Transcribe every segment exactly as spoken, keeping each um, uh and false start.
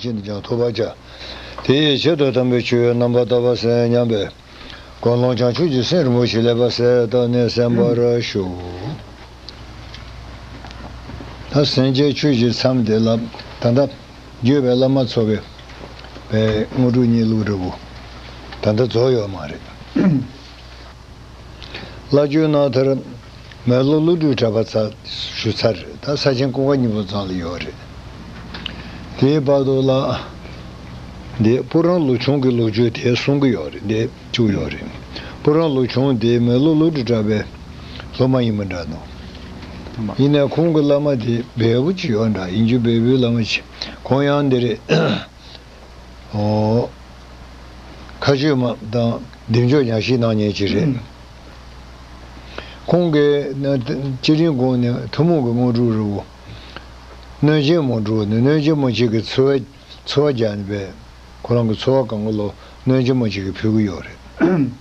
བཞིན་དུ་ཀྱང་ཐོབ་པར་བྱ། དེའི་ཆེད་དུ་དམ་པའི་ཆོས་རྣམ་པར་དག་པ་ཟེར་སྙམ་པའི་ཀུན་སློང་བྱང་ཆུབ་ཀྱི་སེམས་རིན་པོ་ཆེ་ལེགས་པར་གསལ་བཏབ་ནས་གསན་པར་ཞུ། ད་གསན་བྱའི་ཆོས་ཀྱི་མཚམས་དེ་ལ་ད་ལྟ་བརྒྱུད་པའི་བླ་མ་ཚོ་གི་པའི་དངོས་གྲུབ་གཉིས་ལུགས་འདྲ་བོ་ད་ལྟ་རྫོགས་ཡོད་མ་རེད། བླ་བརྒྱུད་ནང་དེར་མེ་ལོང་ཀླུ་སྒྲུབ་གྲགས་པ་ཚར་ཞུ་ཚར་རེད། ད་ས་ཆེན་ཀུན་དགའ་སྙིང་པོ་ཙམ་ལ་ཡོད་རེད། དེའི་བར་དུ་ལ་འདི་སྤུ་རང་ལུགས་ཆུང་གི་ལོ་རྒྱུས་དེ་གསུང་གི་ཡོད་རེད། འདི་བཅུག་ཡོད་རེད། སྤུ་རང་ལུགས་ཆུང་དེ་མེ་ལོང་ཀླུ་སྒྲུབ་གྲགས་པའི་སློབ་མ་ཡིན་པ་འདྲ་འདུག་ཡིན་ནའི་ཁོང་གི་བླ་མ་དེ་བལ་པོ་ཅིག་ཡོད་འདྲ། ཡིན་རྒྱུ་བལ་པོའི་བླ་མ་ཅིག་ཁོང་ཡང་འདི་རེད། ཨོ། མཁའ་སྤྱོད་མ་དང་བདེ་མཆོག་ཉག་གཅིག་གནང་མཁན་ཅིག་རེད། ཁོང་གིས་ན་སྤྱིར་གོང་ནས་ཐུན་མོང་གི་དངོས་གྲུབ་རི་བོ། གནོད་སྦྱིན་མོ་འགྲོ་ནས་གནོད་སྦྱིན་མོ་གཅིག་གི་འཚོ་བ་འཚོ་བ་རྒྱག་ནས་པས་ཁོ་རང་གི་འཚོ་བ་གང་ག་ལོ་གནོད་སྦྱིན་མོ་གཅིག་གིས་ཕུལ་གི་ཡོད་རེད།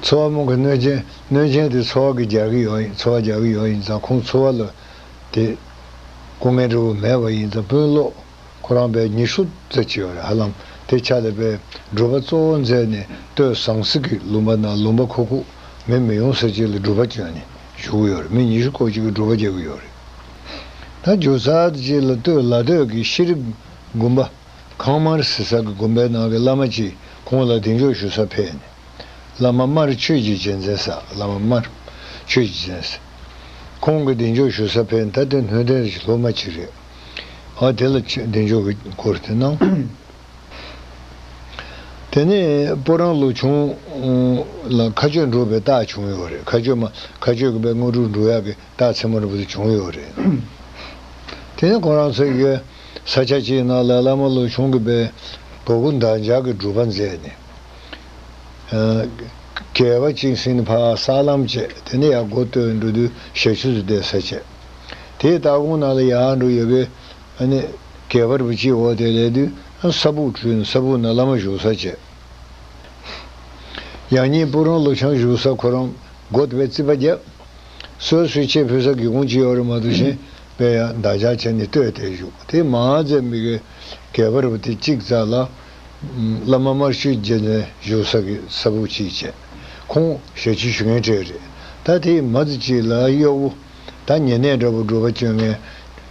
འཚོ་བ་མོ་གི་གནོད་སྦྱིན་གནོད་སྦྱིན་དེ་འཚོ་བ་གི་རྒྱག་གི་ཡོད་ཡིན། འཚོ་བ་རྒྱག་གི་ཡོད་ཡིན་ཙང་ཁོང་འཚོ་བ་ལ་དེ་སྐུ་ངལ་འདྲ་བོ་མེད་པ་ཡིན་ཙང་དཔོན་སློབ། ཁོ་རང་པས་ཉི་ཤུ་ཙམ་ཅིག་ཡོད་རེད། ཧ་ལམ་དེ་ཆ་ལ་པས་སྒྲུབ་པ་གཙོ་བོ་མཛད་ནས་སྟོད་ཟངས་གསེར་གྱི་ལུང་པ་ན་ལུང་པ་ཁུག་ཁུག་མི་མི་ཡོང་ས་ཅིག་ལ་སྒྲུབ་པ་བྱོན་ནས་བཞུགས་ཡོད་རེད། མི་ཉི་ཤུ་སྐོར་ཅིག་གིས་སྒྲུབ་པ་རྒྱག་གི་ཡོད་རེད། ད་རྒྱུ་ས་དེ་ཅིག་ལ་སྟོད་ལ་སྟོད་ཀྱི་ཤེས་རིག་དགོན་པ་ཁང་དམར་ཟེར་ས་གི་དགོན་པའི་ནང་གི་བླ་མ་ཅིག་ཁོང་ལ་གདེང་འཇོག་ཞུ་ས་ཕེབས་ནས། བླ་མ་དམར་ཆོས་ཀྱི་རྗེས་འཛིན་ཟེར། བླ་མ་དམར་ཆོས་ཀྱི་རྗེས་འཛིན་ཟེར། ཁོང་གི་གདེང་འཇོག་ཞུ་ས་ཕེབས། ད་དེ་ནུས་ལྡན་རིན་པོ་ཆེ་སློབ་མ་ཅིག་རེད། ཨ་དེ་ལ་ཆེ་གདེང་འཇོག་གི་སྐོར་དེ་གནང་། དེ་ནས་སྤུ་རང་ལུགས་ཆུང་ལ་མཁའ་སྤྱོད་འགྲོ་བའི་རྟགས་བྱུང་ཡོད་རེད། མཁའ་སྤྱོད་མ་མཁའ་སྤྱོད་ཀྱི་པའི་དངོས་གྲུབ་འགྲོ་ཡག་གི་རྟགས་མཚན་མོ་འདྲ་པོ་དེ་བྱུང་ཡོད་རེད། དེ་ནས་ཁོ་རང་ཚོ་གི་ས་ཆ་གཅིག་ནང་ལ་བླ་མ་ལུགས་ཆུང་གི་པའི་བ་སྤུ་ན་ཁ་གི་སྒྲུབ་པ་མཛད་ནས། གད་པ་གཅིག་ཟིན་ནས་ཕར་ས་ལམ་བྱས། དེ་ནས་ཡར་མགོ་སྟོད་འགྲོ་དུས་ཞག་བཅུ་ཙམ་བསྡད་ས་བྱས། དེའི་ལྟག་ཁོང་ནང་ལ་ཡར་འགྲོ་ཡོད་པའི་ཨ་ནི་གད་པ་རུ་གཅིག་འོག་དེ་སླེབས་དུས་ས་སྦུག་བྲུས་ནས་ས་སྦུག་ན་བླ་མ་བཞུགས་ས་བྱས། ཡང་སྙིང་སྤུ་རང་ལུགས་ཆུང་བཞུགས་ས་ཁོ་རང་མགོ་དེ་བས་རྩིད་པ་བརྒྱབ། སོ་སོའི་ཆས་ཕུད་ས་སྒེའུ་ཁུང་གཅིག་ཡོད་རེད་མ་གཏོགས་གཞན་པས་ཡང་འདག་ཆ་བྱས་ནས་སྟོད་དེ་བཞུགས། དེ་མ་ཟད་མི་གི་གད་པ་རུ་དེ་གཅིག་རྩ་ལ། བླ་མ་དམར་ཆོས་རྗེ་ནས་བཞུགས་ས་གི་ས་སྦུག་གཅིག་བྱས། ཁོང་ཞབས་ཕྱི་ཞུ་མཁན་གྲས་རེད། ད་དེའི་མ་ཚོ་གཅིག་ལ་གཡོག་པོ་ད་ཉེ་གནས་འདྲ་པོ་སྒྲུབ་པ་བྱོན་མཁན་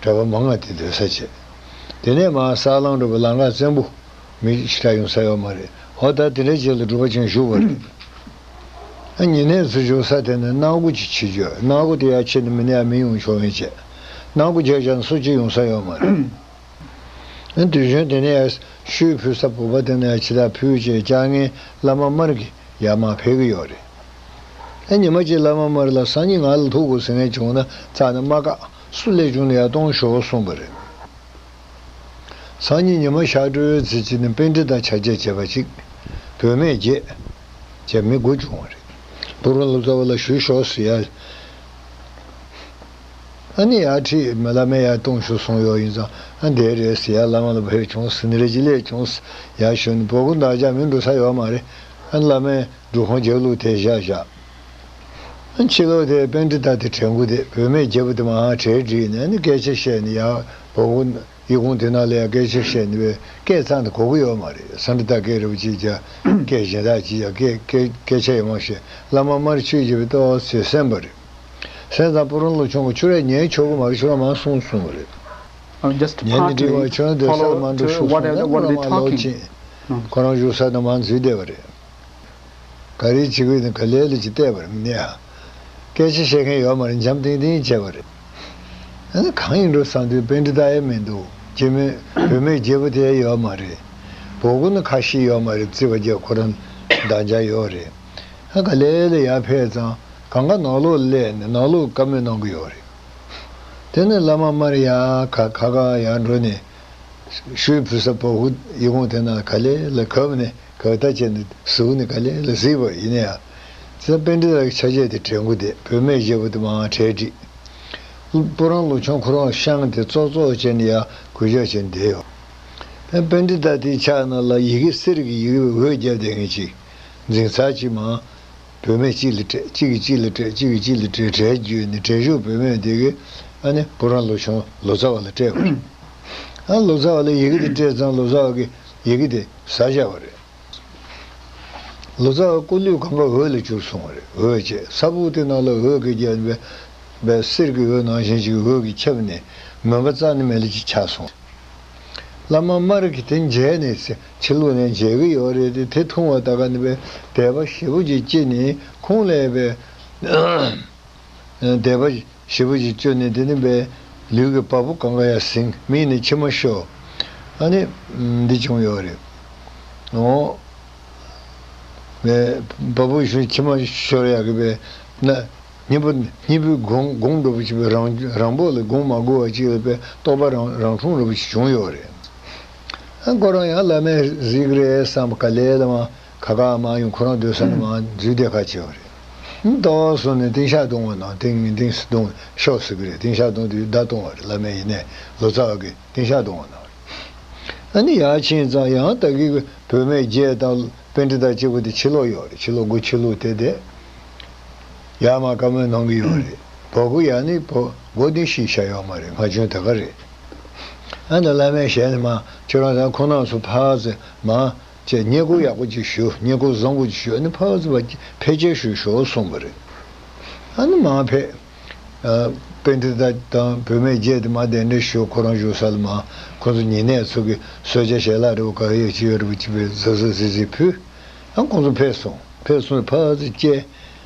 གྲྭ་པ་མང་ང་དེ་སྡོད་ས་བྱས། དེ་ནས་མར་ས་ལམ་འགྲོ་བའི་ལམ་ཁ་བཙན་པོ་མི་ཞེ་དྲག་ཡོང་ས་ཡོད་མ་རེད། འོ་ད་དེ་འདྲའི་རྗེས་ལ་སྒྲུབ་པ་བྱོན་བཞུགས་པ་རེད། ཨ་ཉེ་གནས་སུ་བཞུགས་ས་དེ་ནས་སྣ་སྒོ་ཅིག་ཕྱེ་རྒྱུ། སྣ་སྒོ་དེ་ཡར་ཕྱེ་ནས་མི་ནས་ཡར་མི་ཡོང་ཆོག་མཁན་བྱས། སྣ་སྒོ་རྒྱག་བཞག་ན་སུ་གཅིག་ཡོང་ས་ཡོད་མ་རེད། ཨ་དུས་གཞན་དེ་ནས་ཡར་ཤུལ་ཕུད་ས་བུ་པ་དེ་ནས་ཡར་ཕྱི་ལ་ཕུད་བྱས་བཅར་མཁན་བླ་མ་དམར་གྱི་ཡར་མར་ཕེབས་ཀྱི་ཡོད་རེད། ཨ་ཉི་མ་གཅིག་བླ་མ་དམར་ལ་སང་ཉིན་ང་ལ་ཐུག་དགོས་ཟེར་མཁན་བྱུང་ན་རྩ་ནས་མ་བཀག། སུ་སླེབས་བྱུང་ན་ཡར་གཏོང་ཤོག་གསུངས་པ་རེད། སང་ཉིན་ཉི་མ་ཞག་སྤྲོའི་ཚེ་གཅིག་ནས་པཎྜི་ཏ་ཆ་བྱད་བྱས་པ་གཅིག་བུད་མེད་བརྒྱད། བྱས་མི་དགུ་བྱུང་བ་རེད། སྤུ་རང་ལོ་ཙཱ་བ་ལ་ཞུ་ཤོག་ཟེར་ཡ། ཨ་ནི་ཡར་ཁྲིད་མི་བླ་མས་ཡར་གཏོང་ཤོག་གསུངས་ཡོད་ཡིན་ཙང་། ཨ་འདི་རེད་ཟེར་ཡ། བླ་མ་ལ་ཕེབས་བྱུང་ཟེར་ནི་རེད། ཅི་སླེབས་བྱུང་ཟེར་ཡ་ཞུ་ནི་བ་སྤུ་ན་ཁ་མི་འགྲོ་ས་ཡོད་མ་རེད། ཨ་བླ་མས་སྒྲུབ་ཁང་རྒྱབ་ལོགས་དེ་བཞག་བཞག་ཕྱི་ལོགས་དེ་པཎྜི་ཏ་དེ་དྲན་སྐུ་དེ་བུད་མེད་བརྒྱད་པོ་དེ་མར་གྲལ་བསྒྲིགས་ནས་ཨ་ནི་སྐད་ཆ་བཤད་ནས་ཡར་བ་སྤུ་ན་ཁ་ཡི་གུང་དེ་ནང་ལ་ཡང་སྐད་ཆ་བཤད་ནས་པའི་སྐད་གཙང་དེ་གོ་གི་ཡོད་མ་རེད། ས་འདྲ་ད་སྐད་རེད་པ་ཅིག་ཀྱང་སྐད་གཞན་དག་ཅིག་ཀྱང་སྐད་སྐད་སྐད་ཆ་ཡོད་མ་ཤེས། བླ་མ་དམར་ཆོས་ཀྱི་པའི་ཏོག་ཙེ་གསན་པ་རེད། གསན་ཙང་སྤུ་རང་ལོ་ཆུང་གིས་ཁྱོད་རས་ཉན་ཆོག་གི་མ་རེད། ཁྱོད་རང་མར་སོང་གསུངས་པ་རེད། I'm just ཉན་ནས་འགྲིག་པ། partly ཁྱོད་རང་སྡོད་ས་ལ་follow མར་འགྲོ་to ཤོག་གསུངས། whatever ད་what are they བླ་མ་ལོག talking? ཕྱིན། ཁོ་རང་བཞུགས་ས་ནས་མར་འཛུལ་བསྡད་པ་རེད། ག་རེ་བྱེད་ཀྱི་ཡོད་ན་ག་ལེ་ལེ་ཅིག་བལྟས་པ་རེད། མི་ནས་ཨ། སྐད་ཆ་བཤད་མཁན་ཡོད་མ་རེད། འཇམ་ཐིང་ཐིང་བྱས་པ་རེད། ཨ་ནི་གང་ཡིན་འགྲོ་བསམ་དུས་པཎྜི་ཏ་ཡང་མི་འདུག་བུད་མེད་བུད་མེད་བརྒྱད་པོ་དེ་ཡང་ཡོད་མ་རེད། བ་སྤུ་ན་ཁ་ཤས་ཡོད་མ་རེད། རྩིད་པ་རྒྱག་ཁོ་རང་འདང་རྒྱག་ཡོད་རེད། ཨ་ག་ལེ་ལེ་ཡར་ཕེབས་ཙང་གང་ག་ནང་ལོགས་སླེབས་ནས་ནང་ལོགས་བཀའ་མོལ་གནང་གི་ཡོད་རེད། དེ་ནས་བླ་མ་དམར་ཡར་ཁ་ཁ་ཁ་ཡར་འགྲོ་ནས། ཤུལ་ཕུད་ས་བ་སྤུ་ན་ཁ་ཡི་གུང་དེ་ནང་ག་ལེ་ལེ་གབ་ནས་གབ་ད་བྱས་ནས་གཟིགས་ནས་ག་ལེ་ལེ་གཟིགས་པ་ཡིན་ན་ཡང་། ཙི་ན་པཎྜི་ཏ་ལ་ཆ་བྱད་དེ་དྲན་སྐུ་དེ་བུད་མེད་བརྒྱད་པོ་དེ་མར་གྲལ་བསྒྲིགས། སྤུ་རང་ལོ་ཆུང་ཁོ་རང་ཤངས་དེ་ཙོག་ཙོག་བྱས་ནས་ཡར་གུས་ཞབས་བྱས་ནས་བསྡད་ཡོད། པཎྜི་ཏ་དེའི་ཕྱག་ནང་ལ་ཡི་གེ་གསེར་གྱི་ཡི་གེ་འོད་བརྒྱབ་བསྡད་མཁན་ཅིག་འཛིན་ཚར་ཅིག་མར། བུད་མེད་གཅིག་ལ་སྤྲད། གཅིག་གིས་གཅིག་ལ་སྤྲད། གཅིག་གིས་གཅིག་ལ་སྤྲད། གྲལ་བརྒྱུད་ནས་གྲལ་བཞུགས་བུད་མེད་དེ་གིས་ཨ་ནི་སྤུ་རང་ལོ་ཆུང་ལོ་ཙཱ་བ་ལ་སྤྲད་པ་རེད། ཨ་ལོ་ཙཱ་བ་ལ་ཡི་གེ་དེ་སྤྲད་ཙང་ལོ་ཙཱ་བ་གིས་ཡི་གེ་དེ་ཟ་བཞག་པ་རེད། ལོ་ཙཱ་བ་སྐུ་ལུས་གང་ག་འོད་ལ་གྱུར་སོང་བ་རེད། འོད་བྱས་ས་ཕུག་དེ་ནང་ལ་འོད་ཀྱིས་བརྒྱན་པའི་བའི་གསེར་གྱི་འོད་ནང་བཞིན་ཅིག་འོད་ཀྱིས་ཁྱབ་ནས་མུན་པ་རྩ་ནས་མེད་ལ་ཅིག་ཆགས་སོང་། བླ་མ་སྨར་གྱིས་དེ་མཇལ་ནས་ཕྱི་ལོགས་ནས་མཇལ་གྱི་ཡོད་རེད་དེ། དེ་མཐོང་བ་ད་ག་ནས་བའི་དད་པ་ཞེ་པོ་ཅིག་སྐྱེས་ནས་ཁོང་ལ་བའི་དད་པ་ཞེ་པོ་ཅིག་སྐྱེས་ནས་དེ་ནས་བའི་ལུས་ཀྱི་བ་སྤུ་གང་ག་ཡར་ཟིང་མིག་ནས་མཆི་མ་ཤོར། ཨ་ནི་འདི་བྱུང་ཡོད་རེད། འོ། བའི་བ་སྤུ་ཤོར་མཆི་མ་ཤོར་ཡག་གི་བའི་ན། སྙིང་པོ་སྙིང་པོའི་སྒོང་སྒོང་འདྲ་པོ་ཅིག་བའི་རང་རང་པོ་ལ་སྒོང་མ་དགོས་པ་ཅིག་ལ་བའི་རྟོགས་པ་རང་རང་འཁྲུངས་འདྲ་པོ་ཅིག་བྱུང་ཡོད་རེད། ཨ་ཁོ་རང་ཡང་བླ་མས་གཟིགས་རེད་བསམ་པ་ག་ལེ་ལ་མ་ག་ག་མ་ཡོང་ཁོ་རང་སྡོད་ས་ནས་མ་འཛུལ་བསྡད་ཁ་བྱེད་པ་རེད། ཏོག་སོང་ནས་ཏིང་ཤག་གཏོང་བ་ན་ཏིང་ངེ་ཏིང་སི་གཏོང་ཤོག་ཟེར་གི་རེད། ཏིང་ཤག་གཏོང་དུས་བརྡ་གཏོང་བ་རེད། བླ་མས་ཡིན་ནས་ལོ་ཙཱ་བ་གིས་ཏིང་ཤག་གཏོང་བ་ན་རེད། ཨ་ནི་ཡར་ཕྱིན་ཙང་ཡང་ད་གི་བུད་མེད་བརྒྱད་དང་པཎྜི་ཏ་གཅིག་པུ་དེ་ཕྱི་ལོགས་ཡོད་རེད། ཕྱི་ལོགས་སྒོ་ཕྱི་ལོགས་དེ་དེ། ཡར་མར་བཀའ་མོལ་གནང་གི་ཡོད་རེད། བ་སྤུ་ཡར་ནི་བ་སྒོ་དེ་ཤེས་བྱ་ཡོད་མ་རེད། ང་ཆུང་དེ་ག་རེད། ཨ་ནི་བླ་མས་ཞལ་ནས་མ་ཁྱོད་རང་ཚོ་ཁོང་རྣམ་ཚོ་ཕར་ཚུར་མ་བྱས་བསྙེན་བཀུར་ཡག་པོ་ཅིག་ཞུ། བསྙེན་བཀུར་བཟང་པོ་ཅིག་ཞུ། ཨ་ནི་ཕར་ཚུར་ཕར་ཕལ་ཆེར་ཞུ་ཤོག་གསུངས་པ་རེད། ཨ་ནི་མ་ཕེབས། ཨ། པཎྜི་ཏ་དང་བུད་མེད་བརྒྱད་དེ་མ་གདན་འདྲེན་ཞུ། ཁོ་རང་བཞུགས་ས་ལ་མ་ཁོ་ཚོ་ཉེ་གནས་ཚོ་གི་གསོལ་ཇ་ཞལ་ལག་རེ་བ་ག་ཡོད་ཅི་ཡོད་རེ་བ་ཅི་བས་གཟབ་གཟབ་གཟིགས་གཟིགས་ཕུལ། ཨ་ཁོང་ཚོ་ཕེབས་སོང་། ཕེབས་སོང་ཕར་ཚུར་བཅད།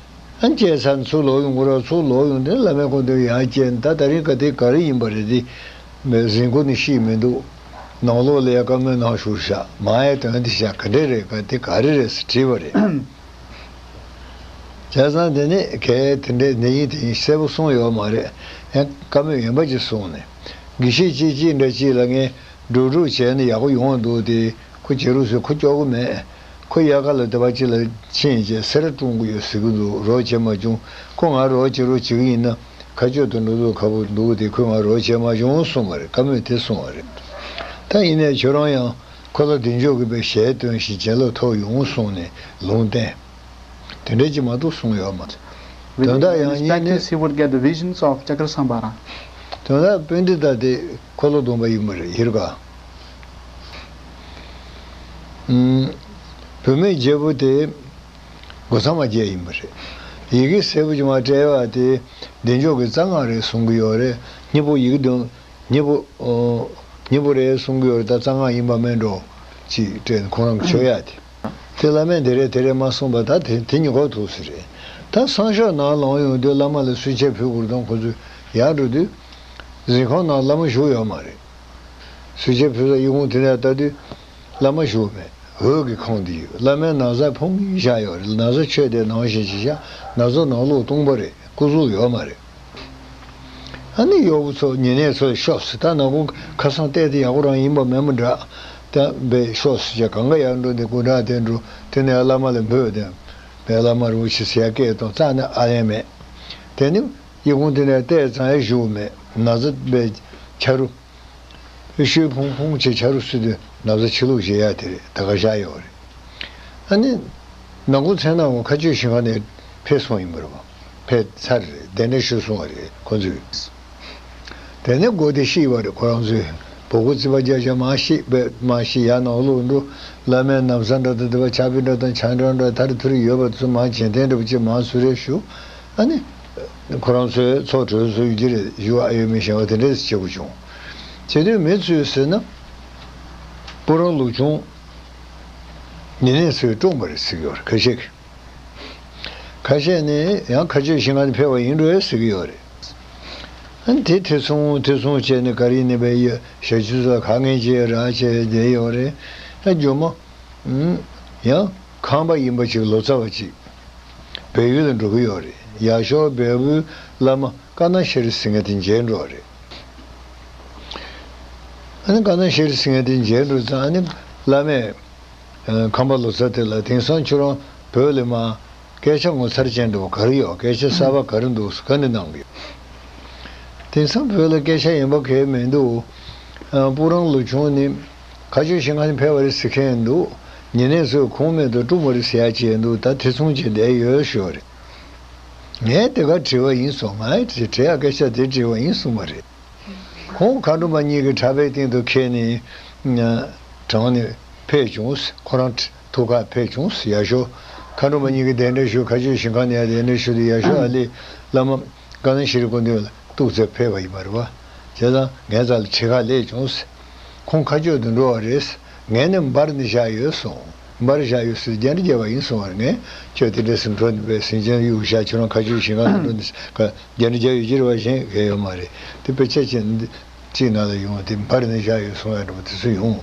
ཨ་བཅད་ཚར་ནས་ཚུར་ལོག་ཡོང་གི་རེད། ཚུར་ལོག་ཡོང་དུས་བླ་མས་ཁོང་ཚོ་ཡར་བཅད། ད་ད་རིང་ག་དེ་ག་རེ་ཡིན་པ་རེད་དེ། མེད་གཟིགས་སྐོར་ནི་ཤེས་མི་འདུག་ནང་ལོགས་ལ་ཡ་བཀའ་མོལ་གནང་བཞུགས་ཤག་མ་ཡའི་དོན་དེ་ཤག་ག་འདྲ་རེད། ག་དེ་ག་རེ་རེད་ཟེར་དྲིས་པ་རེད། བྱས་ཙང་དེ་ནས་གས་དེ་འདྲའི་འདི་ཡིན་དེ་ཡིན་གསལ་པོ་གསུངས་ཡོད་མ་རེད། ཡང་བཀའ་མོལ་ཡིན་པ་ཅིག་གསུངས་ནས་དགེ་བཤེས་གཅིག་གཅིག་འདྲ་གཅིག་ལ་ངས་སྒྲུབ་སྒྲུབ་བྱས་ནས་ཡག་པོ་ཡོང་འདུག་སྟེ། ཁོ་བྱེད་རོགས་ཟེར། ཁོ་སྐྱོ་གི་མེད། ཁོ་དབྱར་ཁ་ལ་སྡེ་བ་གཅིག་ལ་ཕྱིན་བྱས་སེ་ར་སྲུང་གི་ཡོད་ཟེར་གི་འདུག་རོགས་བྱེད་མ་བྱུང་། ཁོ་ང་རོགས་བྱེད་རོགས་བྱེད་གི་ཡིན་ན་ཁ་གཅོད་དུ་འགྲོ་འདུག་ཁ་པོ་འདུག་སྟེ་ཁོས་ང་རོགས་བྱེད་མ་བྱུང་གསུངས་པ་རེད། བཀའ་མོལ་དེ་གསུངས་པ་རེད། ད་ཡིན་ནའི་ཁྱོད་རང་ཡང་ཁོ་ལ་བདེ་མཆོག་གི་པའི་ཞལ་སྟོན་ཞིང་བྱིན་རླབས་ཐོབ་ཡོང་གསུངས་ནས་ལུང་བསྟན། དེ་འདྲ་ཅིག་མ་གཏོགས་གསུངས་ཡོད་མ་རེད། With དོན་དག་ཡང་his ཉིད་ནི་practice, he would get the visions of Chakrasambhara. དོན་དག་པཎྜི་ཏ་དེ་འཁོར་ལོ་སྡོམ་པ་ཡིན་པ་རེད། ཡིར་ག་ཨུམ། བུད་མེད་བརྒྱད་པོ་དེ་སྒོ་ཚང་མ་བརྒྱད་ཡིན་པ་རེད། ཡི་གེ་སེར་པོ་ཅིག་མ་སྤྲད་པ་དེ་བདེ་མཆོག་གི་རྩ་སྔགས་རེད་གསུང་གི་ཡོད་རེད། སྙིང་པོ་ཡི་གེ་བདུན། སྙིང་པོ། ཨོ། སྙིང་པོ་རེད་གསུང་གི་ཡོད་རེད། ད་རྩ་སྔགས་ཡིན་པ་མིན་འགྲོ། ཅིག་སྤྲད་ནས་ཁོང་རང་གི་མཆོད་ཡ་དེ། དེ་བླ་མས་དེ་རེད་དེ་རེད་མ་གསུངས་པ་ད་དེ་དེ་ཉིད་གོ་ཐུག་ས་རེད། ད་སང་ཞོགས་ནང་ལངས་ཡོང་དུས་བླ་མ་ལ་གསོལ་ཇ་ཕུལ་དགོས་དང་ཁོ་ཚོས་ཡར་འགྲོ་དུས། གཟིམ་ཁང་ནང་བླ་མ་བཞུགས་ཡོད་མ་རེད། གསོལ་ཇ་ཕུལ་ས་ཡི་གུང་དེ་ནས་ལྟ་དུས། བླ་མ་བཞུགས་མེད། འོད་ཀྱི་ཁང་དེ་ཡོད། བླ་མའི་ན་བཟའ་ཕུང་བཞག་ཡོད་རེད། ན་བཟའ་ཆོས་དེ་ནང་བཞིན་ཅིག་བཞག་ན་བཟའ་ནང་ལོགས་སྟོང་པ་རེད། སྐུ་གཟུགས་ཡོད་མ་རེད། ཨ་ནི་གཡོག་པོ་ཚོ་ཉེ་གནས་ཚོ་ཤོག་ཟེར། ད་ནང་ཁོ་ཁ་སང་བལྟས་ཏེ་ཡག་པོ་རང་ཡིན་པ་མེད་མ་འདྲ། ད་བས་ཤོག་ཟེར་བྱས་གང་ག་ཡར་འགྲོ་འདི་སྐུ་འདྲ་དེ་འགྲོ་དེ་ནས་བླ་མ་ལ་འབོད་དེ། བས་བླ་མ་རིན་པོ་ཆེ་ཟེར་ཡ་སྐད་གཏོང་རྩ་ནས་ཨ་ལན་མེད། དེ་ནི་ཡི་གུང་དེ་ནས་བལྟས་ཙང་ཡང་བཞུགས་མེད། ན་བཟའ་བས་ཆ་རུ། ཤུལ་ཕུང་ཕུང་བྱས་ཆ་རུ་སུ་དེ་ན་བཟའ་ཕྱི་ལོགས་བཞེས་ཡ་དེ་རེད། ད་ག་བཞག་ཡོད་རེད། ཨ་ནི། ནང་ཁོ་མཚན་ནང་ཁོ་མཁའ་སྤྱོད་ཞིང་ཁ་ནས་ཕེབས་སོང་ཡིན་པ་རེད་པ། ཕེབས་ཚར་རེད། གདན་འདྲེན་ཞུས་སོང་བ་རེད་ཁོ་ཚོས། དེ་ནས་སྒོ་དེ་ཕྱེས་པ་རེད་ཁོ་རང་ཚོས། བོ་གུ་རྩིག་པ་རྒྱག་བྱས་མར་ཕྱེས་པས་མར་ཕྱེས་ཡར་ནང་ལོགས་འགྲོ། བླ་མའི་ན་བཟའ་འདྲ་དང་དེ་པ་ཆ་ཕིའི་འདྲ་དང་ཆ་འདྲ་འདྲ་ཐར་ཐུར་ཡོད་པ་ཚོ་མར་བྱིན་རྟེན་འདྲ་པོ་ཅིག་མར་གསོལ་རས་ཞུ། ཨ་ནི། ཁོ་རང་ཚོའི་ཚོགས་གྲོལ་སོང་ཡོད་ཀྱི་རེད། ཞུ་ཨ་ཡོད་མི་ཤེས་པ་དེ་འདྲས་བྱེད་དགོས་བྱུང་། བྱེད་དུས་མི་ཚོས་ཟེར་ན། སྤུ་རང་ལུག་ཆུང་། ཉེ་གནས་ཚོས་བཀྲོངས་པ་རེད་ཟེར་གྱི་ཡོད་རེད་ཁ་ཤས་ཀྱིས། ཁ་ཤས་ནི་ཡང་མཁའ་སྤྱོད་ཞིང་ཁ་ནས་ཕེབས་པ་ཡིན་འགྲོ་ཟེར་གྱི་ཡོད་རེད། ཨ་ནི་དེ་དེ་སོང་དེ་སོང་བྱས་ནས་ག་རེ་ཡིན་ནི་བས་ཡ་ཞབས་ཕྱི་ཚོ་ཁ་ངན་བྱས་ར་བྱས་བསྡད་ཡོད་རེད། ཨ་ཇོ་མོ། ཡང་ཁང་པ་ཡིན་པ་ཅིག་ལོ་ཙཱ་བ་ཅིག་བལ་ཡུལ་ལ་འགྲོ་གི་ཡོད་རེད། ཡར་ཤོག་བལ་པོའི་བླ་མ་ཀ་ན་ཤྲཱི་ཟེར་མཁན་དེ་མཇལ་འགྲོ་བ་རེད། ཨ་ནི་ཀ་ན་ཤྲཱི་ཟེར་མཁན་དེ་མཇལ་འགྲོ་ཙང་ཨ་ནི་བླ་མས་ཁང་པ་ལོ་ཙཱ་དེ་ལ་དེང་སང་ཁྱོད་རང་བོད་ལ་མ་སྐད་ཆ་ངོ་མཚར་ཅན་འདྲ་བོ་ག་རེ་ཡོད། སྐད་ཆ་གསར་པ་ག་རེ་འདུག་ག་ནས་གནང་གི་ཡོད། དེང་སང་བོད་ལ་སྐད་ཆ་ཡིན་པ་གས་མི་འདུག་ཨ། སྤུ་རང་ལུག་ཆུང་ནི་མཁའ་སྤྱོད་ཞིང་ཁ་ནས་ཕེབས་པ་རེད་ཟེར་མཁན་འདུག་ཉེ་གནས་ཚོས་ཁུངས་མེད་དུ་བཀྲོངས་པ་རེད་ཟེར་ཡ་བྱས་འདུག་ད་དེ་མཚུངས་བྱས་བསྡད་ཡོད་ཞུ་བ་རེད། ངས་དེ་ག་དྲི་བ་ཡིན་གསུངས། ངས་དྲི་དྲི་ཡ་སྐད་ཆ་དེ་དྲི་བ་ཡིན་གསུངས་པ་རེད། ཁོང་མཁའ་འགྲོ་མ་གཉིས་ཀྱིས་གྲྭ་པའི་སྟེང་དུ་འཁྱེར་ནས་དྲངས་ནས་ཕེབས་བྱུང་། ཁོ་རང་ཐུགས་ཁར་ཕེབས་བྱུང་། ཡར་ཞུ། མཁའ་འགྲོ་མ་གཉིས་ཀྱིས་གདན་འདྲེན་ཞུ། མཁའ་སྤྱོད་ཞིང་ཁམས་ནས་ཡར་གདན་འདྲེན་ཞུ་དུས་ཡར་ཞུ་ཨ་ལས་བླ་མ་ཀ་ནང་ཤྲཱི་སྐུ་མདུན་ལ་གཏུགས་ཚེ་ཕེབས་པ་ཡིན་པ་རེད་བ། བྱས་ཙང་ངའི་རྩ་ལ་ཁྲིད་ཁ་སླེབས་བྱུང་། ཁོང་མཁའ་སྤྱོད་དུ་འགྲོ་བ་རེད། ངས་ནི་འབར་ནས་བཞག་ཡོད་གསུངས། འབར་བཞག་ཡོད་ཟེར་རྒྱ་འདྲ་བརྒྱབ་པ་ཡིན་གསུངས་པར། ངས་ཁྱོད་དེ་འདྲ་ཟེར་འགྲོ་ནས་པའི་སེང་ཆེན་གཡུག་བཞག་ཁྱོད་རང་མཁའ་སྤྱོད་ཞིང་ཁམས་ལ་འགྲོ་ནས་ཟེར་རྒྱ་འདྲ་བརྒྱབ་ཡོད་ཀྱི་རེད་བ། གཞན་གང་ཡོད་མ་རེད། དེ་དཔེ་ཆ་ཅན་འདི་གཅིག་ནང་ལ་ཡོང་དེ་འབར་ནས་བཞག་ཡོད་གསུངས་ཡ་འདྲ་པོ་དེ་ཚོ་ཡོང་།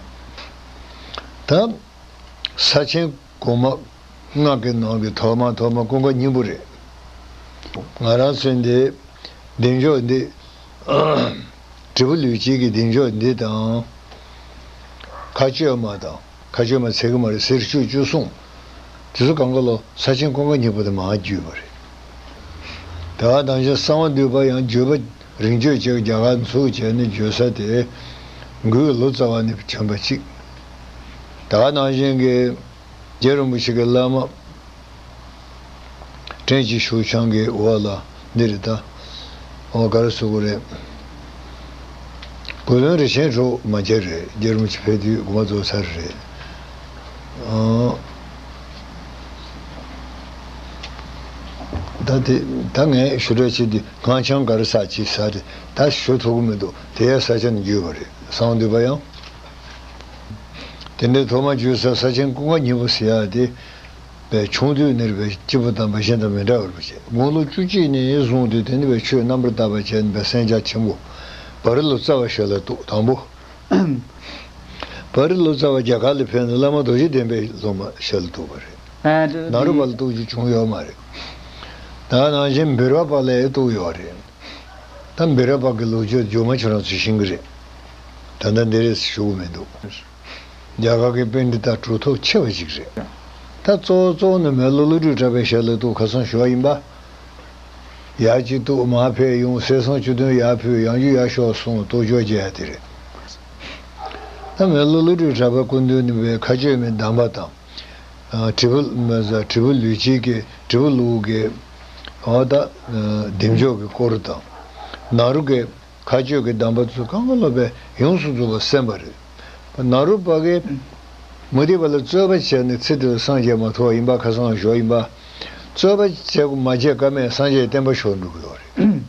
ད་ས་ཆེན་གོང་མ་ལྔ་གི་ནང་གི་ཐོག་མ་ཐོག་མ་ཀུན་དགའ་སྙིང་པོ་རེད། ང་རང་ཚོའི་འདི་བདེ་མཆོག་འདི། དྲིལ་བུ་ལུས་དཀྱིལ་གྱི་བདེ་མཆོག་འདི་དང་། མཁའ་སྤྱོད་མ་དང་། མཁའ་སྤྱོད་མ་ཚད་ཀྱི་མ་རེད། ཟེར་བཅུ་བཅུ་གསུངས། དེ་ཚོ་གང་ག་ལོ་ས་ཆེན་ཀུན་དགའ་སྙིང་པོ་དེ་མར་བརྒྱུད་པ་རེད། དེ་ག་ནང་བཞིན་གསང་བ་འདུས་པ་ཡང་བརྒྱུད་པ་རིང་བརྒྱུད་ཅིག་རྒྱ་གར་འཛུགས་བྱས་ནས་བརྒྱུད་ས་དེ་འགོས་ལོ་ཙཱ་བ་ནས་བྱོན་པ་གཅིག། དེ་ག་ནང་བཞིན་གྱི་རྗེ་རིན་པོ་ཆེ་གི་བླ་མ། ཕྲན་གྱི་ཤུགས་འཆང་གི་འོག་ལ་འདི་རེད་ད། འོ་ག་རེ་ཟེར་དགོས་རེད། གོས་བློན་རིན་ཆེན་གྲོགས་མ་མཇལ་རེད། རྗེ་རིན་པོ་ཆེ་ཕེབས་དུས་དགོངས་པ་རྫོགས་ཚར་རེད། ཨང་། ད་དེ་ད་ངས་ཞུ་འདོད་བྱེད་དུས་སྔགས་འཆང་ག་རེ་ཟེར་ཅིག་ཟེར་རེད། ད་ཞུ་ཐུབ་ཀྱི་མི་འདུག། དེ་ཡང་ས་ཆ་ནས་བརྒྱུད་པ་རེད། གསང་བ་འདུས་པ་ཡང་། དེ་འདྲའི་ཐོག་མ་བརྒྱུད་ས་ས་ཆེན་ཀུན་དགའ་སྙིང་པོ་ཟེར་ཡ་དེ། པའི་ཆུང་དུས་ནས་རེད་པའི་སྐྱེས་བུ་དམ་པ་གཞན་དང་མི་འདྲ་བར་བྱས། དགུང་ལོ་བཅུ་གཅིག་ནས་བཟུང་སྟེ་དེ་ནས་པའི་ཆོས་རྣམ་པར་དག་པ་བྱས་ནས་པའི་གསན་རྒྱ་ཆེན་པོ། བ་རི་ལོ་ཙཱ་བ་ཞལ་ལ་གཏུགས། དང་པོ། བ་རི་ལོ་ཙཱ་བ་རྒྱ་གར་ལ་ཕེབས་ནས་བླ་མ་རྡོ་རྗེ་གདན་པའི་སློབ་མ་ཞལ་ལ་གཏུགས་པ་རེད། ཨ་འདི་ནཱ་རོ་པ་ལ་གཏུགས་རྒྱུ་བྱུང་ཡོད་མ་རེད། ད་ནང་བཞིན་བེ་རོ་པ་ལ་གཏུགས་ཡོད་རེད། ད་བེ་རོ་པ་གི་ལོ་རྒྱུས་རྗེས་མ་ཁྱོད་རང་ཚོས་ཤེས་ཀྱི་རེད། ད་ལྟ་འདི་རེད་ཞུ་གི་མི་འདུག། རྒྱ་གར་གྱི་པཎྜི་ཏ་གྲུབ་ཐོབ་ཆེ་བ་ཞིག་རེད། ད་གཙོ་བོ་གཙོ་བོ་ནི་མི་ལོ་ཀླུ་སྒྲུབ་གྲགས་པའི་ཞལ་ལ་གཏུགས། ཁ་སང་ཞུ་བ་ཡིན་པ། ཡར་གཅིག་གཏུགས་མར་ཕེབས་ཡོང་། གསེར་སྲང་བཅུ་བདུན་ཡར་ཕུལ། ཡང་བསྐྱར་ཡར་ཤོག་གསུངས། གཏོར་བཅོས་བྱས་ཡ་དེ་རེད། ད་མི་ལོ་ཀླུ་སྒྲུབ་གྲགས་པ་སྐུ་མདུན་ནས་པའི་མཁའ་སྤྱོད་མའི་གདམས་པ་དང་། ཨ་དྲིལ་བུ་མ་ཟ་དྲིལ་བུ་ལུས་དཀྱིལ་གྱི་དྲིལ་བུ་ལུགས་ཀྱི། འོ་ད་ཨ་བདེ་མཆོག་གི་སྐོར་དང་། ནཱ་རོ་གི་མཁའ་སྤྱོད་ཀྱི་གདམས་པ་ཚོ་གང་ག་ལོ་པའི་ཡོངས་སུ་རྫོགས་པ་གསན་པ་རེད། ནཱ་རོ་པ་གིས་མུ་སྟེགས་པ་ལ་རྩོད་པ་བྱས་ནས་ཚེ་འདི་ལ་སངས་རྒྱས་མ་ཐོབ་པ་ཡིན་པ། ཁ་སང་ཞུ་བ་ཡིན་པ། རྩོད་པ་བྱེད་དགོས་མ་བྱེད་ཀ་མེད། སངས་རྒྱས་བསྟན་པ་ཤོར་འགྲོ་གི་ཡོད་རེད།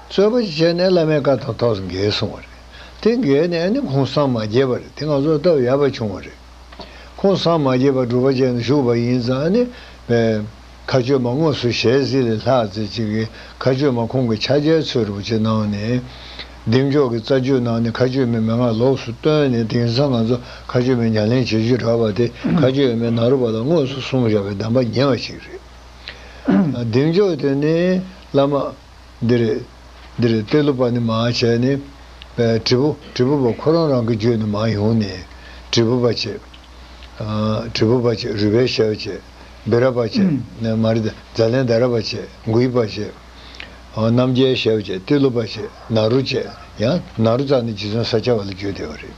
རྩོད་པ་བྱས་ནས་བླ་མའི་བཀའ་དང་ཐོག་སུ་འགལ་སོང་བ་རེད། དེ་འགལ་ནས་ཨ་ནི་ཁོང་སངས་མ་རྒྱས་པ་རེད། དེ་ང་ཚོ་སྟབས་ཡག་པ་བྱུང་བ་རེད། ཁོང་སངས་མ་རྒྱས་པར་སྒྲུབ་པ་བྱས་ནས་བཞུགས་པ་ཡིན་ཙང་ཨ་ནི། མཁའ་སྤྱོད་མ་དངོས་སུ་ཞལ་གཟིགས་ལས་ལྷག་ཙེ་གཅིག་གིས་མཁའ་སྤྱོད་མ་ཁོང་གི་ཕྱག་རྒྱའི་ཚུལ་རིན་པོ་ཆེ་གནང་ནས། བདེ་མཆོག་གི་རྩ་རྒྱུད་གནང་ནས་མཁའ་སྤྱོད་མའི་མན་ངག་ལོགས་སུ་བཏོན་ནས། དེང་སང་ང་ཚོ་མཁའ་སྤྱོད་མའི་ཉམས་ལེན་བྱེད་རྒྱུ་རག་པ་དེ་མཁའ་སྤྱོད་མའི་ནཱ་རོ་པ་ལ་དངོས་སུ་གསུངས་བཞག་པའི་གདམས་པ་ཉེ་བ་ཞིག་རེད། བདེ་མཆོག་དེ་ནི་བླ་མ། འདི་རེད། འདི་རེད། ཏེ་ལོ་པ་ནས་མར་བྱས་ནས། པའི་དྲིལ་བུ་དྲིལ་བུ་པ་ཁོ་རང་རང་གི་རྒྱུད་ནས་མར་ཡོང་ནས། དྲིལ་བུ་པ་བྱས། ཨ་དྲིལ་བུ་པ་བྱས། རུས་སྦལ་ཞབས་བྱས། བེ་ར་པ་བྱས། ནས་མ་རེད། ཛཱ་ལན་དྷ་ར་པ་བྱས། མགུལ་པ་བྱས། ཨ་རྣམ་རྒྱལ་ཞབས་བྱས། ཏེ་ལོ་པ་བྱས། ནཱ་རོ་བྱས། ཡང་ནཱ་རོ་རྩ་ནས་རྗེ་བཙུན་ས་སྐྱ་པ་ལ་བརྒྱུད་བསྡད་པ་རེད།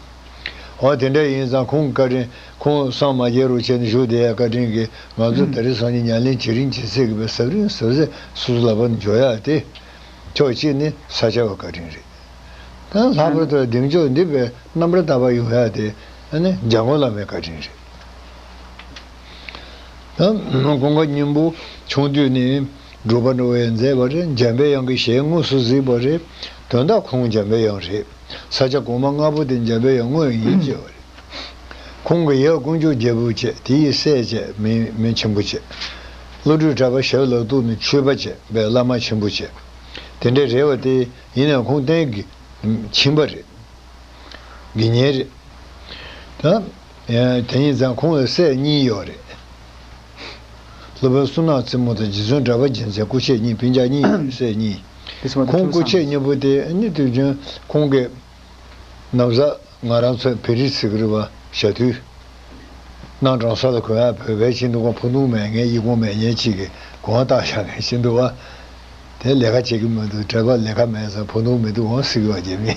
འོ་དེ་འདྲ་ཡིན་ཙང་ཁོང་བཀའ་དྲིན། ཁོང་སངས་མ་རྒྱས་རུ་བྱས་ནས་བཞུགས་བསྡད་ཡ་བཀའ་དྲིན་གྱིས་ང་ཚོ་ད་རེས་སང་ཉིན་ཉམས་ལེན་བྱེད་རིང་བྱེད་ཚད་ཀྱི་བས་ཟབ་རིང་ཟབ་ཚད་སོ་སོ་ལག་པ་ནས་འཇོག་ཡ་དེ། ཕྱོགས་གཅིག་ནི་ས་སྐྱ་པའི་བཀའ་དྲིན་རེད། ད་ལྷག་པར་དུ་བདེ་མཆོག་འདི་བས་རྣམ་པར་དག་པ་ཡོང་ཡ་དེ་ཨ་ནི་འཇམ་མགོན་བླ་མའི་བཀའ་དྲིན་རེད། ད་ཀུན་དགའ་སྙིང་པོ་ཆུང་དུས་ནས་སྒྲུབ་པ་འགྲོ་བའི་མཛད་པ་རེད། འཇམ་པའི་དབྱངས་ཀྱི་ཞལ་དངོས་སུ་གཟིགས་པ་རེད། དོན་དག་ཁོང་འཇམ་པའི་དབྱངས་རེད། ས་སྐྱ་གོང་མ་ལྔ་པོ་དེ་འཇམ་པའི་དབྱངས་དངོས་ཡིན་ཅེས་པ་རེད། ཁོང་གི་ཡབ་ཀུན་སྤྱོད་རྒྱལ་པོ་བྱས། དེ་ཡི་སྲས་བྱས། མི་མི་ཆེན་པོ་བྱས། ཀླུ་སྒྲུབ་གྲགས་པ་ཞབས་ལ་གཏུགས་ནས་ཆོས་པ་བྱས་པའི་བླ་མ་ཆེན་པོ་བྱས། དེ་འདྲ་རེད་བ། དེ་ཡིན་ནའང་ཁོང་གཏན་གྱི་ཕྱིན་པ་རེད། དགེ་བསྙེན་རེད། ད་དེ་ཡིན་ཙང་ཁོང་ལ་སྲས་གཉིས་ཡོད་རེད། སློབ་དཔོན་བསོད་ནམས་རྩེ་མོ་དང་རྗེ་བཙུན་གྲགས་པ་རྒྱལ་མཚན། སྐུ་མཆེད་གཉིས། སྤུན་ཀྱག་གཉིས་ཡོད་རེད། སྲས་གཉིས། ཁོང་སྐུ་མཆེད་གཉིས་པོ་དེ་ནི་དུས་རྒྱུན་ཁོང་གི་ན་བཟའ། ང་རང་ཚོའི་བེ་རི་ཟེར་གི་རེད་བ། ཞྭ་ཐུད། སྣ་དྲང་ས་ལ་གོན་ཡག་བོད་པའི་ཆེད་དུ་ཁོང་ཕུ་ནུ་མེད་མཁན། ཡི་གུང་མེད་མཁན་གཅིག་གིས་གོང་བཏགས་བཞག་མཁན་ཆེད་དུ་བ། དེ་ལས་ཀ་བྱེད་ཀྱི་མི་འདུག། གྲྭ་པ་ལས་ཀ་མེད་ཙང་ཕུ་ནུ་མི་འདུག་འོང་ཟེར་གི་བ། རྒྱ་མི་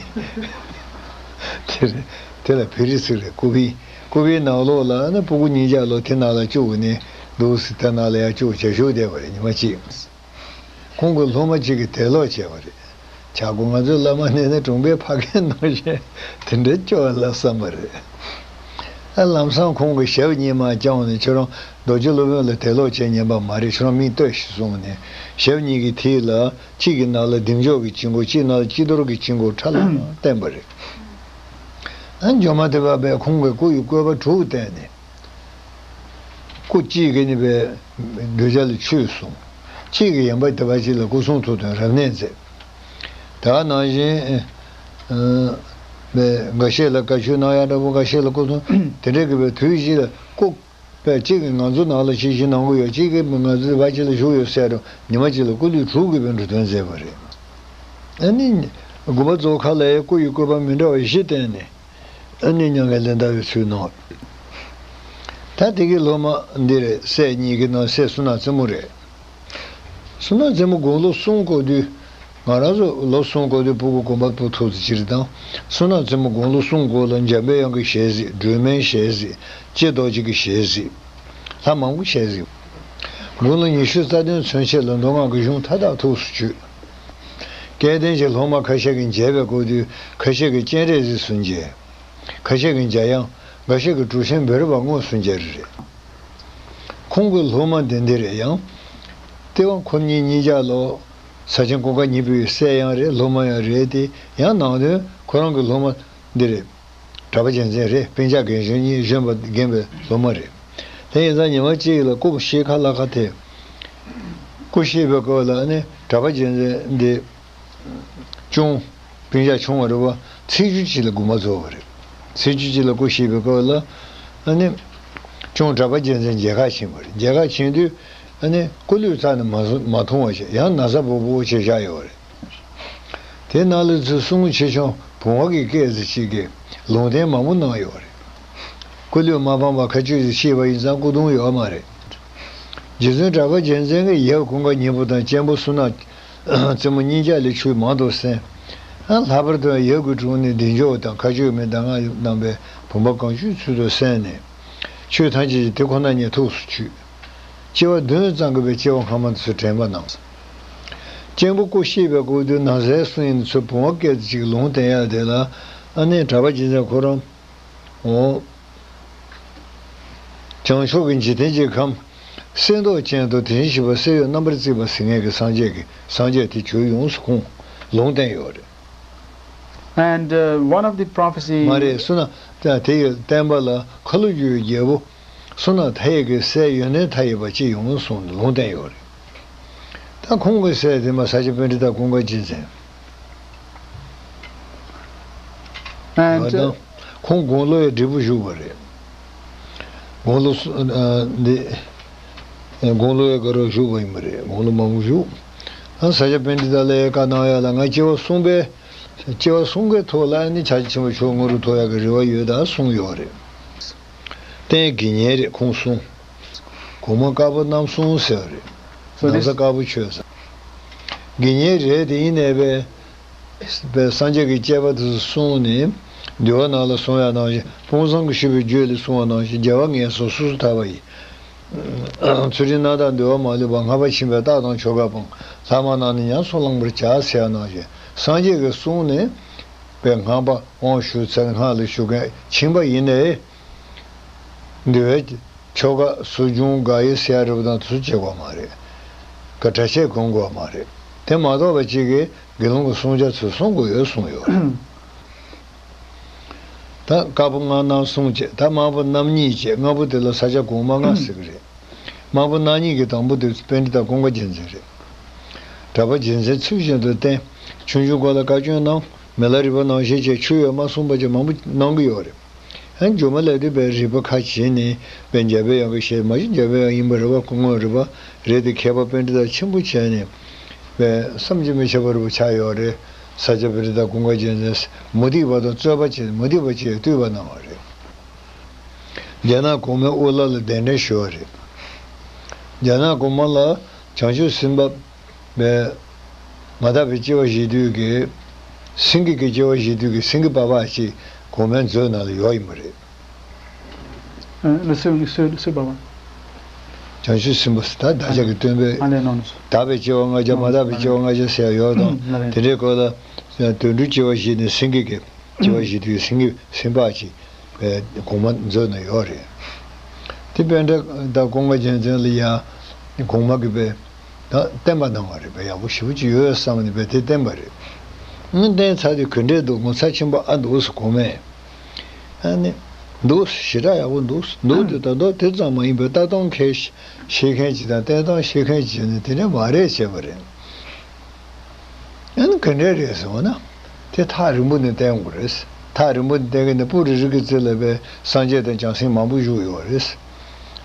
དེ་རེད། དེ་ལ་བེ་རི་ཟེར་རེད། ཀུ་ཕི། ཀུ་ཕིའི་ནང་ལོགས་ལ་ནི་སྤུ་གུ་གཉིས་ཀ་ལོ་དེ་ནང་ལ་བཅུག་ནས་འདུག་ཟེར། དེ་ནང་ལ་ཡར་བཅུག་བྱས་བཞུགས་བསྡད་པ་རེད། ཉི་མ་གཅིག་ཁོང་གི་སློབ་མ་གཅིག་གིས་དད་ལོག་བྱས་པ་རེད། བྱ་དགོས། ང་ཚོའི་བླ་མ་ནས་ནི་གྲོང་པའི་ཕ་རྒན་ནང་བཞིན་དེ་འདྲའི་སྐྱོ་བ་ལ་བསམ་པ་རེད། ཨ། ལམ་སང་ཁོང་གིས་ཞབས་གཉིས་མར་བརྐྱངས་ནས། ཁྱོད་རང་རྡོ་རྗེ་སློབ་དཔོན་ལ་དད་ལོག་བྱེད་ཉན་པ་མ་རེད། ཁྱོད་རང་མིག་ལྟོས་ཤིག་གསུངས་ནས། ཞབས་གཉིས་ཀྱི་མཐིལ་ལ། གཅིག་གི་ནང་ལ་བདེ་མཆོག་གི་དཀྱིལ་འཁོར། གཅིག་ནང་ལ་སྐྱིད་གདུང་གི་དཀྱིལ་འཁོར་ཁྲ་ལམ་ལམ་བསྟན་པ་རེད། ཨ། མགྱོགས་མ་དེ་བ་བས་ཁོང་གི་སྐུ་ཡི་བཀོད་པ་དྲུག་བསྟན་ནས། སྐུ་གཅིག་གིས་ནི་བས་གདུལ་བྱ་ལ་ཆོས་གསུངས། གཅིག་གིས་ཡན་པ་དེ་བ་གཅིག་ལ་སྐུ་གསུང་ཐུགས་དང་རབ་གནས་མཛད། དེ་ག་ནང་བཞིན། ཨ། བས་འགའ་ཤས་ལ་བཀའ་ཆོས་གནང་ཡག་འདྲ་པོ། འགའ་ཤས་ལ་སྐུ་གསུང་། དེ་འདྲ་གི་བས་དུས་གཅིག་ལ་སྐུ། བས་གཅིག་གིས་ང་ཚོ་ནང་ལ་ཅིག་ཅིག་གནང་གི་ཡོད། གཅིག་གིས་ང་ཚོ་དེ་བ་གཅིག་ལ་བཞུགས་ཡོད་ཟེར་རུང་། ཉི་མ་གཅིག་ལ་སྐུ་ལུས་དྲུག་གི་བས་འགྲོ་དོན་མཛད་པ་རེད། ཨ་ནི་དགོངས་པ་རྫོགས་ཁ་ལ་ཡང་སྐུ་ཡི་བཀོད་པ་མི་འདྲ་བ་བཞི་བསྟན་ནས། ཨ་ནི་མྱ་ངན་ལས་འདའ་བའི་ཚུལ་གནང་། ད་དེ་གི་སློབ་མ་འདི་རེད། སྲས་གཉིས་ཀྱི་ནང་སྲས་བསོད་ནམས་རྩེ་མོ་རེད། བསོད་ནམས་རྩེ་མོ་དགུང་ལོ་གསུམ་འཁོར་དུས། ང་རང་ཚོ་ལོ་གསུམ་འཁོར་དུས་སྤུ་གུ་གོམ་པ་སྤོ་ཐུབ་ཚོད་ཅིག་རེད། དང་། བསོད་ནམས་རྩེ་མོ་དགུང་ལོ་གསུམ་འཁོར་ལ་འཇམ་པའི་དབྱངས་ཀྱི་ཞལ་གཟིགས། སྒྲོལ་མའི་ཞལ་གཟིགས། ཀྱེ་རྡོ་རྗེ་གི་ཞལ་གཟིགས། ལྷ་མང་པོ་ཞལ་གཟིགས། དགུང་ལོ་ཉི་ཤུ་རྩ་བདུན་ཚུན་ཆད་ལ་མདོ་སྔགས་ཀྱི་གཞུང་མཐའ་དག་ཐུགས་སུ་ཆུད། སྐལ་ལྡན་གྱི་སློབ་མ་ཁ་ཤས་ཀྱིས་མཇལ་བའི་སྐབས་དུས། ཁ་ཤས་ཀྱིས་སྤྱན་རས་གཟིགས་སུ་མཇལ། ཁ་ཤས་ཀྱིས་འཇམ་དབྱངས། འགའ་ཤས་ཀྱིས་གྲུབ་ཆེན་བེར་པ་དངོས་སུ་མཇལ་རེད། ཁོང་གི་སློབ་མ་འདི་འདི་རེད། ཡང་ལྟེ་བ་ཁོ་གཉིས་གཉིས་ཆ་ལོ། ས་ཆེན་ཀུན་དགའ་སྙིང་པོའི་སྲས་ཡང་རེད། སློབ་མ་ཡང་རེད་དེ། ཡང་ནང་དོན་ཁོ་རང་གི་སློབ་མ་འདི་རེད། གྲྭ་པ་རྒྱལ་མཚན་རེད། སྤུན་ཆ་རྒན་གཞོན་གཉིས་གཞོན་པ་རྒན་པའི་སློབ་མ་རེད། དེ་ཡིན་ཙང་ཉི་མ་གཅིག་ལ་སྐུ་ཤེལ་ཁ་ལ་ཁ་དེ། སྐུ་གཤེགས་པའི་སྐབས་ལ་ནི་གྲྭ་པ་རྒྱལ་མཚན་འདི། ཅུང་སྤུན་ཆ་ཆུང་བ་རེད་པ། ཚེས་བཅུ་གཅིག་ལ་དགུང་པ་རྫོགས་པ་རེད། ཚེས་བཅུ་གཅིག་ལ་སྐུ་གཤེགས་པའི་སྐབས་ལ། ཨ་ནི། ཅུང་གྲྭ་པ་རྒྱལ་མཚན་མཇལ་ཁ་ཕྱིན་པ་རེད། མཇལ་ཁ་ཕྱིན་དུས། ཨ་ནི་སྐུ་ལུས་རྩ་ནས་མ་བཟོ་མ་མཐོང་བ་ཞིག། ཡང་ན་བཟའ་སྦུག་སྦུག་བྱས་བཞག་ཡོད་རེད། དེ་ནང་ལ་ཚུར་གསུང་ཆེ་ཆུང་བུང་བ་གི་སྐད་ཟེར་ཅིག་གིས་ལུང་བསྟན་མང་པོ་གནང་ཡོད་རེད། སྐུ་ལུས་མ་སྤངས་པར་མཁའ་སྤྱོད་དུ་གཤེགས་པ་ཡིན་ཙང་སྐུ་གདུང་ཡོད་མ་རེད། རྗེ་བཙུན་གྲགས་པ་རྒྱལ་མཚན་གྱིས་ཡབ་ཀུན་དགའ་སྙིང་པོ་དང་གཅེན་པོ་བསོད་ནམས་རྩེ་མོ་གཉིས་ཆ་ལས་ཆོས་མང་དུ་གསན། ལྷག་པར་དུ་ཡབ་ཀྱི་དྲུང་ནས་བདེ་མཆོག་དང་མཁའ་སྤྱོད་མའི་གདམས་ངག་གནང་བས་བུམ་པ་གང་བྱོའི་ཚུལ་དུ་གསན་ནས། ཆོས་ཐམས་ཅད་ཀྱི་དེ་ཁོ་ན་ཉིད་ཐུགས་སུ་ཆུད། སྐྱེ་བ་བདུན་ཙམ་གྱིས་པའི་སྐྱེ་བ་སྔ་མ་དེ་ཚོ་དྲན་པ་གནང་། གཅེན་པོ་སྐུ་གཤེགས་པའི་སྐབས་དུས་ན་བཟའི་གསུང་ཡིན་ཚུལ་བུང་བ་སྐད་ཅིག་ལུང་བསྟན་ཡག་དེ་ལ། ཨ་ནི་གྲགས་པ་རྒྱལ་མཚན་ཁོ་རང་། འོ། བྱང་ཕྱོགས་ཀྱི་འཇིག་རྟེན་གྱི་ཁམས། གསེར་མདོག་ཅན་དང་དེ་བཞིན་གཤེགས་པ་གསེར་འོད་རྣམ་པར་བརྩེགས་པ་ཟེར་མཁན་གྱི་སངས་རྒྱས་ཀྱི་སངས་རྒྱས་དེ་བྱོན་ཡོངས་སུ་ཁོང་ལུང་བསྟན་ཡོད་རེད། And uh, one of the prophecy མ་རེད། བསོད་ནམས་དེ་ཡི་བསྟན་པ་ལ་ཁ་ལོ་བསྒྱུར་བའི་རྒྱལ་པོ། བསོད་ནམས་མཐའ་ཡས་ཀྱི་སྲས་ཡོན་ཏན་མཐའ་ཡས་པ་ཅིག་ཡོང་གསུངས་ནས་ལུང་བསྟན་ཡོད་རེད། ད་ཁོང་གི་སྲས་དེ་མ་ས་སྐྱ་པཎྜི་ཏ་ཀུན་དགའ་རྒྱལ་མཚན། And ད་ཁོང་དགུང་ལོ་ཡང་བགྲེས་པོ་བཞུགས་པ་རེད། དགུང་ལོ་སུ་ཨ་འདི། དགུང་ལོ་ཡང་ག་རེ་བཞུགས་པ་ཡིན་པ་རེད། དགུང་ལོ་མང་པོ་བཞུགས། ཨ་ས་སྐྱ་པཎྜི་ཏ་ལ་ཡང་བཀའ་གནང་ཡག་ལ། ང་སྐྱེ་བ་གསུམ་པའི། སྐྱེ་བ་གསུམ་ཀའི་ཐོག་ལ་ནི་ཕྱག་རྒྱ་ཆེན་པོ་མཆོག་དངོས་སུ་ཐོབ་ཡག་གི་རེ་བ་ཡོད་ད་གསུངས་ཡོད་རེད། རྟེན་དགེ་བསྙེན་རེད། ཁོང་གསུང་། གོང་མ་དཀར་པོ་རྣམ་གསུམ་ཟེར་བ་རེད། So ན་བཟའ་this དཀར་པོ་མཆོད་ས། དགེ་བསྙེན་རེད་དེ། ཡིན་ནའི་པས། པས་སངས་རྒྱས་ཀྱི་བཅས་པ་དེ་ཚོ་གསུངས་ནས། འདུལ་བ་ནང་ལ་གསུངས་ཡག་ནང་བཞིན། དཔང་བཟང་གིས་ཞུས་པའི་རྒྱུད་ལས་གསུངས་པ་ནང་བཞིན། རྒྱལ་བ་ངན་སོང་སོ་སོར་ཐར་པ་ཡི། ཚུལ་ཁྲིམས་རྣམ་དག་འདུལ་བ་མ་ལུས་པ། སྔགས་པ་ཕྱིན་པས་རྟགས་དང་ཆོ་ག་སྤངས། ལྷག་མ་རྣམས་ནི་ཉམས་སུ་བླང་བར་བྱ་ཟེར་ཡག་ནང་བཞིན། སངས་རྒྱས་ཀྱིས་གསུངས་ནས། པས་སྔགས་པ་དབང་ཞུ་ཚར། སྔགས་ལ་ཞུགས་མཁན་ཕྱིན་པ་ཡིན་ནའི། འདུལ་བའི་ཆོ་ག་ཟབ་སྦྱོང་དགག་དབྱེ་ཟེར་ཡག་རེད་པ་དང་དེ་ཚོ་བྱེད་དགོས་མ་རེད། ག་གྲྭ་ཆས་གོན་དགོས་མ་རེད། དེ་མ་གཏོགས་པ་གཅིག་གིས་དགེ་སློང་གི་བསྲུང་བྱ་ཚོ་སྲུང་དགོས་ཡོད་གསུངས་ཡོད་རེད། ད་དཀར་པོ་དམར་རྣམ་གསུམ་བྱས། ད་དམར་པོ་རྣམ་གཉིས་བྱས། དམར་པོ་དེ་ལ་ས་སྐྱ་གོང་མ་ལྔ་ཟེར་གི་རེད། དམར་པོ་རྣམ་གཉིས་ཀྱི་དང་པོ་དེ་པཎྜི་ཏ་ཀུན་དགའ་རྒྱལ་མཚན་རེད། གྲགས་པ་རྒྱལ་མཚན་ཚུལ་བཞིན་དུ་བསྟེན། ཆོས་འབྱུང་སྐོར་ལ་བཀའ་བཀྱོན་གནང་། མི་ལ་རས་པ་ནང་བཞིན་བྱས། ཆོས་ཡོད་མ་གསུངས་པ་ཅིག་མང་པོ་གནང་གི་ཡོད་རེད། ཡང་མཇུག་མ་ལ་དེ་པའི་རིག་པ་ཁ་ཕྱེ་ནས། པའི་འཇམ་པའི་དབྱངས་ཀྱི་ཞལ། མ་གཞི་འཇམ་པའི་དབྱངས་ཡིན་པ་རེད་པ། སྐུ་དངོས་རེད་པ། རེད་དེ་མཁས་པ་པཎྜི་ཏ་ཆེན་པོ་བྱས་ནས། པའི་བསམ་གྱིས་མི་ཁྱབ་པ་རེད་པ། ཆགས་ཡོད་རེད། ས་སྐྱ་པཎྜི་ཏ་ཀུན་དགའ་རྒྱལ་མཚན་མུ་སྟེགས་པ་དང་རྩོད་པ་བྱས། མུ་སྟེགས་པ་བྱས་བཏུལ་བ་གནང་བ་རེད། རྒྱ་ནག་གོང་མའི་དབུ་བླ་ལ་གདན་འདྲེན་ཞུས་པ་རེད། རྒྱ་ནག་གོང་མ་ལ་བྱང་ཆུབ་སེམས་དཔའ་བས་མ་དག་པའི་སྐྱེ་བ་བཞེས་དུས་ཀྱི། སེང་གེ་གི་སྐྱེ་བ་བཞེས་དུས་ཀྱི་སེང་གེ་པགས་པ་ཅིག་གོང་མའི་མཛོད་ནང་ལ་ཡོད་ཡིན་པ་རེད། ཨ་ལ་སེང་གེ་སེང་གེ་པགས་པ། བྱང་ཆུབ་སེམས་དཔའ་ཟེར་ད་བདག་ཅག་གི་སྟོན་པས། ཨ་ལས་གནང་ནས་སོ། དག་པའི་སྐྱེ་བ་ལྔ་བརྒྱ་མ་དག་པའི་སྐྱེ་བ་ལྔ་བརྒྱ་ཟེར་ཡ་ཡོད་དང་། ཨ་ལས། དེ་འདྲའི་སྐོར་ལ་དོན་སྒྲུབ་སྐྱེ་བ་བཞི་ནས་སེང་གེ་གི་སྐྱེ་བ་བཞེས་དུས་སེང་གེ་སེམས་དཔའ་ཅིག་པའི་གོང་མ་མཛད་ནས་ཡོད་རེད། དེ་པཎྜི་ཏ་ཀུན་དགའ་རྒྱལ་མཚན་ལ་ཡང་གོང་མ་གིས་པའི་ད་བསྟན་པ་གནང་བ་རེད་པས། ཡག་པོ་ཞེ་པོ་ཅིག་ཡོད་བསམ་ནས་པའི་དེ་བསྟན་པ་རེད། ཨང་བསྟན་ཚར་དུས་ག་འདྲས་འདུག་ངོ་མཚར་ཆེན་པོ་ཨ་འདུག་སེ་གོང་མས། ཨ་ནི། འདུག་སེ་ཞེ་དྲག་ཡག་པོ་འདུག་སེ་འདུག་དེ་ད་དུང་དེ་ཙམ་མ་ཡིན་པའི་ལྟ་སྟངས་ཁས་ཤེས་མཁན་ཅིག་དང་བསྟན་སྟངས་ཤེས་མཁན་ཅིག་ནི་དེ་འདྲ་མ་རེད་བྱས་པ་རེད། ཨ་ནི་ག་འདྲས་རེད་ཟེར་བ་ན། དེ་ཐག་རིང་པོ་ནས་བསྟན་དགོས་རེད། ཐག་རིང་པོ་ནས་བསྟན་གི་ནི་སྤུ་རི་རི་གི་རྩེ་ལ་པའི་སངས་རྒྱས་དང་བྱང་སེམས་མང་པོ་བཞུགས་ཡོད་རེད།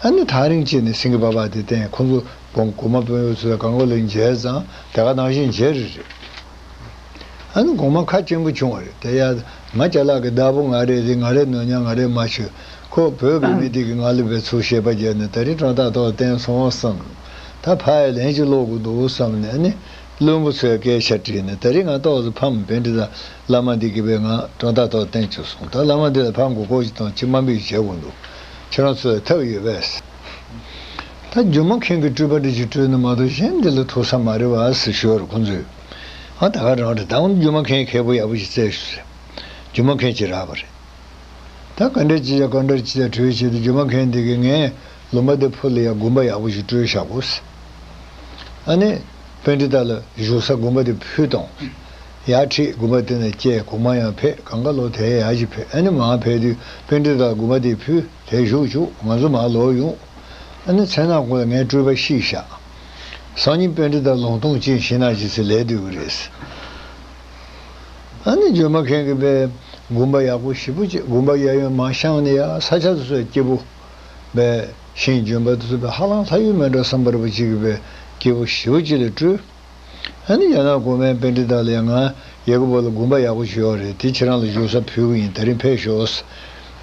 ཨ་ནི་ཐག་རིང་ཅིག་ནས་སེང་གེ་པགས་པ་དེ་བསྟན། ཁོང་ཚོ་གོང་གོང་མ་དཔོན་གཡོག་ཚོ་དང་གང་ག་ལ་མཇལ་ཙང་དེ་ག་ནང་བཞིན་མཇལ་རེད་རེད། ཨ་ནི་གོང་མ་ཁ་སྐྱེངས་པོ་བྱུང་བ་རེད། དེ་ཡ། ང་ཅ་ལག་གི་བདག་པོ་ང་རེད་དེ། ང་རེད་ནོར་ཉག་ང་རེད་མ་ཤོད། ཁོ་བོད་ཀྱི་མི་དེ་གི་ང་ལ་བའི་ཚུར་བཤད་པ་བརྒྱབ་ནས་ད་རིང་གྲངས་ཐག་ཐོག་བསྟན་སོང་བསམ། ད་ཕ་ཡི་ལན་ཅིག་ལོག་དགོས་འདུག་བསམ་ནས་ཨ་ནི། བློན་པོ་ཚོས་སྐད་ཆ་དྲིས་ནས་ད་རིང་ང་ཏོག་ཙམ་ཕམ། པཎྜི་ཏ་བླ་མ་འདི་གི་བས་ང་གྲངས་ཐག་ཐོག་བསྟན་བཅུག་སོང་། ད་བླ་མ་འདི་ལ་ཕམ་དགོས་སྐོར་ཅིག་དང་ཅི་དམའ་འབེབས་བྱེད་དགོས་འདུག་ཁྱེད་རང་ཚོས་ཐབས་ཡོད་པས། ད་སྒྱུ་མ་མཁན་གྱི་སྤྲུལ་པ་འདི་ཅིག་སྤྲུལ་ན་མ་གཏོགས་གཞན་འདི་ལ་ཐུག་ས་མ་རེད་བ་ཟེར་ཞུ་བར་ཁོང་ཚོས། ཨ་ད་ག་རང་རེད། ད་འོ་སྒྱུ་མ་མཁན་མཁས་པོ་ཡག་པོ་ཞིག་བཙལ་ཤོག་ཟེར། སྒྱུ་མ་མཁན་ཅིག་རག་པ་རེད། ད་ག་འདྲ་ཅི་བྱ་ག་འདྲ་ཅི་བྱ་གྲོས་བྱེད་དུ་སྒྱུ་མ་མཁན་འདི་གིས་ངས་ལུང་པ་འདི་ཕུ་ལ་ཡ་དགོན་པ་ཡག་པོ་ཞིག་སྤྲུལ་བཞག་གོ་ཟེར། ཨ་ནི། པཎྜི་ཏ་ལ་བཞུགས་ས་དགོན་པ་དེ་ཕུལ་དང་། ཡར་ཁྲིད་དགོན་པ་དེ་ནས་བསྐྱལ། གོང་མ་ཡང་ཕེབས། གང་ག་ལོ་དེ་ཡར་ཞིག་ཕེབས། ཨ་ནི་མར་ཕེབས་དུས་པཎྜི་ཏ་དགོན་པ་དེ་ཕུལ། དེ་བཞུགས་བཅུག་ང་ཚོ་མར་ལོག་ཡོང་། ཨ་ནི་མཚན་ནག་གུང་ལ་ངའི་སྤྲུལ་པ་ཤེས་བཞག་སང་ཉིན་པཎྜི་ཏ་ལུང་སྟོང་ཅན་ཤིང་ནགས་ཅན་ཟེར་ལས་སྡོད་ཀྱི་རེད། ཨ་ནི་སྒྱུ་མ་མཁན་གྱིས་པའི་དགོན་པ་ཡག་པོ་ཞེ་པོ་ཅིག་དགོན་པ་གཡས་གཡོན་མར་བཤམས་ནས་ཡ་ས་ཆ་དེ་ཚོ་སྐྱིད་པོ། པའི་ཤིང་ལྗོན་པ་དེ་ཚོ་པའི་ཧ་ལམ་ལྷ་ཡུལ་མེ་འབྲོག་བསམ་པ་རེ་པོ་ཅིག་གི་པའི་སྐྱིད་པོ་ཞེ་པོ་ཅིག་ལ་སྤྲུལ། ཨ་ནི་ཡང་ན་གོང་མའི་པཎྜི་ཏ་ལ་ཡང་ང་ཡ་གི་བོ་ལ་དགོན་པ་ཡག་པོ་ཞིག་ཡོད་རེད། དེ་ཁྱེད་རང་ལ་བཞུགས་ས་ཕུལ་གི་ཡིན། དེ་རིང་ཕེབས་ཤོག་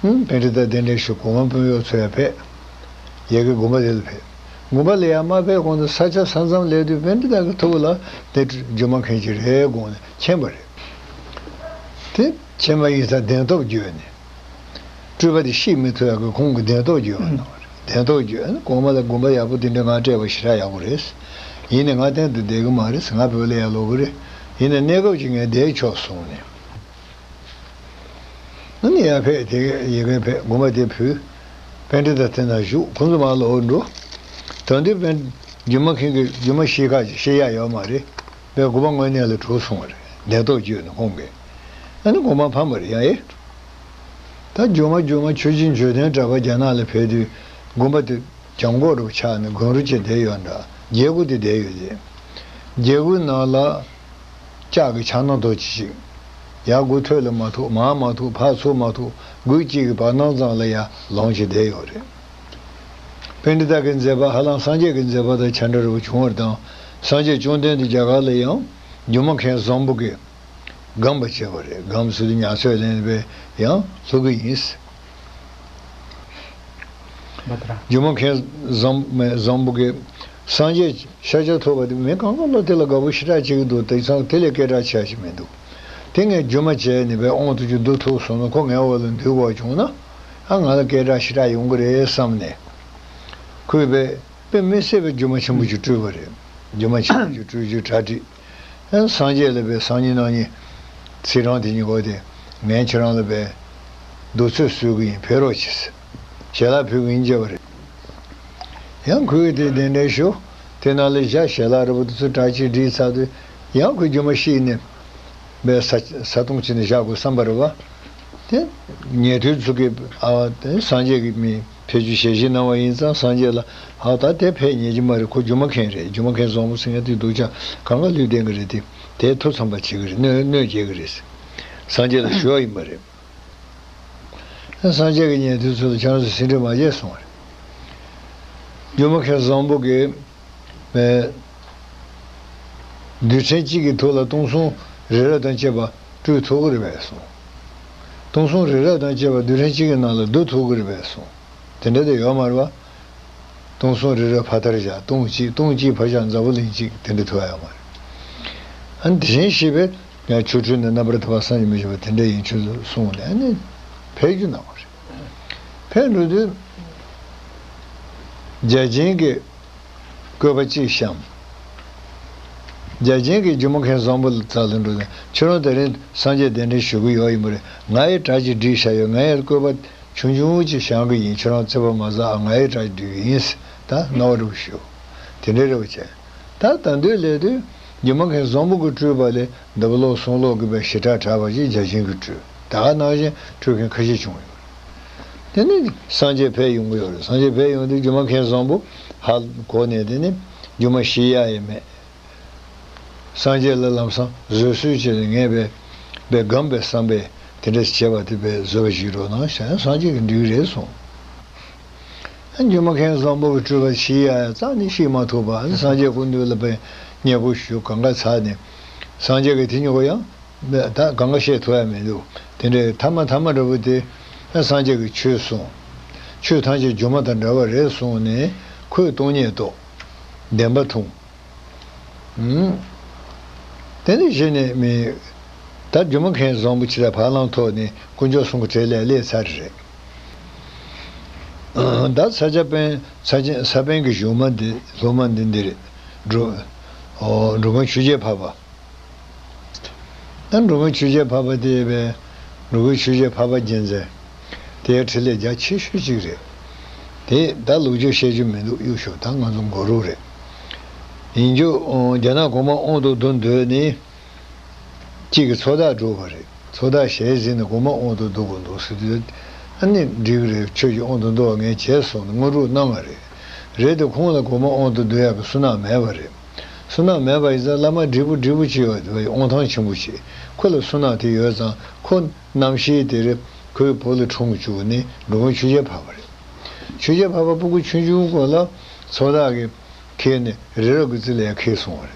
ཨུམ་པཎྜི་ཏ་གདན་འདྲེན་ཞུ། གོང་མ་དཔོན་གཡོག་ཚོ་ཡང་ཕེབས། ཡ་གི་དགོན་པ་དེ་ལ་ཕེབས། དགོན་པ་ལ་ཡང་མ་ཕེབས་གོང་དུ་ས་ཆ་ས་མཚམས་སླེབས་དུས་པཎྜི་ཏ་གི་ཐུགས་ལ་དེ་སྒྱུ་མ་མཁན་ཅིག་རེད་དགོངས་ནས་མཁྱེན་པ་རེད། དེ་མཁྱེན་པ་ཡིན་ཙང་གདན་ཐོབ་བརྒྱུད་ནས། སྤྲུལ་པ་དེ་ཤེས་མི་ཐུབ་ཡག་གི་ཁོང་གི་གདན་ཐོབ་བརྒྱུད་པ་གནང་བ་རེད། གདན་ཐོབ་བརྒྱུད་ཨ་ནི་གོང་མ་ལ་དགོན་པ་ཡག་པོ་དེ་འདྲ་ང་སྤྲད་པ་ཞེ་དྲག་ཡག་པོ་རེད། ཡིན་ནའི་ང་གཏན་དུ་བསྡད་གི་མ་རེད། ང་བོད་ལ་ཡར་ལོག་གི་རེད། ཡིན་ནའི་གནས་སྐབས་ཅིག་ངས་བསྡད་ཆོག་གསུངས་ནས། ཨ་ནི་ཡར་ཕེབས་དེ་ཡ་གི་ཕེབས་དགོན་པ་དེ་ཕུལ། པཎྜི་ཏ་དེ་ན་བཞུགས། ཁོང་ཚོ་མར་ལོག་འགྲོ། དོན་དུ་པཎ་སྒྱུ་མ་མཁན་གྱི་སྒྱུ་མ་ཤེས་ཁ་ཅིག་ཤེས་ཡག་ཡོད་མ་རེད། པའི་དགོན་པ་དངོས་གནས་ལ་གྲུབ་སོང་བ་རེད། གདན་ཐོབ་བརྒྱུད་ནས་ཁོང་གིས། ཨ་ནི་གོང་མ་ཕམ་པ་རེད་ཡང་ཨེ། ད་སྒྱུ་མ་སྒྱུ་མ་ཆོས་རྗེ་འཇམ་དཔལ་གྲགས་པ་རྒྱ་ནག་ལ་ཕེབས་དུས་དགོན་པ་དེ་བྱང་ཁོག་རུ་ཆགས་ནས་དགོན་རུ་ཅིག་བསྡད་ཡོད་འདྲ། རྒྱལ་སྒོ་དེ་བསྡད་ཡོད་རེད། རྒྱལ་སྒོའི་ནང་ལ་ལྕགས་ཀྱི་ཆག་སྣ་རྡོ་ཅིག་ཅིག་ཡར་སྒོ་ཐོག་ལ་མ་ཐུག་མར་མ་ཐུག་ཕར་ཚུར་མ་ཐུག་སྒོ་གཅིག་གི་བར་སྣང་ཙམ་ལ་ཡར་ལོངས་ཀྱིས་བསྡད་ཡོད་རེད། པཎྜི་ཏ་གི་མཛད་པ་ཧ་ལམ་སངས་རྒྱས་ཀྱི་མཛད་པ་དང་ཆ་འདྲ་རུ་བྱུང་བར་དང་། སངས་རྒྱས་བཅོམ་ལྡན་འདས་རྒྱ་གར་ལ་ཡང་སྒྱུ་མ་མཁན་བཟང་པོ་གིས་སྒོམ་པ་བྱས་པ་རེད། སྒོམ་ཟེར་དུས་ཉ་ཚོད་ལེན་པའི་ཡང་ལྷུག་གི་ཡིན། སྒྱུ་མ་མཁན་བཟང་བཟང་པོ་གིས་སངས་རྒྱས་ཤཱཀྱ་ཐུབ་པ་དེ་མི་གང་ག་ལོ་དེ་ལ་དགའ་པོ་ཞེ་དྲག་བྱེད་ཀྱི་འདུག་དེང་སང་དེ་ལས་སྐད་གྲགས་ཆེ་ཞིག་མི་འདུག་དེ་ངས་སྒྱུ་མ་བྱས་ནས་པའི་དབང་དུ་གྱུར་འདུག་ཐུག་སོང་ན་ཁོ་ངའི་འོག་ལ་འདུས་དགོས་བྱུང་ན་ཨ་ང་ལ་སྐད་གྲགས་ཞེ་དྲག་ཡོང་གི་རེད་བསམ་ནས། ཁོས་པའི་དཔེ་མི་སྲིད་པའི་སྒྱུ་མ་ཆེན་པོ་ཞིག་སྤྲུལ་བ་རེད། སྒྱུ་མ་ཆེན་པོ་ཞིག་སྤྲུལ་རྒྱུ་གྲ་སྒྲིག་ཡང་སངས་རྒྱས་ལ་པའི་སང་ཉིན་གནངས་ཉིན་ཚེས་གྲངས་དེ་ཉིན་གོ་དེ་ངས་ཁྱེད་རང་ལ་པའི་གདུགས་ཚོད་གསོལ་གི་ཡིན། ཕེབས་རོགས་གྱིས། ཞལ་ལག་ཕུལ་གི་ཡིན་བྱས་པ་རེད། ཡང་ཁོས་དེ་གདན་འདྲེན་ཞུ། དེ་ནང་ལ་བཞག་ཞལ་ལག་རིལ་བུ་དེ་ཚོ་གྲ་སྒྲིག་སྒྲིག་ཚར་དུས་ཡང་ཁོས་སྒྱུ་མ་ཤེས་ནས་པའི་ས་ས་སྟོང་ཅིག་ནས་བཞག་དགོས་བསམ་པ་རེད་བ། དེ་ཉན་ཐོས་ཚོ་གིས་ཨ་དེ་སངས་རྒྱས་ཀྱི་མི་ཕེབས་རྒྱུ་ཞལ་བཞེས་གནང་བ་ཡིན་ཙང་སངས་རྒྱས་ལ་ཨ་ད་དེ་ཕེབས་ཉན་གྱི་མ་རེད། ཁོ་སྒྱུ་མ་མཁན་རེད། སྒྱུ་མ་མཁན་བཟང་པོ་ཟེར་མཁན་དེ་སྡུག་ཅག་གང་ག་ལུས་ལྡན་གྱི་རེད། དེ་དེ་ཐུགས་ཚངས་པ་བྱེད་ཀྱི་རེད། གནོད་གནོད་སྐྱེལ་གྱི་རེད། སངས་རྒྱས་ལ་ཞུ་བ་ཡིན་པ་རེད། སངས་རྒྱས་ཀྱིས་ཉན་ཐོས་ཚོ་ལ་ཁྱེད་རང་ཚོ་ཟིན་བྲིས་མ་བྱས་གསུངས་པ་རེད། སྒྱུ་མ་མཁན་བཟང་པོ་གིས་པའི་རྡུལ་ཕྲན་གཅིག་གི་ཐོག་ལ་སྟོང་གསུམ་རི་རབ་དང་བཅས་པ་སྤྲུལ་ཐུབ་ཀྱི་རེད་པས་གསུངས། སྟོང་གསུམ་རི་རབ་དང་བཅས་པ་རྡུལ་ཕྲན་གཅིག་གི་ནང་ལ་བསྡུ་ཐུབ་ཀྱི་རེད་པས་གསུངས། དེ་འདྲ་དེ་ཡོད་མ་རེད་བ། སྟོང་གསུམ་རི་རབ་ཕ་མཐར་བཞག་སྟོང་གཅིག་སྟོང་གཅིག་ཕར་བཞག་འཛམ་བུ་གླིང་གཅིག་དེ་འདྲ་ཐུབ་ཡ་ཡོད་མ་རེད། ཨ་ནི་དེ་བཞིན་གཤེགས་པའི་ཆོ་འཕྲུལ་ནི་རྣམ་པར་ཐར་པ་བསམ་གྱིས་མི་ཁྱབ་པ་དེ་འདྲ་ཡིན་ཚུལ་གསུངས་ནས་ཨ་ནི་ཕེབས་རྒྱུ་གནང་བ་རེད། ཕེབས་འགྲོ་དུས། བརྒྱ་བྱིན་གྱི་བཀོད་པ་གཅིག་བཤམས། བརྒྱ་བྱིན་གྱིས་སྒྱུ་མ་མཁན་བཟང་པོ་ལ་རྩ་ལ་འགྲོ་ནས་ཁྱོད་རང་དེ་རིང་སངས་རྒྱས་གདན་འདྲེན་ཞུ་གི་ཡོད་ཡིན་པ་རེད། ང་ཡི་གྲྭ་གཅིག་བསྒྲིགས་བཞག་ཡོད། ང་ཡི་བཀོད་པ་ཆུང་ཆུང་ཅིག་བཤམས་གི་ཡིན། ཁྱོད་རང་རྩིས་པ་མ་ཟ། ང་ཡི་གྲྭ་གཅིག་བསྒྲིགས་ཡིན། ད་རྣ་བ་རུ་ཞུ། དེ་འདྲའི་རེ་བ་བྱས། ད་ད་འདོད་ལས་དུས་སྒྱུ་མ་མཁན་བཟང་པོ་གིས་སྤྲུལ་པ་ལས་ཟླ་བ་ལོ་གསུམ་ལོ་གི་བའི་ཞེ་དྲག་དྲག་པ་ཞིག་བརྒྱ་བྱིན་གྱིས་སྤྲུལ། ད་ག་ནང་བཞིན་སྤྲུལ་མཁན་ཁ་ཤས་བྱུང་ཡོད་རེད། དེ་ནས་སངས་རྒྱས་ཕེབས་ཡོང་གི་ཡོད་རེད། སངས་རྒྱས་ཕེབས་ཡོང་དུས་སྒྱུ་མ་མཁན་བཟང་པོ་ཧ་གོ་ནས། དེ་ནས་སྒྱུ་མ་ཞིག་ཡ་ཡི་མེད། སངས་རྒྱས་ལ་ལམ་སང་བཟོད་གསོལ་བྱས་ནས་ངས་བའི་བའི་སྒོམ་པའི་བསམ་པས་དེ་འདྲ་བྱས་པ་དེ་བའི་བཟོད་པ་ཞིག་རོགས་གནང་བྱས་ན་སངས་རྒྱས་ཀྱིས་འགྲིག་རེད་གསུངས། སྒྱུ་མ་མཁན་བཟང་པོ་གི་སྤྲུལ་པ་ཞིག་ཡ་ཡ་རྩ་ནས་ཤེས་མ་ཐུབ་པ། སངས་རྒྱས་སྐུ་མདུན་ལ་བའི་མཉེས་པོ་ཞུ་གང་ག་ཚར་ནས། སངས་རྒྱས་ཀྱིས་དེ་ཉོ་ག་ཡང་ད་གང་ག་བཤད་ཐུབ་ཡ་མི་འདུག། དེ་འདྲའི་ཐ་མ་ཐ་མ་འདྲ་བོ་དེ་ཨ་སངས་རྒྱས་ཀྱིས་ཆོས་གསུངས། ཆོས་ཐམས་ཅད་སྒྱུ་མ་དང་འདྲ་བ་རེད་གསུངས་ནས་ཁོས་སྟོང་ཉིད་རྟོགས། བདེན་པ་མཐོང་། ཨུམ། དེ་ནས་གཞི་ནས་མི། ད་སྒྱུ་མ་མཁན་བཟང་པོ་ཅིག་ལ་བར་ལམ་ཐོག་ནས་དཀོན་མཆོག་གསུམ་གྱི་གྲལ་ལ་སླེབས་ཚར་རེད། ད་ས་སྐྱ་པཎ་ས་སྐྱ་ས་པཎ་གྱི་སྒྱུ་མ་འདི་སློབ་མ་འདི་འདི་རེད། འགྲོ། ཨོ། འགྲོ་མགོན་ཆོས་རྒྱལ་འཕགས་པ། ད་འགྲོ་མགོན་ཆོས་རྒྱལ་འཕགས་པ་དེ་བས། འགྲོ་མགོན་ཆོས་རྒྱལ་འཕགས་པ་རྒྱལ་མཚན། དེའི་འཕྲིན་ལས་རྒྱ་ཆེ་ཤོས་གཅིག་རེད། དེ་ད་ལོ་རྒྱུས་བཤད་རྒྱུ་མི་འདུག། གཡུག་ཞོག། ད་ང་ཚོ་འགོར་རོགས་རེད། ཡིན་རྒྱུ། ཨོ། རྒྱ་ནག་གོང་མ་དབང་དུ་བསྡུ་འདོད་ནི། གཅིག་གིས་ཚོགས་བདག་སྒྲུབ་པ་རེད། ཚོགས་བདག་ཞལ་གཟིགས་ནས་གོང་མ་དབང་དུ་བསྡུ་དགོས་འདུག་ཟེར་དུས། ཨ་ནི་འགྲིག་གི་རེད། ཁྱོད་ཀྱིས་དབང་དུ་བསྡུ་བ་ངས་བྱས་སོང་ནས་དངོས་གྲུབ་གནང་བ་རེད། རེད་དེ་ཁོང་ལ་གོང་མ་དབང་དུ་བསྡུ་ཡག་གི་བསོད་ནམས་མེད་པ་རེད། བསོད་ནམས་མེད་པ་ཡིན་ཙང་བླ་མ་བགྲེས་པོ་བགྲེས་པོ་ཅིག་ཡོད་པའི་དབང་ཐང་ཆེན་པོ་ཅིག། ཁོ་ལ་བསོད་ནམས་དེ་ཡོད་ཙང་ཁོ་རྣམ་ཤེས་དེ་རེད། ཁོའི་བུ་ལ་འཁྲུངས་བཅུག་ནས་འགྲོ་མགོན་ཆོས་རྒྱལ་འཕགས་པ་རེད། ཆོས་རྒྱལ་འཕགས་པ་སྤུ་གུ་ཆུང་ཆུང་སྒང་ལ་ཚོགས་བདག་གིས་ཁྱེར་ནས་རི་རབ་ཀྱི་རྩེ་ལ་ཡར་ཁྱེར་སོང་བ་རེད།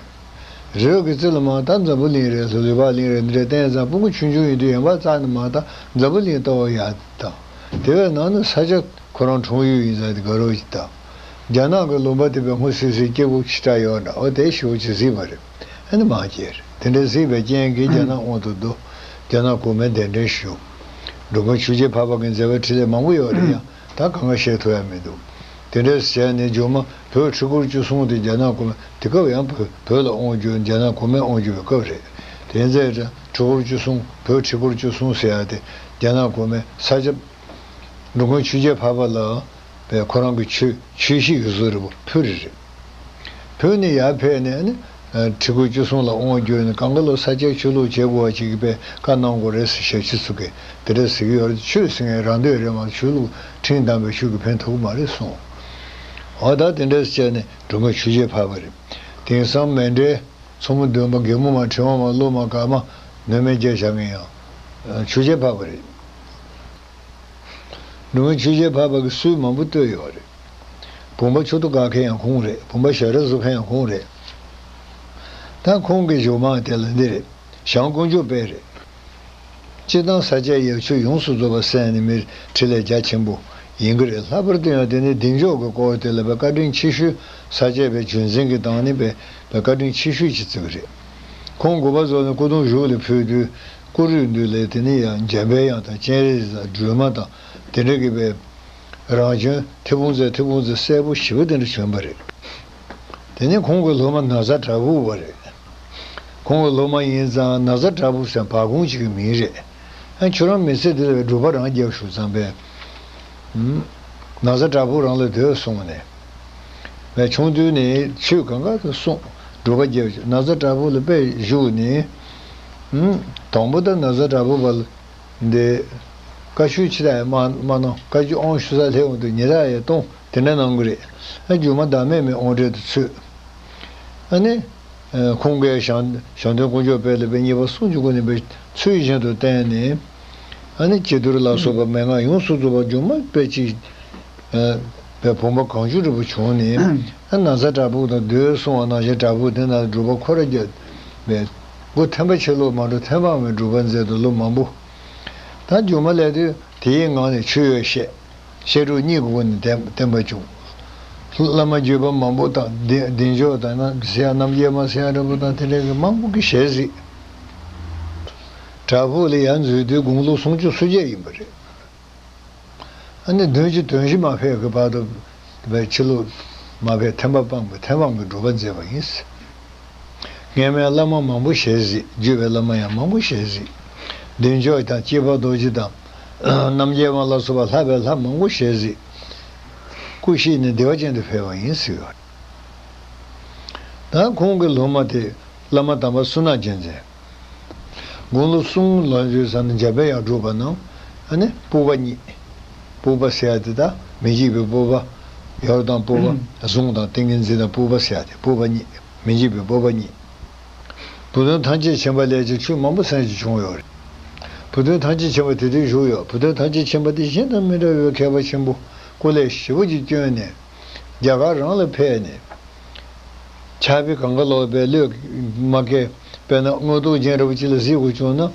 རི་རབ་ཀྱི་རྩེ་ལ་མར་ད་འཛམ་བུ་གླིང་རེད། ལྷོ་ལུས་འཕགས་གླིང་རེད། འདི་འདྲ་བསྟན་ཙང་སྤུ་གུ་ཆུང་ཆུང་ཡིན་དུས་ཡོན་པ་རྩ་ནས་མ་ད་འཛམ་བུ་གླིང་ལྟ་བུ་ཡག་དང་། དེ་བས་ནང་ནས་ས་སྐྱ་ཁོ་རང་འཁྲུངས་ཡུལ་ཡིན་ཙང་དེ་དགའ་རབ་ཅིག་དང་། རྒྱ་ནག་གི་ལུང་པ་དེ་བས་སྔོ་སིལ་སིལ་སྐྱིད་པོ་ཞེ་དྲག་ཡོད་འདྲ་བོ་དེ་ཞེ་པོ་ཅིག་གཟིགས་པ་རེད། ཨ་ནི་མར་ཁྱེར། དེ་འདྲ་གཟིགས་པའི་རྐྱེན་གྱིས་རྒྱ་ནག་དབང་དུ་བསྡུ། རྒྱ་ནག་གོང་མའི་གདན་འདྲེན་ཞུ། འགྲོ་མགོན་ཆོས་རྒྱལ་འཕགས་པ་གི་མཛད་པའི་འཕྲིན་ལས་མང་པོ་ཡོད་རེད། ཡང་ད་གང་ག་བཤད་ཐུབ་ཡ་མི་འདུག། དེ་འདྲ་བྱས་ནས་མཇུག་མ་བོད་ཁྲི་སྐོར་བཅུ་གསུམ་དེ་རྒྱ་ནག་གོང་མ། དེ་སྐབས་ཡང་བོད་བོད་ལ་དབང་བསྒྱུར། རྒྱ་ནག་གོང་མས་དབང་བསྒྱུར་བའི་སྐབས་རེད། དེ་ཚེ་ཁྲི་སྐོར་བཅུ་གསུམ། བོད་ཁྲི་སྐོར་བཅུ་གསུམ་ཟེར་ཡ་དེ་རྒྱ་ནག་གོང་མས་ས་སྐྱ་འགྲོ་མགོན་ཆོས་རྒྱལ་འཕགས་པ་ལ་བས་ཁོ་རང་གི་ཆོས་ཆོས་གཤིས་ཀྱི་བཟོ་རིག་པ་ཕུལ་རེ་རེད། བོད་ནས་ཡར་ཕེབས་ནས་ནི། ཨ། ཁྲི་སྐོར་བཅུ་གསུམ་ལ་དབང་བསྒྱུར་ནས་གང་ག་ལོ་ས་སྐྱའི་ཆོས་ལུགས་བྱེད་དགོས་པ་ཅིག་གི་བཀའ་གནང་དགོས་རེད་ཟེར་ཞབས་ཕྱི་ཚུ་གིས་དེ་འདྲ་ཟེར་གྱི་ཡོད་རེད། ཆོས་ཟེར་མཁན་རང་འདོད་རེད་མ་གཏོགས་ཆོས་ལུགས་ཁྲིམས་དམ་པའི་ཆོས་ཀྱིས་ཕན་ཐོགས་ཀྱི་མ་རེད་གསུངས། འོ་ད་དེ་འདྲ་བྱས་ནས་འགྲོ་མགོན་ཆོས་རྒྱལ་འཕགས་པ་རེད། དེང་སང་མཎྜལ་མཚོ་མོ་བདུན་པ་རྒན་མོ་མ་ཕྲེང་བ་མ་སློབ་མ་གར་མ་ནོད་མེད་རྒྱལ་བཞག་མཁན་ཡང་ཆོས་རྒྱལ་འཕགས་པ་རེད། འགྲོ་མགོན་ཆོས་རྒྱལ་འཕགས་པ་གི་སྲོལ་མང་པོ་བཏོད་ཡོད་རེད། བུམ་པ་མཆུ་ཏོ་བཀག་མཁན་ཡང་ཁོང་རེད། བུམ་པ་ཞབས་ར་བཟོ་མཁན་ཡང་ཁོང་རེད། ད་ཁོང་གི་སྒྱུ་མ་དེ་ལ་འདི་རེད། ཞང་དཀོན་མཆོག་དཔལ་རེད། སྤྱིར་བཏང་ས་སྐྱའི་ཡབ་ཆོས་ཡོངས་སུ་རྫོགས་པ་གསན་ནས་མིར་འཕྲིན་ལས་རྒྱ་ཆེན་པོ་ཡིན་གྱི་རེད། ལྷག་པར་དུ་ཡང་དེ་ནི་གདེང་འཇོག་གི་སྐོར་དེ་ལ་བའི་བཀའ་དྲིན་ཆེ་ཤོས། ས་སྐྱ་པའི་རྒྱུན་འཛིན་གྱི་སྟེང་ནས་བའི་བཀའ་དྲིན་ཆེ་ཤོས་ཀྱི་བརྩི་གི་རེད། ཁོང་དགོངས་པ་རྫོགས་ནས་སྐུ་གདུང་བཞུགས་ལ་ཕུལ་དུས། སྐུ་རུས་འདི་ལས་དེ་ནི་ཡང་འཇམ་པའི་དབྱངས་དང་སྤྱན་རས་གཟིགས་དང་སྒྲོལ་མ་དང་དེ་འདྲ་གི་བའི་རང་བྱོན་ཐེ་བུང་ཙེ་ཐེ་བུང་ཙེ་གསལ་པོ་ཞེ་པོ་དེ་འདྲ་བྱོན་པ་རེད། དེ་ནས་ཁོང་གི་སློབ་མ་ན་བཟའ་གྲྭ་ཕུག་པ་རེད། ཁོང་གི་སློབ་མ་ཡིན་ཙང་ན་བཟའ་གྲྭ་ཕུག་ཟེར་བ་ཁུངས་གཅིག་གི་མིང་རེད། ཨ། ཁྱོད་རང་མི་ཚེ་འདི་ལ་བའི་སྒྲུབ་པ་རང་རྒྱབ་ཞུ་ཙམ་པས། ཨུམ། ན་བཟའ་གྲྭ་ཕུག་རང་ལ་སྡོད་གསུངས་ནས། བའི་ཆུང་དུས་ནས་ཆོས་གང་ག་དུ་གསུངས། སྒྲུབ་པ་རྒྱབ་ན་བཟའ་གྲྭ་ཕུག་ལ་དཔེ་བཞུགས་ནས། ཨུམ། དང་པོ་ད་ན་བཟའ་གྲྭ་ཕུག་པ་ལ། འདི། བཀའ་ཆོས་ཕྱི་དྲགས་ཡང་མ་མ་གནང་། བཀའ་ཆོས་དབང་ཞུ་སར་སླེབས་འོང་དུས་ཉེས་དག་ཡང་གཏོང་། དེ་འདྲ་གནང་གི་རེད། ཨ། རྒྱུ་མ་བདག་མེད་མའི་དབང་གྲལ་དུ་ཚུད། ཨ་ནི། ཨ། ཁོང་གིས་ཞང་ཞང་སྟོན་དཀོན་མཆོག་དཔལ་ལ་དཔེ་མཉེས་པ་སུམ་ཅུ་སྒོ་ནས་དཔེ་ཚུལ་བཞིན་དུ་བསྟེན་ནས། ཨ་ནི་སྐྱིད་སྡུག་ལ་སོགས་པ་མན་ངག་ཡོངས་སུ་རྫོགས་པ་རྒྱུན་མ་དཔེ་གཅིག། ཨ། དཔེ་བུམ་པ་གང་བྱུང་འདྲ་པོ་བྱུང་ནས། ཨ། ན་བཟའ་གྲྭ་ཕུག་དང་སྡོད་གསུང་བ་ནང་བཞིན་གྲྭ་ཕུག་དེ་ན་སྒྲུབ་པ་ཁོ་ར་རྒྱབ་པའི། སྒོ་ཐེམ་པ་ཕྱེ་ལོག་མ་འགྲོ། ཐེམ་པའམ་སྒྲུབ་པ་མཛད་དུ་ལོ་མང་པོ། ད་རྒྱུ་མ་ལས་དུས་དེའི་ངང་ནས་ཆོས་ཡོད་བཤད། བཤད་སྒྲུབ་གཉིས་ཀྱི་སྒོ་ནས་བསྟན་བསྟན་པ་བྱུང་། བླ་མ་བརྒྱུད་པ་མང་པོ་དང་གདེང་གདེང་འཇོག་དང་ན་ཟེར་ཡ་རྣམ་རྒྱལ་མ་ཟེར་ཡ་འདྲ་པོ་དང་དེ་འདྲ་གི་མང་པོ་གི་ཞལ་གཟིགས། བྲག་ཕུག་ལ་ཡར་འཛུལ་དུས་དགུང་ལོ་སུམ་ཅུ་སོ་བརྒྱད་ཡིན་པ་རེད། ཨ་ནི་བདུན་ཅུ་དོན་བཞི་མ་ཕེབས་ཀྱི་བར་དུ། པའི་ཕྱི་ལོགས་མ་ཕེབས་ཐེམ་པ་སྤངས་པའི་ཐེམ་སྤངས་ཀྱི་སྒྲུབ་པ་མཛད་པ་ཡིན། སྔས་མའི་བླ་མ་མང་པོ་ཞལ་གཟིགས། བརྒྱུད་པའི་བླ་མ་ཡང་མང་པོ་ཞལ་གཟིགས། བདུད་འཇོམས་དང་སྐྱེས་བུ་རྡོ་རྗེ་དང་། རྣམ་རྒྱལ་མ་ལ་སོགས་པ་ལྷག་པའི་ལྷ་མང་པོ་ཞལ་གཟིགས། སྐུ་གཤེགས་ནས་བདེ་བ་ཅན་དུ་ཕེབས་པ་ཡིན་ཟེར་བ། ད་ཁོང་གི་སློབ་མ་དེ་བླ་མ་དམ་པ་བསོད་ནམས་རྒྱལ་མཚན། དགུང་ལོ་གསུམ་ལོན་དུས་ཙམ་ནས་འཇམ་པའི་དབྱངས་གྲུབ་པ་ན། ཨ་ནི་སྤོབས་པ་རྙེད། སྤོབས་པ་ཟེར་ཡ་དེ་ད་མི་འཇིགས་པའི་སྤོབས་པ། ཡོར་དང་སྤོབས་པ། གཟུངས་དང་ཏིང་ངེ་འཛིན་དང་སྤོབས་པ་ཟེར་ཡ་དེ་སྤོབས་པ་རྙེད། མི་འཇིགས་པའི་སྤོབས་པ་རྙེད། བུ་སྟོན་ཐམས་ཅད་མཁྱེན་པ་ལས་ཀྱང་ཆོས་མང་པོ་གསན་ཞིང་བྱུང་ཡོད་རེད། བུ་སྟོན་ཐམས་ཅད་མཁྱེན་པ་དེ་དུས་བཞུགས་ཡོད། བུ་སྟོན་ཐམས་ཅད་མཁྱེན་པ་དེ་གཞན་དང་མི་འདྲ་བའི་མཁས་པ་ཆེན་པོ་སྐུ་ལས་ཞེ་པོ་ཅིག་བསྐྱོན་ནས། རྒྱ་གར་རང་ལ་ཕེབས་ནས། ཕྱག་དཔེ་གངྒཱ་ལོག་པའི་བློས་མ་བཀལ། དཔེར་ན་མངོན་རྟོགས་རྒྱན་འདྲ་པོ་ཅིག་ལ་གཟིགས་དགོས་བྱུང་ན།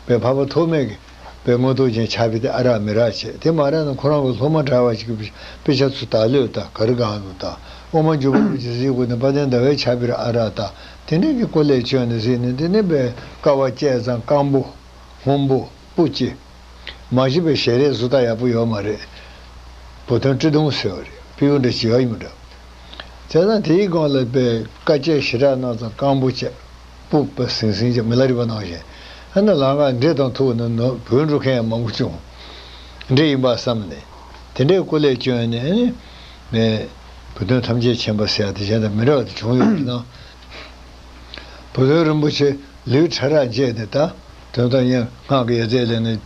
དཔེ་འཕགས་པ་ཐོགས་མེད་ཀྱི་དཔེ་མངོན་རྟོགས་རྒྱན་ཕྱག་དཔེ་དེ་ཨ་རག་མི་རག་བྱས། དེ་མ་རག་ན་ཁོ་རང་གི་སློབ་མ་གྲྭ་བ་ཅིག་གི་དཔེ་ཆ་ཚུར་དག་ལོས་ལྟ། ག་རེ་གང་འདུག་ལྟ། དབུ་མ་འཇུག་པ་ཅིག་གཟིགས་དགོས་ན་དཔལ་ལྡན་ཟླ་བའི་ཕྱག་དཔེ་ར་ཨ་རག་ལྟ། དེ་འདྲ་གི་སྐུ་ལས་བསྐྱོན་ནས་གཟིགས་ནས། དེ་ནས་དཔེ་དཀའ་བ་སྤྱད་ཙང་སྐམ་པོ། སྔོན་པོ། སྤུ་ལྕེ། མ་གཞི་པའི་ཞལ་རས་གཟུགས་ཐག་ཡག་པོ་ཡོད་མ་རེད། བུ་སྟོན་སྤྲེལ་གདོང་ཟེར་བ་རེད། སྤྲེའུ་འདྲ་ཅིག་ཡོད་ཡིན་པ་འདྲ། བྱས་ཙང་དེའི་སྒང་ལ་དཔེ་དཀའ་སྤྱད་ཞེ་དྲག་གནང་ཙང་སྐམ་པོ་བྱས། སྤུ་པ་ཟིང་ཟིང་བྱས། མི་ལ་རས་པ་གནང་བཞིན། ཨ་ནི་ལམ་ཁ་འདྲེ་དང་ཐུག་ན་ནོར་བུད་འགྲོ་མཁན་ཡང་མང་པོ་བྱུང་། འདྲེ་ཡིན་པ་བསམ་ནས། དེ་འདྲའི་སྐུ་ལས་བསྐྱོན་ནས་ཨ་ནི། ཨེ། བུ་སྟོན་ཐམས་ཅད་མཁྱེན་པ་ཟེར་ཡ་དེ་གཞན་དང་མི་འདྲ་བ་དེ་བྱུང་ཡོད་པ་དང་། བུ་སྟོན་རིན་པོ་ཆེ་ལུས་ཕྲ་རགས་བརྗེས་ནས། ད་དོན་དམ་ཡང་སྔགས་ཀྱི་ཡ་རྩེ་ལས་ནི་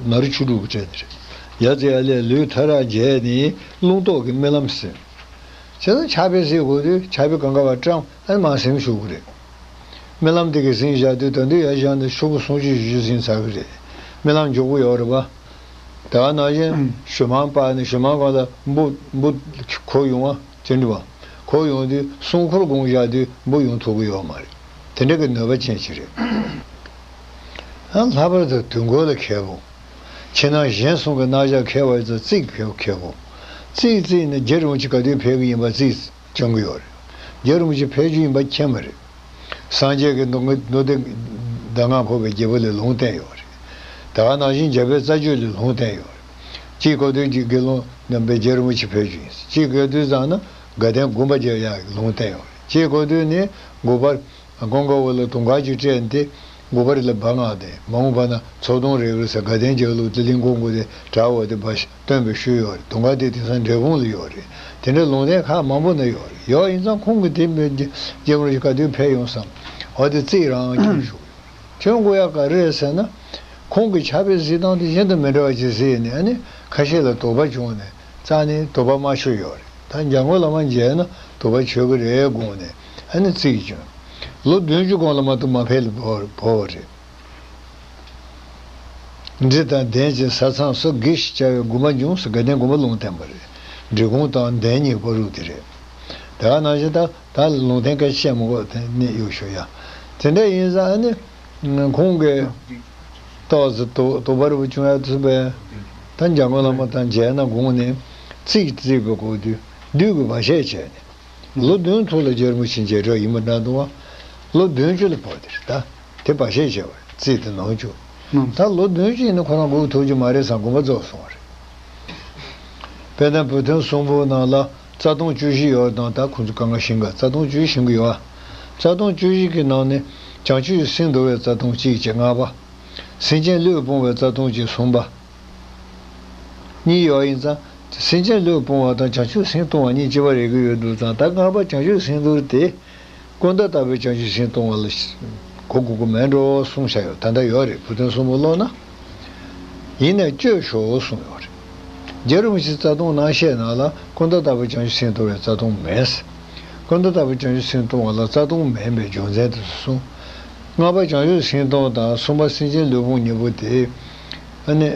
ནོར་བཅུ་དྲུག་གི་གྲས་དེ་རེད། ཡ་རྩེ་ཡ་ལས་ལུས་ཕྲ་རགས་བརྗེས་ནས་རླུང་རྟོག་གི་རྨི་ལམ་ཟིན། བྱས་ཙང་ཕྱག་དཔེ་གཟིགས་དགོས་དུས་ཕྱག་དཔེ་གང་ག་བ་བཀྲམ། ཨ་ནི་མར་གཟིམ་བཞུགས་ཀྱི་རེད། རྨི་ལམ་དེ་གི་གཟིམ་བཞག་དུས་ད་དུང་ཡར་བཞག་ནས་ཤོག་བུ་སུམ་ཅུ་བཞི་བཅུ་གཟིམ་ཚར་གི་རེད། རྨི་ལམ་མགྱོགས་པོ་ཡོད་རེད་པ། དེ་ག་ནང་བཞིན་ཞུ་མང་སྤར་ནས་ཞུ་མང་སྒང་ལ་འབུ་འབུ་འཁོར་ཡོང་བ་ཅི་འདྲ་བ། འཁོར་ཡོང་དུས་སྲུང་འཁོར་དགོངས་བཞག་དུས་འབུ་ཡོང་ཐུབ་ཀྱི་ཡོད་མ་རེད། དེ་འདྲ་གི་ནུས་པ་ཅན་ཞིག་རེད། ཨ། ལྷག་པར་དུ་དུས་འཁོར་ལ་མཁས་པོ། ཕྱི་ནང་གཞན་གསུམ་གྱི་རྣམ་གཞག་མཁས་པ་ཡིན་ཙང་རྩིས་མཁས་པོ། རྩིས་རྩིས་ནི་རྗེ་རིན་པོ་ཆེ་ག་དུས་ཕེབས་ཀྱི་ཡིན་པ་རྩིས་སྐྱོང་གི་ཡོད་རེད། རྗེ་རིན་པོ་ཆེ་ཕེབས་རྒྱུ་ཡིན་པ་མཁྱེན་པ་རེད། སངས་རྒྱས་ཀྱི་མདོ་མདོ་སྡེ་གདམས་ངག་འཁོར་བའི་རྒྱལ་པོ་ལས་ལུང་བསྟན་ཡོད་རེད། ད་ག་ནང་བཞིན་འཇམ་དཔལ་རྩ་རྒྱུད་ལས་ལུང་བསྟན་ཡོད་རེད། གཅིག་གོ་དུས་ཀྱི་དགེ་སློང་རྣམ་པའི་རྗེ་རིན་པོ་ཆེ་ཕེབས་རྒྱུ་ཡིན། གཅིག་གོ་དུས་ཙམ་ན་དགའ་ལྡན་དགོན་པ་རྒྱག་ཡག་ལུང་བསྟན་ཡོད་རེད། གཅིག་གོ་དུས་ནི་དགོན་པར་ཀོང་ཀ་པ་ལ་དུང་དཀར་གྱི་སྤྲས་ཏེ་དགོན་པ་རེ་ལ་སྦ་མངགས་ཏེ། མ་འོངས་པ་ན་ཚོགས་དུང་རེ་རེ་ཟེར་དགའ་ལྡན་རྒྱལ་ལུགས་ཏི་ལིང་ཀོང་ཀུ་དེ་གྲྭ་བ་དེ་བ་སྟོན་པའི་ཤུལ་ཡོད་རེད། དུང་དཀར་དེ་དེང་སང་འབྲས་སྤུངས་ལ་ཡོད་རེད། དེ་འདྲའི་ལུང་བསྟན་ཁག་མང་པོ་ན་ཡོད་རེད། ཡོད་ཡིན་ཙང་ཁོང་གིས་དེ་མི་རྒྱ་རིན་པོ་ཆེ་ག་དུས་ཕེབས་ཡོང་བསམ། འོ་དེ་རྩིས་རང་ཁྱོན་ཞུགས་ཡོད་རེད། ཁྱོན་དགོས་ཡག་ག་རེ་རེད་ཟེར་ན། ཁོང་གི་ཕྱག་དཔེ་གཟིགས་སྟངས་དེ་གཞན་དང་མི་འདྲ་བ་ཅིག་གཟིགས་ནས། ཨ་ནི་ཁ་ཤས་ལ་དོགས་པ་བྱུང་ནས་རྩ་ནས་དོགས་པ་མ་ཆོད་ཡོད་རེད། ད་འཇམ་མགོན་བླ་མ་མཇལ་ན་དོགས་པ་ཆོད་ཀྱི་རེད་དགོངས་ནས། ཨ་ནི་རྩིས་བྱུང་། ལོ་བདུན་ཅུ་གོང་ལ་མ་གཏོགས་མ་ཕེབས་ལ་བོར་བོར་བ་རེད། འབྲི་དང་ལྡན་གྱི་ས་མཚམས་སུ་དགེ་ཞེས་བྱ་བའི་དགོན་པ་འབྱུང་ཟེར་དགའ་ལྡན་དགོན་པ་ལུང་བསྟན་པ་རེད། འབྲི་གུང་དང་ལྡན་གཉིས་པོ་རུ་དེ་རེད། དེ་ག་ནང་བཞིན་ད་ད་ལུང་བསྟན་སྐད་ཆ་བཤད་མི་དགོས། དེ་ནི་ཡོད་ཤོད་ཡ། དེ་འདྲ་ཡིན་ཙང་ཨ་ནི་ཁོང་གིས་ཏོག་ཙམ་དོགས་དོགས་པ་རུ་བྱུང་ཡ་ཐུབ་པས། ད་འཇམ་མགོན་བླ་མ་དང་མཇལ་ན་དགོངས་ནས་རྩིས་རྩིས་པའི་སྐོར་དུས་བདུད་ཀྱི་བར་ཆད་བྱས་ནས། ལོ་བདུན་ཐོག་ལ་རྗེ་རིན་པོ་ཆེ་མཇལ་གྲབས་ཡིན་པ་འདྲ་འདུག་བ། ལོ་བདུན་ཅུ་ལ་བབས་དེ་རེད་ད། དེ་བར་ཆད་བྱས་པ་རེད། རྩིས་དེ་ནོར་བཅུག་ད་ལོ་བདུན་ཅུ་ཡིན་ན་ཁོ་རང་སྒུག་ཐུབ་ཀྱི་མ་རེད་བསམ་དགོངས་པ་རྫོགས་སོང་བ་རེད། དཔེར་ན་བུ་སྟོན་གསུང་འབུམ་ནང་ལ་རྩ་ལྟུང་བཅུ་བཞི་ཡོད་དང་། ད་ཁོང་ཚོ་གང་ག་ཤེས་ག་རྩ་ལྟུང་བཅུ་བཞི་ཤེས་ཀྱི་ཡོད་ཨ། རྩ་ལྟུང་བཅུ་བཞི་གི་ནང་ནས་བྱང་ཆུབ་ཀྱི་སེམས་འདུལ་བའི་རྩ་ལྟུང་གཅིག་བྱས་ལྔ་པ། སེམས་ཅན་བློས་སྤོང་བའི་རྩ་ལྟུང་བྱས་གསུམ་པ། གཉིས་ཡོད་ཡིན་ཙང་། སེམས་ཅན་བློས་སྤོང་བ་དང་བྱང་ཆུབ་སེམས་གཏོང་བ་གཉིས་གཅིག་པ་རེད་ཀྱི་ཡོད་འདུག་ཙང་། ད་ལྔ་པ་བྱང་ཆུབ་སེམས་འདུལ་དེ། ཀུན་ཏུ་བརྟགས་པའི་བྱང་ཆུབ་སེམས་གཏོང་བ་ལ་གོ་དགོས་ཀྱི་མེད་འགྲོ་གསུངས་བཞག་ཡོད། ད་ལྟ་ཡོད་རེད། བུ་སྟོན་གསུང་འབུམ་ཀློག་ན། ཡིན་ནས་སྤྱོད་ཤོག་གསུངས་ཡོད་རེད། རྗེ་རིན་པོ་ཆེས་རྩ་ལྟུང་གནང་བཤད་ནང་ལ་ཀུན་ཏུ་བརྟགས་པའི་བྱང་ཆུབ་སེམས་གཏོང་བའི་རྩ་ལྟུང་མེད། ཀུན་ཏུ་བརྟགས་པའི་བྱང་ཆུབ་སེམས་གཏོང་བ་ལ་རྩ་ལྟུང་མེད་པའི་རྒྱུ་མཚན་དེ་ཚོ་གསུངས། ལྔ་པ་བྱང་ཆུབ་སེམས་གཏོང་དང་གསུམ་པ་སེམས་ཅན་བློས་སྤོང་གཉིས་པོ་དེ། ཨ་ནི།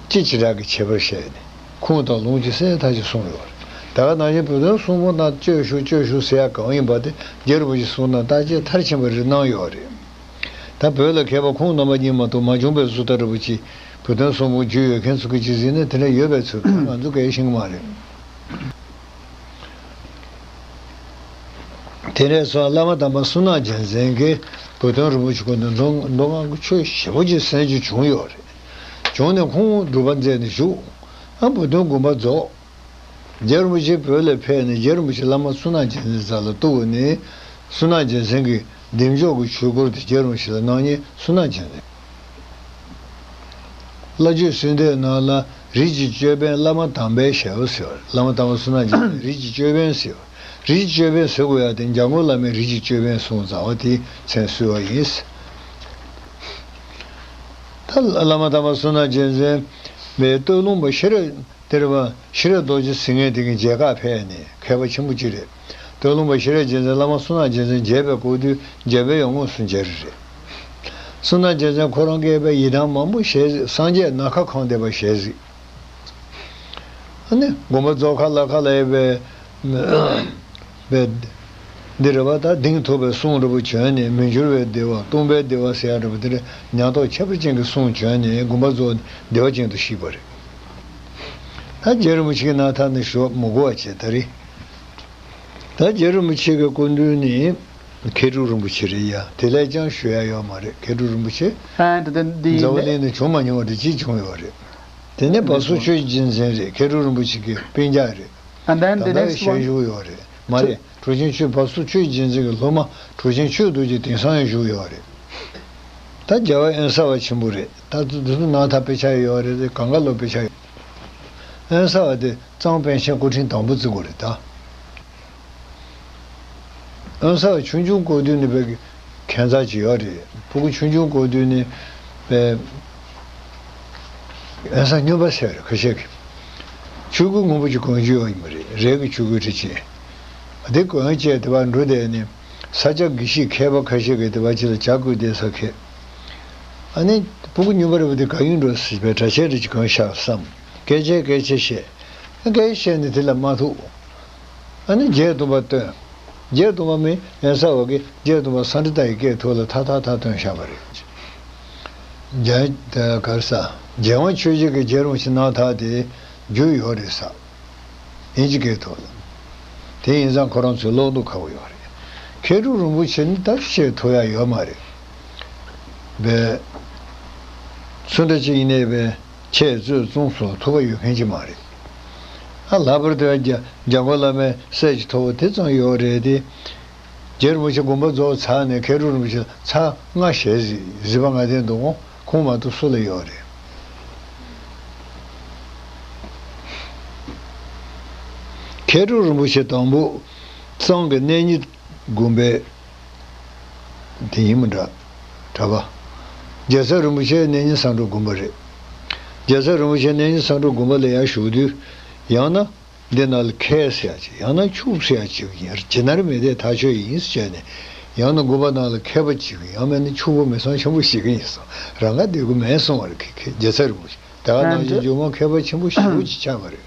ཅི་བྱེ་བྲག་གི་ཁྱད་པར་བཤད་ནས་ཁུངས་དང་ལུང་གི་གསལ་ཐག་ཆོད་གསུངས་ཡོད་རེད། ད་ག་ནང་བཞིན་བུ་སྟོན་གསུང་འབུམ་ནང་སྤྱོད་ཤོག་སྤྱོད་ཤོག་ཟེར་ཡ་གང་ཡིན་པ་དེ་རྗེ་རིན་པོ་ཆེའི་གསུང་ནང་བརྟག་དཔྱད་མཐར་ཕྱིན་པ་རེ་གནང་ཡོད་རེད། ད་བོད་ལ་མཁས་པ་ཁོང་རྣམ་པ་གཉིས་མ་གཏོགས་མ་བྱུང་བའི་བཟོ་ལྟ་འདྲ་པོ་ཅིག་བུ་སྟོན་གསུང་འབུམ་རྒྱུས་ཡོད་མཁན་ཚོ་གིས་ཅིག་ཟིན་ནས་དེ་འདྲ་ཡོད་པའི་ཚུལ་ང་ཚོ་གས་ཤེས་ཀྱི་མ་རེད། དེ་ནས་བཟུང་བླ་མ་དམ་པ་བསོད་ནམས་རྒྱལ་མཚན་གྱིས་བུ་སྟོན་རིན་པོ་ཆེ་ཁོང་ནས་མདོ་མདོ་སྔགས་ཀྱི་ཆོས་ཞེ་པོ་ཅིག་གསན་རྒྱུ་བྱུང་ཡོད་རེད། བྱུང་ནས་ཁོང་སྒྲུབ་པ་མཛད་ནས་བཞུགས། ཨ། བུ་སྟོན་དགོངས་པ་རྫོགས། རྗེ་རིན་པོ་ཆེ་བོད་ལ་ཕེབས་ནས་རྗེ་རིན་པོ་ཆེ་བླ་མ་བསོད་ནམས་རྒྱལ་མཚན་རྩ་ལ་གཏུགས་ནས། བསོད་ནམས་རྒྱལ་མཚན་གྱིས་བདེ་མཆོག་གི་ཆོས་སྐོར་དེ་རྗེ་རིན་པོ་ཆེ་ལ་གནང་མཁན་བསོད་ནམས་རྒྱལ་མཚན། བླ་བརྒྱུད་གསུང་སྡེ་ནང་ལ་རིགས་ཀྱི་ཅོད་པན་བླ་མ་དམ་པའི་ཞབས་ཟེར་བ། བླ་མ་དམ་པ་བསོད་ནམས་རྒྱལ་མཚན་རིགས་ཀྱི་ཅོད་པན་ཟེར་བ། རིགས་ཀྱི་ཅོད་པན་ཟེར་དགོས་ཡ་དེ་འཇམ་མགོན་བླ་མས་རིགས་ཀྱི་ཅོད་པན་གསུངས་ཙང་བ་དེའི་མཚན་གསོལ་བ་ཡིན། ད་བླ་མ་དམ་པ་བསོད་ནམས་རྒྱལ་མཚན་པའི་སྟོད་ལུང་པ་ཤེས་རབ། དེར་བ་ཤེས་རབ་རྡོ་རྗེ་ཟེར་མཁན་དེ་གི་མཇལ་ཁ་ཕེབས་ནས། མཁས་པ་ཆེན་པོ་གཅིག་རེད། སྟོད་ལུང་པ་ཤེས་རབ་རྒྱལ་མཚན་བླ་མ་བསོད་ནམས་རྒྱལ་མཚན་མཇལ་བའི་སྐབས་དུས་མཇལ་བའི་ཡོང་ངོ་སུ་མཇལ་རེད། བསོད་ནམས་རྒྱལ་མཚན་ཁོ་རང་སྐད་པའི་ཡི་དམ་མང་པོ་ཞལ་གཟིགས། སངས་རྒྱས་ནམ་མཁའ་གང་བསྡད་པ་ཞལ་གཟིགས། ཨ་ནི་དགོན་པ་རྫོགས་ཁ་ལ་ཁ་ལ་ཡོད་པའི། པའི། འདི་རེད་བ། ད་གདེང་ཐོབ་པའི་གསུང་འདྲ་པོ་བྱོན་ནས། མི་འགྱུར་བའི་བདེ་བ། སྟོང་པའི་བདེ་བ་ཟེར་ཡ་འདྲ་པོ་དེ་འདྲ་ཉམས་རྟོགས་ཁྱད་པར་ཅན་གྱི་གསུང་བྱོན་ནས་དགོངས་པ་རྫོགས་ནས་བདེ་བ་ཅན་དུ་གཤེགས་པ་རེད། ད་རྗེ་རིན་པོ་ཆེ་གི་རྣམ་ཐར་ནི་ཞུ་མི་དགོས་པ་བྱས། ད་རེད། ད་རྗེ་རིན་པོ་ཆེ་གི་སྐུ་མདུན་ནི་མཁས་གྲུབ་རིན་པོ་ཆེ་རེད་ཡ། དེ་ལས་ཀྱང་ཞུ་ཡ་ཡོད་མ་རེད། མཁས་གྲུབ་རིན་པོ་ཆེ་And the འཛམ་བུ་གླིང་ནས་བྱུང་མ་མྱོང་བ་དེ་གཅིག་བྱུང་ཡོད་རེད། དེ་ནས་བ་སུ་ཆོས་རྗེ་མཚན་རེད། མཁས་གྲུབ་རིན་པོ་ཆེ་གི་སྤུན་ཀྱག་རེད། And then ད་the ལྟ་next བའི་ཞལ་one. བཞུགས་ཡོད་རེད། མ་རེད། གྲུབ་ཆེན་ཆོས། བ་སུ་ཆོས་རྗེ་མཚན་གྱི་སློབ་མ་གྲུབ་ཆེན་ཆོས་རྡོ་རྗེ་དེང་སང་ཡང་བཞུགས་ཡོད་རེད། ད་རྒྱལ་བ་དབེན་ས་པ་ཆེན་པོ་རེད། ད་དུ་དུ་དུ་རྣམ་ཐར་དཔེ་ཆ་ཡོད་རེད། དེ་གང་ག་ལོ་དཔེ་ཆ་ཡོད། དབེན་ས་པ་དེ་གཙང་པཎ་ཆེན་སྐུ་ཕྲེང་དང་པོ་བརྩི་དགོས་རེད་ད། དབེན་ས་པ་ཆུང་ཆུང་སྐུ་དུས་ནས་བོད་ཀྱི་ཁྱད་མཚར་ཅིག་ཡོད་རེད། སྤུ་གུ་ཆུང་ཆུང་སྐུ་དུས་ནས་བོད། དབེན་ས་སྨྱོན་པ་ཟེར་རེད། ཁ་ཤས་ཀྱིས་ཆོས་སྐུ་སྔོན་པོ་ཅིག་གོན་རྒྱུ་ཡོད་ཡིན་པ་རེད། རས་ཀྱི་ཆོས་སྐུ་འདྲ་ཅིག་དེ་གོན་བྱས་དེ་བར་འགྲོ་བསྡད་ནས། ས་སྐྱ་དགེ་བཤེས་མཁས་པ་ཁ་ཤས་ཀྱིས་དེ་བར་ཅིག་ལ་ཇ་བསྐོལ་བསྡད་ས་ཁེ། ཨ་ནི་སྤུ་གུ་སྨྱོན་པ་རེད་པ། དེ་ག་ཡིན་འགྲོ་ཟེར་བའི་གྲྭ་ཆས་འདྲ་ཅིག་གོན་ཤག་བསམ། སྐད་ཆ་སྐད་ཆ་བཤད། སྐད་ཆ་བཤད་ནས་དེ་ལ་མ་ཐུག་ཨ་ནི་རྗེ་བཙུན་པ་བཏོན། རྗེ་བཙུན་པ་མིན་དབེན་ས་པ་གིས་རྗེ་བཙུན་པ་སཱ་ཎི་ཏ་ཡི་སྐད་ཐོག་ལ་ཐག་ཐག་ཐག་བཏོན་བཞག་པ་རེད། རྒྱ། ད་ག་རེ་ཟ། རྒྱལ་དབང་ཆོས་རྗེ་གི་རྗེ་རིན་པོ་ཆེ་རྣམ་ཐར་དེ་རྒྱུས་ཡོད་རེད་ཟ། དབྱིན་ཇི་སྐད་ཐོག་ལ། དེ་ཡིན་ཙང་ཁོ་རང་ཚོས་ཀློག་མདོག་ཁ་པོ་ཡོད་རེད། མཁས་གྲུབ་རིན་པོ་ཆེ་ནི་ད་བཤད་ཐུབ་ཡ་ཡོད་མ་རེད། བས། སུ་འདྲ་ཅིག་ཡིན་ནའི་བས། འཆད་རྩོད་རྩོམ་སོགས་ཐུབ་པ་ཡོད་མཁན་ཅིག་མ་རེད། ཨ། ལྷག་པར་དུ་ཡང་འཇམ་མགོན་བླ་མའི་སྲས་ཀྱི་ཐོག་དེ་ཙམ་ཡོད་རེད་དེ། རྗེ་རིན་པོ་ཆེ་དགོངས་པ་རྫོགས་ཚར་ནས་མཁས་གྲུབ་རིན་པོ་ཆེ་ལ་ཚར་ལྔ་ཞལ་གཟིགས། གཟིགས་པ་ལྔ་ལྡན་འདུག་གོ། ཁོང་མ་གཏོགས་སུ་ལ་ཡོད་རེད། མཁས་གྲུབ་རིན་པོ་ཆེ་དང་པོ་གཙང་གི་གནས་རྙིང་དགོན་པའི། དེ་ཡིན་མི་འདྲ། གྲྭ་པ། རྒྱལ་ཚབ་རིན་པོ་ཆེ་གནས་རྙིང་བསམ་གྲུབ་དགོན་པ་རེད། རྒྱལ་ཚབ་རིན་པོ་ཆེ་གནས་རྙིང་བསམ་གྲུབ་དགོན་པ་ལ་ཡར་བཞུགས་དུས། ཡང་ན་འདི་ནང་ལ་མཁས་ཟེར་ཡ་ཅིག་ཡང་ན་ཕྱུག་ཟེར་ཡ་ཅིག་ཡིན། ཇི་ལྟར་མི་བདེ་ཐག་ཆོད་ཡིན་ཟེར་བྱས་ནས། ཡང་ན་དགོན་པ་ནང་ལ་མཁས་པ་ཅིག་ཡང་མིན་ན་ཕྱུག་པོ་མི་ཚང་ཆེན་པོ་ཞིག་ཡིན་སོང་། རང་ག་བསྡད་དགོས་མེད་གསུང་བ་རེད། མཁས་མཁས་རྒྱལ་ཚབ་རིན་པོ་ཆེ། དེ་ག་ནང་བཞིན་ཇོ་མོ་མཁས་པ་ཆེན་པོ་ཞེ་པོ་ཅིག་ཆགས་པ་རེད།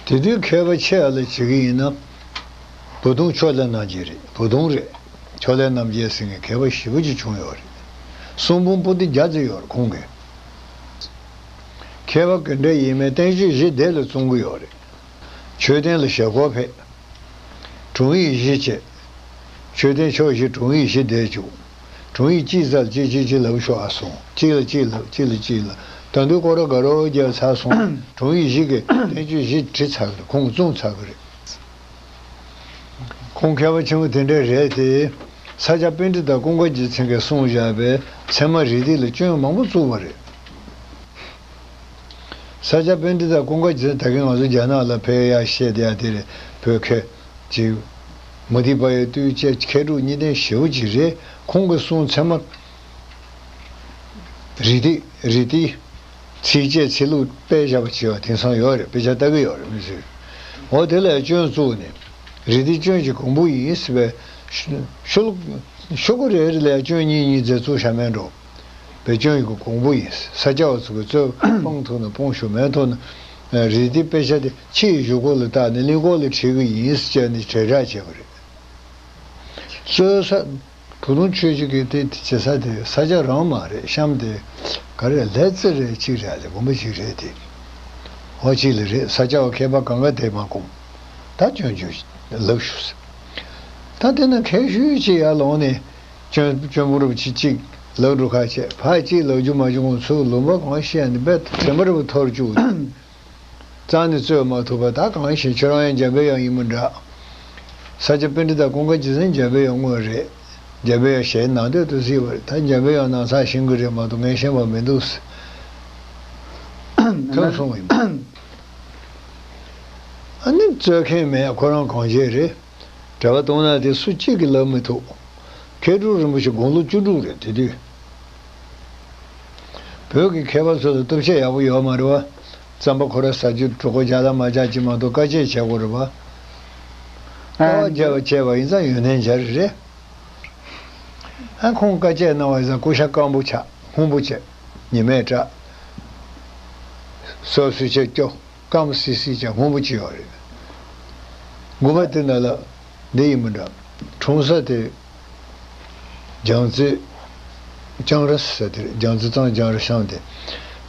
དེ་དུས་མཁས་པ་ཆེ་བ་ལ་བྱེད་ཀྱི་ཡིན་ན། བུ་དུང་ཕྱོགས་ལས་རྣམ་རྒྱལ་རེད། བུ་དུང་རེད། ཕྱོགས་ལས་རྣམ་རྒྱལ་ཟེར་མཁན་མཁས་པ་ཞེ་པོ་ཅིག་བྱུང་ཡོད་རེད། གསུང་འབུམ་པོ་ཏི་བརྒྱ་ཙམ་ཡོད་རེད་ཁོང་གིས། མཁས་པ་ག་འདྲ་ཡིན་མིན་བསྟན་བཅོས་བཞི་སྡེ་ལ་བརྩི་གི་ཡོད་རེད། མཆོད་རྟེན་ལ་ཞབས་སྐོར་ཕེབས། དྲུང་ཡིག་བཞི་བྱས། མཆོད་རྟེན་ཕྱོགས་བཞི་དྲུང་ཡིག་བཞི་བསྡད་བཅུག་དྲུང་ཡིག་གཅིག་རྩ་ལ་གཅིག་གཅིག་གཅིག་ལབ་ཤོག་ཨ་གསུངས། གཅིག་ལ་གཅིག་ལབ། གཅིག་ལ་གཅིག་ལབ། ད་དུང་སྐོར་ར་དགའ་རོགས་རྒྱག་ཚར་སོང་། དྲུང་ཡིག་བཞི་གིས་བསྟན་བཅོས་བཞི་བྲིས་ཚར་གི་རེད། ཁོང་གིས་བཙུན་ཚར་གི་རེད། ཁོང་མཁས་པ་ཆེན་པོ་དེ་འདྲ་རེད་དེ། ས་སྐྱ་པཎྜི་ཏ་ཀུན་དགའ་རྒྱལ་མཚན་གྱིས་གསུངས་བཞག་པའི་ཚད་མ་རིགས་གཏེར་ལ་སྐྱོན་མང་པོ་བཙུགས་པ་རེད། ས་སྐྱ་པཎྜི་ཏ་ཀུན་དགའ་རྒྱལ་མཚན་ད་གིན་ང་ཚོ་རྒྱ་ནག་ལ་ཕེབས་ཡག་བཤད་བསྡད་ཡག་དེ་རེད། བོད་མཁས་ཅིག་མུ་ཏིག་པ་ཡི་བཏུས་བཅས་མཁས་གྲུབ་གཉིས་ལྡན་ཞེ་པོ་ཅིག་རེད། ཁོང་གིས་གསུངས་ཚད་མ་རིགས་གཏེར་རིགས་གཏེར་ཚིགས་བཅད་ཚིག་ལྷུག་དཔེ་བཞག་པ་བྱས་པ་དེང་སང་ཡོད་རེད། དཔེ་ཆ་ལྟ་གི་ཡོད་རེད། མི་ཚོས། འོ་དེ་ལ་སྐྱོན་བཙུགས་ནས་རིགས་གཏེར་སྐྱོན་གྱི་གོང་བུ་ཡིན་ཟེར་བའི་ཤོ་ཤོ་ལོ་ཤོག་གུ་རེ་རེ་ལ་སྐྱོན་གཉིས་གཉིས་ཟེར་བཙུགས་བཞག་མེད་འགྲོ། བེད་སྤྱོད་ཀྱི་གོང་བུ་ཡིན། ས་སྐྱ་བ་ཚོ་གི་རྩོད་སྤང་ཐུབ་ན་སྤོང་ཞུ་མེད་ཐུབ་ན། རིགས་གཏེར་དཔེ་ཆ་དེ་ཕྱིའི་གཞུག་གུ་ལ་བལྟས་ནས་གླིང་སྐོར་ལ་ཁྲིད་གི་ཡིན་ཟེར་བྱས་ནས་དྲིལ་བསྒྲགས་བྱས་པ་རེད། རྩོད་ས་བུ་ལོན་ཆོས་ཀྱི་གི་དེ་བྱེད་ས་དེ་ས་སྐྱ་རང་མ་རེད། གཤམ་དེ་ག་རེ་ལྷ་རྩེ་རེད་ཅིག་རེད་ལ་དགོན་པ་ཅིག་རེད་དེ། འོ་ཅིག་ལ་རེད། ས་སྐྱ་བ་མཁས་པ་གང་ག་དེ་མ་གོམས། ད་སྐྱོན་བརྗོད་ལབ་ཞུ་ཟེར། ད་དེ་ན་མཁས་ཤོས་ཅིག་ཡར་ལོངས་ནས། སྐྱོན་སྐྱོན་པོ་རུ་ཅིག་ཅིག་ལབ་འགྲོ་ཁ་བྱས། ཕར་ཅིག་ལབ་རྒྱུ་མ་བྱུང་། ཁོང་ཚོས་ལུང་པ་གང་བཤད་ནས་དཔེ་དྲན་པ་རུ་འཐོར་བཅུག་གཙང་ནས་རྩོད་མ་ཐུབ་པ། ད་གང་ཞིག་ཁྱོད་རང་ཡང་འཇམ་པའི་དབྱངས་ཡིན་པ་འདྲ། ས་སྐྱ་པཎྜི་ཏ་ཀུན་དགའ་རྗེ་བཙུན་འཇམ་པའི་དབྱངས་དངོས་རེད། འཇམ་པའི་དབྱངས་ཞལ་ནང་དོད་དུ་གཟིགས་པ་རེད། ད་འཇམ་པའི་དབྱངས་ནང་ཚགས་ཤེས་ཀྱི་རེད་མ་གཏོགས་ངས་ཤེས་པ་མི་འདུག་ཟེར། ཁོས་གསུངས་པ་ཡིན། ཨ་ནི་རྩོད་མཁན་མེད། ཁོ་རང་གང་བྱས་རེད། གྲྭ་པ་གཏོང་ན་དེ་སུ་གཅིག་གིས་ལབ་མི་ཐུབ། མཁས་གྲུབ་རིན་པོ་ཆེ་དགུང་ལོ་བཅུ་དྲུག་རེད་དེ་དུས། བོད་ཀྱི་མཁས་པ་ཚོ་ལ་སྟོབས་ཤུགས་ཡག་པོ་ཡོད་མ་རེད་བ། རྩམ་པ་ཁོ་ར་ཟ་རྒྱུ་གྲོད་ཁོག་རྒྱགས་ལ་མ་རྒྱགས་ཅིག་མ་གཏོགས་དཀའ་སྤྱད་བྱེད་དགོས་རེད་བ། དཀའ་བ་སྤྱད་པ་བྱས་པ་ཡིན་ཙང་ཡོན་ཏན་འཇལ་རེད། ཨ་ཁོང་དཀའ་སྤྱད་གནང་བ་ཡིན་ཙང་སྐུ་ཤ་སྐམ་པོ་ཆགས། སྔོན་པོ་བྱས། ཉི་མས་བཀྲ། སོ་སོའི་ཆེད་སྐྱོ། སྐམ་སིལ་སིལ་ཅིག་སྔོན་པོ་ཅིག་ཡོད་རེད། དགོན་པ་དེ་ནང་ལ་འདི་ཡིན་པ་འདྲ། འཁྲུངས་ས་དེ་རྒྱལ་རྩེ་ལྕང་ར་ཟེར་དེ་རེད། རྒྱལ་རྩེ་གཙང་ལྕང་ར་ཤང་དེ།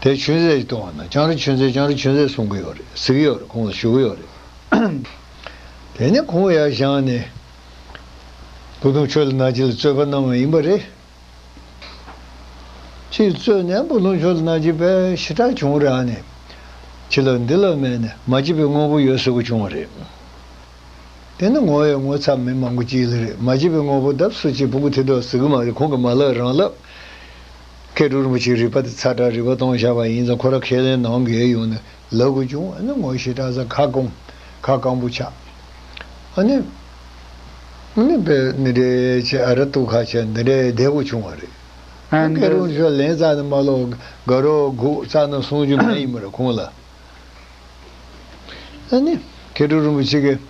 དེ་ཆོས་མཛད་ཅིག་གཏོང་བ་ན་ལྕང་ར་ཆོས་མཛད། ལྕང་ར་ཆོས་མཛད་གསུང་གི་ཡོད་རེད། གཟིགས་ཡོད་རེད། ཁོང་ལ་ཞུ་གི་ཡོད་རེད། དེ་ནས་ཁོང་ཡར་བཞེངས་ནས་བུ་སྟོང་ཆོས་ལ་ནག་ཅི་ལ་རྩོད་པ་གནང་བ་ཡིན་པ་རེད། ཅིག་རྩོད་ནས་བུ་སྟོང་ཆོས་ལ་ནག་ཅི་དཔེ་ཞེ་དྲག་བྱུང་རེད། ཨ་ནི་ཕྱི་ལོགས་འདི་ལ་མེད་ནས་མ་སྐྱིད་པའི་དངོས་པོ་ཡོད་ཟེར་གི་བྱུང་བ་རེད། དེ་ནི་ངོ་ཡོད་ངོ་ཚ་མི་མང་པོ་ཅིག་ལ་རེད། མ་སྐྱིད་པའི་དངོས་པོ་ལྡབ་སུ་ཅིག་ཕྲུ་གུ་དེ་དག་ཟེར་གི་མ་རེད། ཁོང་གིས་མ་ལབ་རང་ལབ། མཁས་གྲུབ་རིན་པོ་ཆེའི་རིག་པ་དེ་ཚ་དྲགས་རིག་པ་གཏོང་བཞག་པ་ཡིན་ཙང་ཁོ་ར་ཁས་ལེན་གནང་དགོས་ཡོང་ནས་ལབ་དགོས་བྱུང་། ཨ་ནི་ངོ་ཞེ་དྲག་ས་ཁ་སྐོམ། ཁ་སྐམ་པོ་ཆགས། ཨ་ནི། ཨ་ནི་དཔེ་འདི་འདྲའི་ཆེ་ཨ་ར་སྟུག་ཁ་ཆེ་འདི་འདྲའི་བསྡད་དགོས་བྱུང་བ་རེད། ཨ་མཁས་གྲུབ་ཆོས་ལེན་རྩ་ནས་མ་ལོག། དགའ་རོགས་སྒུག་རྩ་ནས་གསུང་རྒྱུ་མེད་ཡིན་པ་རེད་ཁོང་ལ། ཨ་ནི་མཁས་གྲུབ་རིན་པོ་ཆེ་གིས།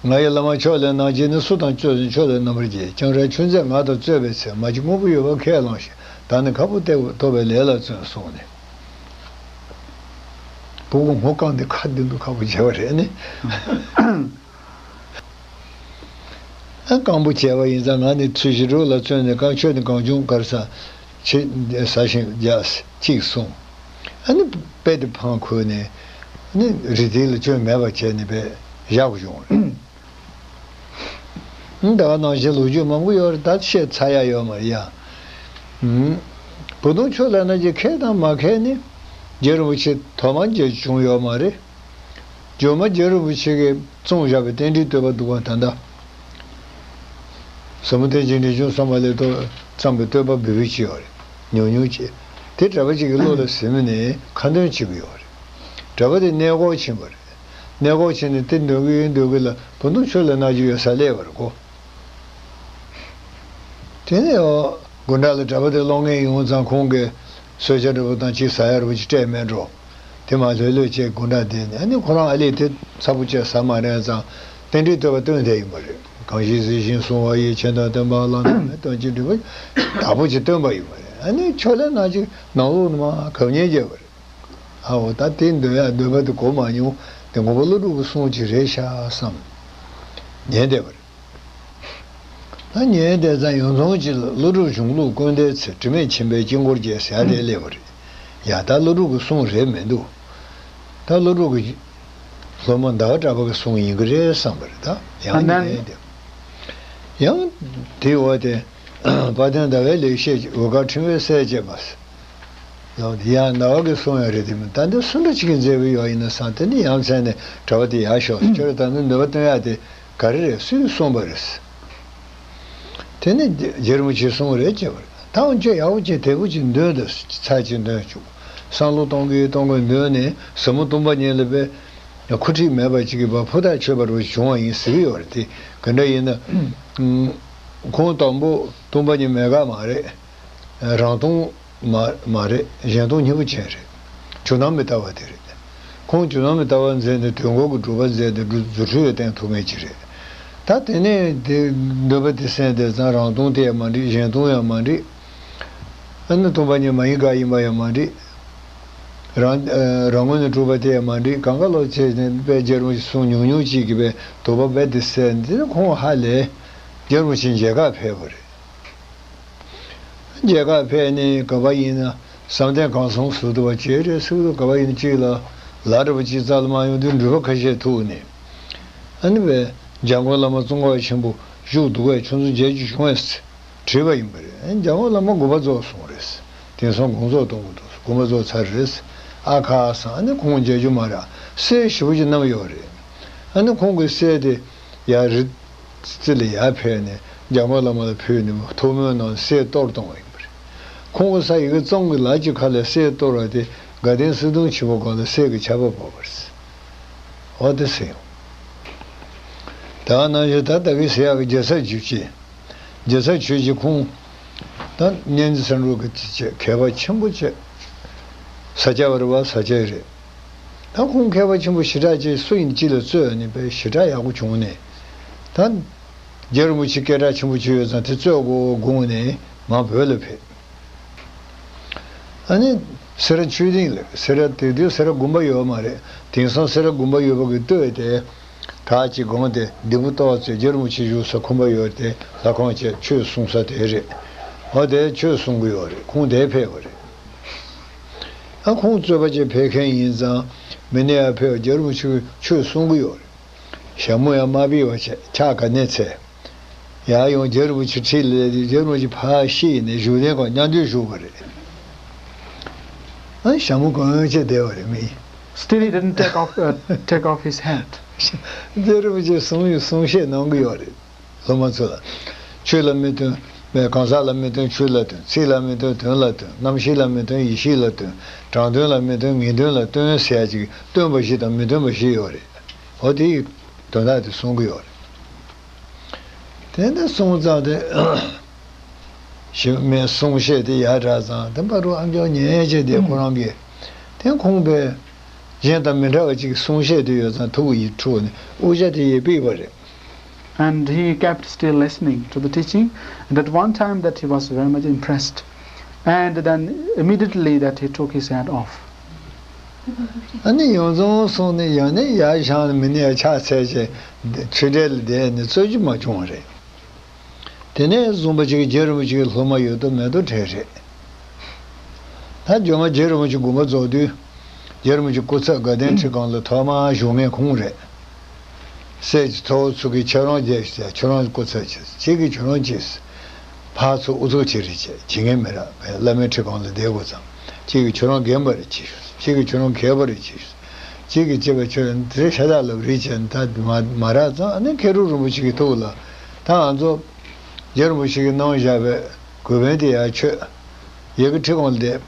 ང་ཡི་བླ་མ་ཕྱོགས་ལས་ནང་བྱས་ནི་སུ་དང་རྩོད་ཅིང་ཕྱོགས་ལས་རྣམ་པར་རྒྱལ། ལྕང་ར་ཆོས་མཛད་ང་དང་རྩོད་པའི་ཚེ། མ་སྐྱིད་དངོས་པོ་ཡོད་པ་ཁས་བླངས་ཤིང་། ད་ནི་ཁ་ཕོ་སྟེ་ཐོབ་པའི་ལས་ལ་བརྩོན་གསུངས་ནས། ཕྲུ་གུ་ངོ་བཀང་སྟེ་ཁ་བདེ་འདུག་ཁ་ཕོ་བྱས་པ་རེད་ནི། ཨ་སྐམ་པོ་བྱས་པ་ཡིན་ཙང་ང་ནི་ཚུལ་ཞི་དྲུག་ལ་བརྩོན་ནས་བཀའ་ཆོས་ནི་གང་བྱུང་གར་ས་ཆེ་ཟ་ཞིང་རྒྱགས་ཅིག་གསུངས། ཨ་ནི་དཔེ་དེ་འཕང་ཁུར་ནས་ཨ་ནི་རི་དེ་ལ་སྐྱོན་མེད་པ་བྱས་ནས་དཔེ་བཞག་དགོས་བྱུང་བ་རེད། ད་ག་ནང་བཞིན་ལོ་རྒྱུས་མང་པོ་ཡོད་རེད། ད་བཤད་ཚར་ཡ་ཡོད་མ་རེད་ཡ། ཨུམ། བུ་སྟོང་ཆོས་ལ་ན་ཅི་མཁས་དང་མ་མཁས་ནི་རྗེ་རིན་པོ་ཆེ་ཐོག་མར་མཇལ་བྱུང་ཡོད་མ་རེད། རྗེས་མ་རྗེ་རིན་པོ་ཆེ་གིས་རྩོམ་བཞག་པའི་རྟེན་འབྲེལ་བསྟོད་པ་འདུག་ག་ད་ལྟ། ཟབ་མོ་རྟེན་ཅིང་འབྲེལ་འབྱུང་གསུམ་པ་ལས་ཐོག་བརྩམས་པའི་བསྟོད་པ་འབུལ་བའི་ཅི་ཡོད་རེད། ཉུང་ཉུང་ཅིག་དེ་གྲྭ་པ་ཅིག་གི་བློ་ལ་ཟིན་ནས་ཁ་འདོན་བྱེད་ཀྱི་ཡོད་རེད། གྲྭ་པ་དེ་གནས་སྐོར་ཕྱིན་པ་རེད། གནས་སྐོར་ཕྱིན་ནས་དེ་འདོན་གི་ཡོད་འདོན་གི་ལ་བུ་སྟོང་ཆོས་ལ་ན་ཅི་ཡོད་ས་སླེབས་པ་རེད་གོ། དེ་ནས་ཨོ། དགོན་གྲྭ་ལ་གྲྭ་པ་དེ་སློབ་གཉེར་ཡོང་ཙང་ཁོང་གིས་གསོལ་ཇ་འདྲ་པོ་དང་ཅིག་ཟ་ཡ་འདྲ་པོ་ཅིག་སྤྲད་མེད་འགྲོ། དེ་མ་ལྷོད་ལྷོད་བྱས་དགོན་གྲྭ་བསྡད་ནས་ཨ་ནི་ཁོ་རང་ཨ་ལས་དེ་ཚ་པོ་བྱས་ཟ་མ་རན་ཙང་རྟེན་འབྲེལ་བསྟོད་པ་བཏོན་བསྡད་ཡིན་པ་རེད། གང་ཞིག་གཟིགས་ཤིང་བསྲུང་བ་ཡི། མཁྱེན་དང་སྟོན་པ་བླ་ན་མེད། སྟོན་ཅིང་འདྲི་བ་དག་པོ་ཅིག་བཏོན་པ་ཡིན་པ་རེད། ཨ་ནི་ཆོས་ལས་ནང་ཅིག་ནང་ལོགས་ནས་མ་གབ་ཉན་བྱས་པ་རེད། ཨའོ་ད་དེ་འདོན་ཡ་འདོན་པ་དེ་གོ་མ་མྱོང་། དེ་ངོ་མ་ཀླུ་སྒྲུབ་ཀྱི་གསུང་ཅིག་རེད་ཤག་བསམ། ཉན་བསྡད་པ་རེད། ད་ཉན་བསྡད་ཙང་ཡོངས་རྫོགས་ཀྱི་ཀླུ་སྒྲུབ་གཞུང་ལུགས་ཀུན་ལྡན་ཚེ། དྲི་མེད་མཁྱེན་པས་དཀྱིལ་འཁོར་རྒྱས་ཟེར་ཡ་དེ་སླེབས་པ་རེད། ཡ་ད་ཀླུ་སྒྲུབ་ཀྱི་གསུང་རེད་མི་འདུག་ད་ཀླུ་སྒྲུབ་ཀྱི་སློབ་མ་ཟླ་བ་གྲགས་པ་གི་གསུང་ཡིན་གྱི་རེད་བསམ་པ་རེད། ད་ཡང་ཉན་བསྡད། ཡང་དེའི་འོག་དེ་དཔལ་ལྡན་ཟླ་བའི་ལེགས་བཤད་ཀྱི་འོད་དཀར་ཕྲེང་བའི་གསལ་བྱེད་པ། ལོག་ཡང་ཟླ་བ་གིས་གསུངས་ཡ་རེད་དེ་མིན། ད་འདི་སུ་འདྲ་ཅིག་གིས་མཛད་པའི་ཡོད་ཡིན་ན་བསམ། དེ་ནི་ཡ་མཚན་ནས་གྲྭ་པ་དེ་ཡར་ཤོག་ཁྱོད་རང་ད་ནི་འདོན་པ་བཏོན་ཡ་དེ་ག་རེ་རེད། སུས་གསུངས་པ་རེད། དེ་ནི་རྗེ་རིན་པོ་ཆེས་གསུངས་རེད་ཅེས་པ་རེད། ད་འོན་ཀྱང་ཡག་པོ་ཅིག་དལ་པོ་ཅིག་འདོན་དང་། ཚར་གཅིག་འདོན་བཅུག་བསམ་བློ་གཏོང་གིན་གཏོང་གིན་འདོན་ནས་ཟབ་མོ་སྟོང་པ་ཉིད་ལ་དཔེ་འཁུ་འཕྲིག་མེད་པ་ཅིག་གིས་ཕར་ཕུ་ཐག་ཆོད་པ་རུ་བྱུང་བ་ཡིན་ཟེར་གྱི་ཡོད་རེད། དེ་ག་འདྲ་ཡིན་ན། ཁོང་དང་པོ་སྟོང་པ་ཉིད་མེད་དགག་མ་རེད། རང་སྟོང་མ་མ་རེད། གཞན་སྟོང་གཉིས་པོ་ཅན་རེད། རྒྱུ་སྣང་མི་ལྟ་བ་དེ་རེད། ཁོང་རྒྱུ་སྣང་མི་ལྟ་བ་མཛད་ནས་དོན་འཁོར་གྱི་སྒྲུབ་པ་མཛད་དེ་རྫུ་འཕྲུལ་ཡང་བསྟན་ཐུབ་མཁན་ཅིག་རེད། ད་དེ་ནས་དེ་འདོད་པ་དེ་གསན་བསྡད་ཙང་རང་སྟོང་དེ་ཡང་མ་འགྲིག་གཞན་སྟོང་ཡང་མ་འགྲིག་ཨ་ནི་སྟོང་པ་ཉིད་མ་ཡིན་དགག་ཡིན་པ་ཡང་མ་འགྲིག་རང་ཨ་རང་ངོས་ནས་གྲུབ་པ་དེ་ཡང་མ་འགྲིག་གང་ག་ལོག་བྱས་ནས་དཔེ་རྗེ་རིན་པོ་ཆེ་གསུང་ཉུང་ཉུང་ཅིག་གིས་དཔེ་དོགས་པ་རྦད་དེ་སེལ་འདི་ནི་ཁོང་ཧ་ལས་རྗེ་རིན་པོ་ཆེ་མཇལ་ཁ་ཕེབས་པ་རེད། མཇལ་ཁ་ཕེབས་ནས་ག་པར་ཡིན་ན་བསམ་གཏན་གང་སོང་ཟུར་དུ་བ་བྱས་རེད་ཟེར་དུས་ག་པར་ཡིན་ན་གཅིག་ལ་ལ་འདྲ་བ་གཅིག་རྩ་ལ་མ་ཡོང་དུས་འགྲུལ་པ་ཁ་ཤས་ཐུག་ནས་ཨ་ནི་དཔེ་འཇམ་མགོན་བླ་མ་ཙོང་ཁ་པ་ཆེན་པོ་བཞུགས་འདུག་གས། ཁྱོད་ཚོ་མཇལ་རྒྱུ་བྱུང་ངས་དྲིས་པ་ཡིན་པ་རེད། ཨ་ནི་འཇམ་མགོན་བླ་མ་དགོངས་པ་རྫོགས་སོང་རེད། དེང་སང་དགོངས་རྫོགས་གཏོང་གི་འདུག་དགོངས་པ་རྫོགས་ཚར་རེད། ཨ་ཁ་སང་ཨ་ནི་ཁོང་མཇལ་རྒྱུ་མ་རག་གསེར་ཞེ་པོ་ཅིག་བསྣམས་ཡོད་རེད། ཨ་ནི་ཁོང་གིས་གསེར་དེ་ཡར་རི་རྩེ་ལ་ཡར་ཕེབས་ནས་འཇམ་མགོན་བླ་མ་ལ་ཕུལ་ནས་ཐུགས་སྨོན་གནང་ནས་གསེར་གཏོར་བཏང་བ་ཡིན་པ་རེད། ཁོང་གིས་ས་ཡི་གེ་གཙང་གི་ལག་གི་ཁ་ལ་གསེར་གཏོར་བ་དེ་དགའ་ལྡན་གསེར་གདུང་ཆེན་པོ་སྒང་ལ་གསེར་གྱི་ཆར་པ་ཕབ་པ་རེད། འོ་དེ་ཟེར་ཡོང་། ད་ནང་བཞིན་ད་ལྟ་གི་ཟེར་ཡག་གི་རྒྱལ་ཚབ་ཆོས་རྗེ། རྒྱལ་ཚབ་ཆོས་རྗེ་ཁོང་། ད་གཉན་གཟིགས་སེང་འབྲུག་གི་དེ་བྱས་མཁས་པ་ཆེན་པོ་བྱས། ས་སྐྱ་པ་རེད་པ། ས་སྐྱ་རེད། ད་ཁོང་མཁས་པ་ཆེན་པོ་ཞེ་དྲག་ཅིག་སུ་ཡིན་གཅིག་ལ་རྩོད་ནས་པའི་ཞེ་དྲག་ཡག་པོ་བྱུང་ནས། ད་རྒྱལ་བ་རིན་པོ་ཆེ་སྐད་གྲགས་ཆེན་པོ་ཅིག་ཡོད་ཙང་དེ་རྩོད་དགོས་དགོངས་ནས་མར་བོད་ལ་ཕེབས། ཨ་ནི་སེ་ར་ཆོས་སྡིངས་ལ། སེ་ར་དེ་དུས་སེ་ར་དགོན་པ་ཡོད་མ་རེད། དེང་སང་སེ་ར་དགོན་པ་ཡོད་པ་གི་ལྟོས་ཏེ། བྲག་གཅིག་སྒང་དེ་སྡིག་པ་གཏོར་ཚེ་རྒྱལ་བ་རིན་པོ་ཆེ་བཞུགས་ས་ཁང་པ་ཡོད་དེ། ལྷ་ཁང་བཅས་ཆོས་གསུང་ས་དེ་རེད། འོ་དེ་ཆོས་གསུང་གི་ཡོད་རེད། ཁོང་དེར་ཕེབས་པ་རེད། ཨ་ཁོང་རྩོད་པ་བྱེད་ཕེབས་མཁན་ཡིན་ཙང་། མི་སྣ་ཡར་ཕེབས་རྒྱལ་བ་རིན་པོ་ཆེ་ཆོས་གསུང་གི་ཡོད་རེད། ཞྭ་མོ་ཡང་དམར་པོའི་བ་བྱས། ཕྱག་ག་ནས་འཚལ། ཡར་ཡོང་རྒྱལ་བ་རིན་པོ་ཆེ་འཁྲིས་ལ་སླེབས་དུས་རྒྱལ་བ་རིན་པོ་ཆེ་ཕར་ཤི་ནས་བཞུགས་གདན་སྒང་མཉམ་དུ་བཞུགས་པ་རེད། ཨ་ཞྭ་མོ་གོན་བྱས་བསྡད་པ་རེད་མི། Still, he didn't take off, uh, take off his hat. རྒྱལ་བ་རིན་པོ་ཆེ་གསུང་གསུང་བཤད་གནང་གི་ཡོད་རེད། སློབ་མ་ཚོ་ལ། ཆོས་ལ་མི་བརྟེན་པའི་གང་ཟག་ལ་མི་བརྟེན་ཆོས་ལ་བརྟེན། ཚིག་ལ་མི་བརྟེན་དོན་ལ་བརྟེན། རྣམ་ཤེས་ལ་མི་བརྟེན་ཡེ་ཤེས་ལ་བརྟེན། དྲང་དོན་ལ་མི་བརྟེན་ངེས་དོན་ལ་བརྟེན་ཟེར་ཡ་ཅིག་བརྟེན་པ་བཞི་དང་མི་བརྟེན་པ་བཞི་ཡོད་རེད། འོ་དེའི་དོན་དག་དེ་གསུང་གི་ཡོད་རེད། དེ་འདྲ་གསུང་ཙང་དེ། ཞེ་མེད་གསུང་བཤད་དེ་ཡར་དྲག་ཙང་དེ་བར་དུ་ཨ་མཆོག་ཉན་བྱས་དེ་ཁོ་རང་གིས། དེ་ཁོང་པས་གཞན་དང་མི་འདྲ་བ་ཅིག་གསུང་བཤད་དེ་ཡོད་ཙང་ཐུགས་ཡིད་འཁྲུགས་ནས་དབུ་ཞྭ་དེ་ཡར་ཕུད་པ་རེད། And he kept still listening to the teaching. And at one time that he was very much impressed. And then immediately that he took his hat off. ཨ་ནི་ཡོངས་རྫོགས་སོང་ནས་ཡང་ནས་ཡར་བཞེངས་ནས་མི་ནས་ཕྱག་འཚལ་བྱས་ཆོས་གྲལ་ལ་བསྡད་ནས་རྩོད་རྒྱུ་མ་བྱུང་བ་རེད། དེ་ནས་བཟུང་བ་ཅིག་རྒྱལ་བ་རིན་པོ་ཆེའི་སློབ་མ་ཡོད་དོ་མེད་དོ་གྲས་རེད། ད་རྗེས་མ་རྒྱལ་བ་རིན་པོ་ཆེ་དགོངས་པ་རྫོགས་དུས། རྒྱལ་བ་རིན་པོ་ཆེ་སྐུ་ཚབ་དགའ་ལྡན་ཁྲི་སྒང་ལ་ཐོག་མར་བཞུགས་མཁན་ཁོང་རེད། སྲས་ཀྱི་ཐོ་བོ་ཚུ་གིས་ཁྱེད་རང་རྒྱལ་ཞིག་ཟེར། ཁྱོད་རང་སྐུ་ཚབ་བྱེད། ཁྱེད་ཀྱིས་ཁྱོད་རང་བྱེད། ཕར་ཚུར་ཨུ་ཚུགས་བྱེད་རེས་བྱེད། བྱེད་མཁན་མི་རག་བླ་མའི་ཁྲི་སྒང་ལ་བསྡད་དགོས་ཙང་། ཁྱེད་ཀྱིས་ཁྱོད་རང་རྒན་པ་རེ་བྱེད་ཤོག་ཁྱེད་ཀྱིས་ཁྱོད་རང་མཁས་པ་རེ་བྱེད་ཤོག་ཁྱེད་ཀྱིས་བྱས་པ་ཁྱོད་དེ་ཤ་སྟག་ལབ་རེས་བྱས། ད་མ་མ་རག་ཙང་ཨ་ནི་མཁས་གྲུབ་རིན་པོ་ཆེ་གི་ཐུགས་ལ། ད་ང་ཚོ་རྒྱལ་བ་རིན་པོ་ཆེ་གིས་གནང་བཞག་པའི་གོས་བོན་དེ་ཡར་མཆོད། ཡ་གི་ཁྲི་སྒང་ལ་བསྡད།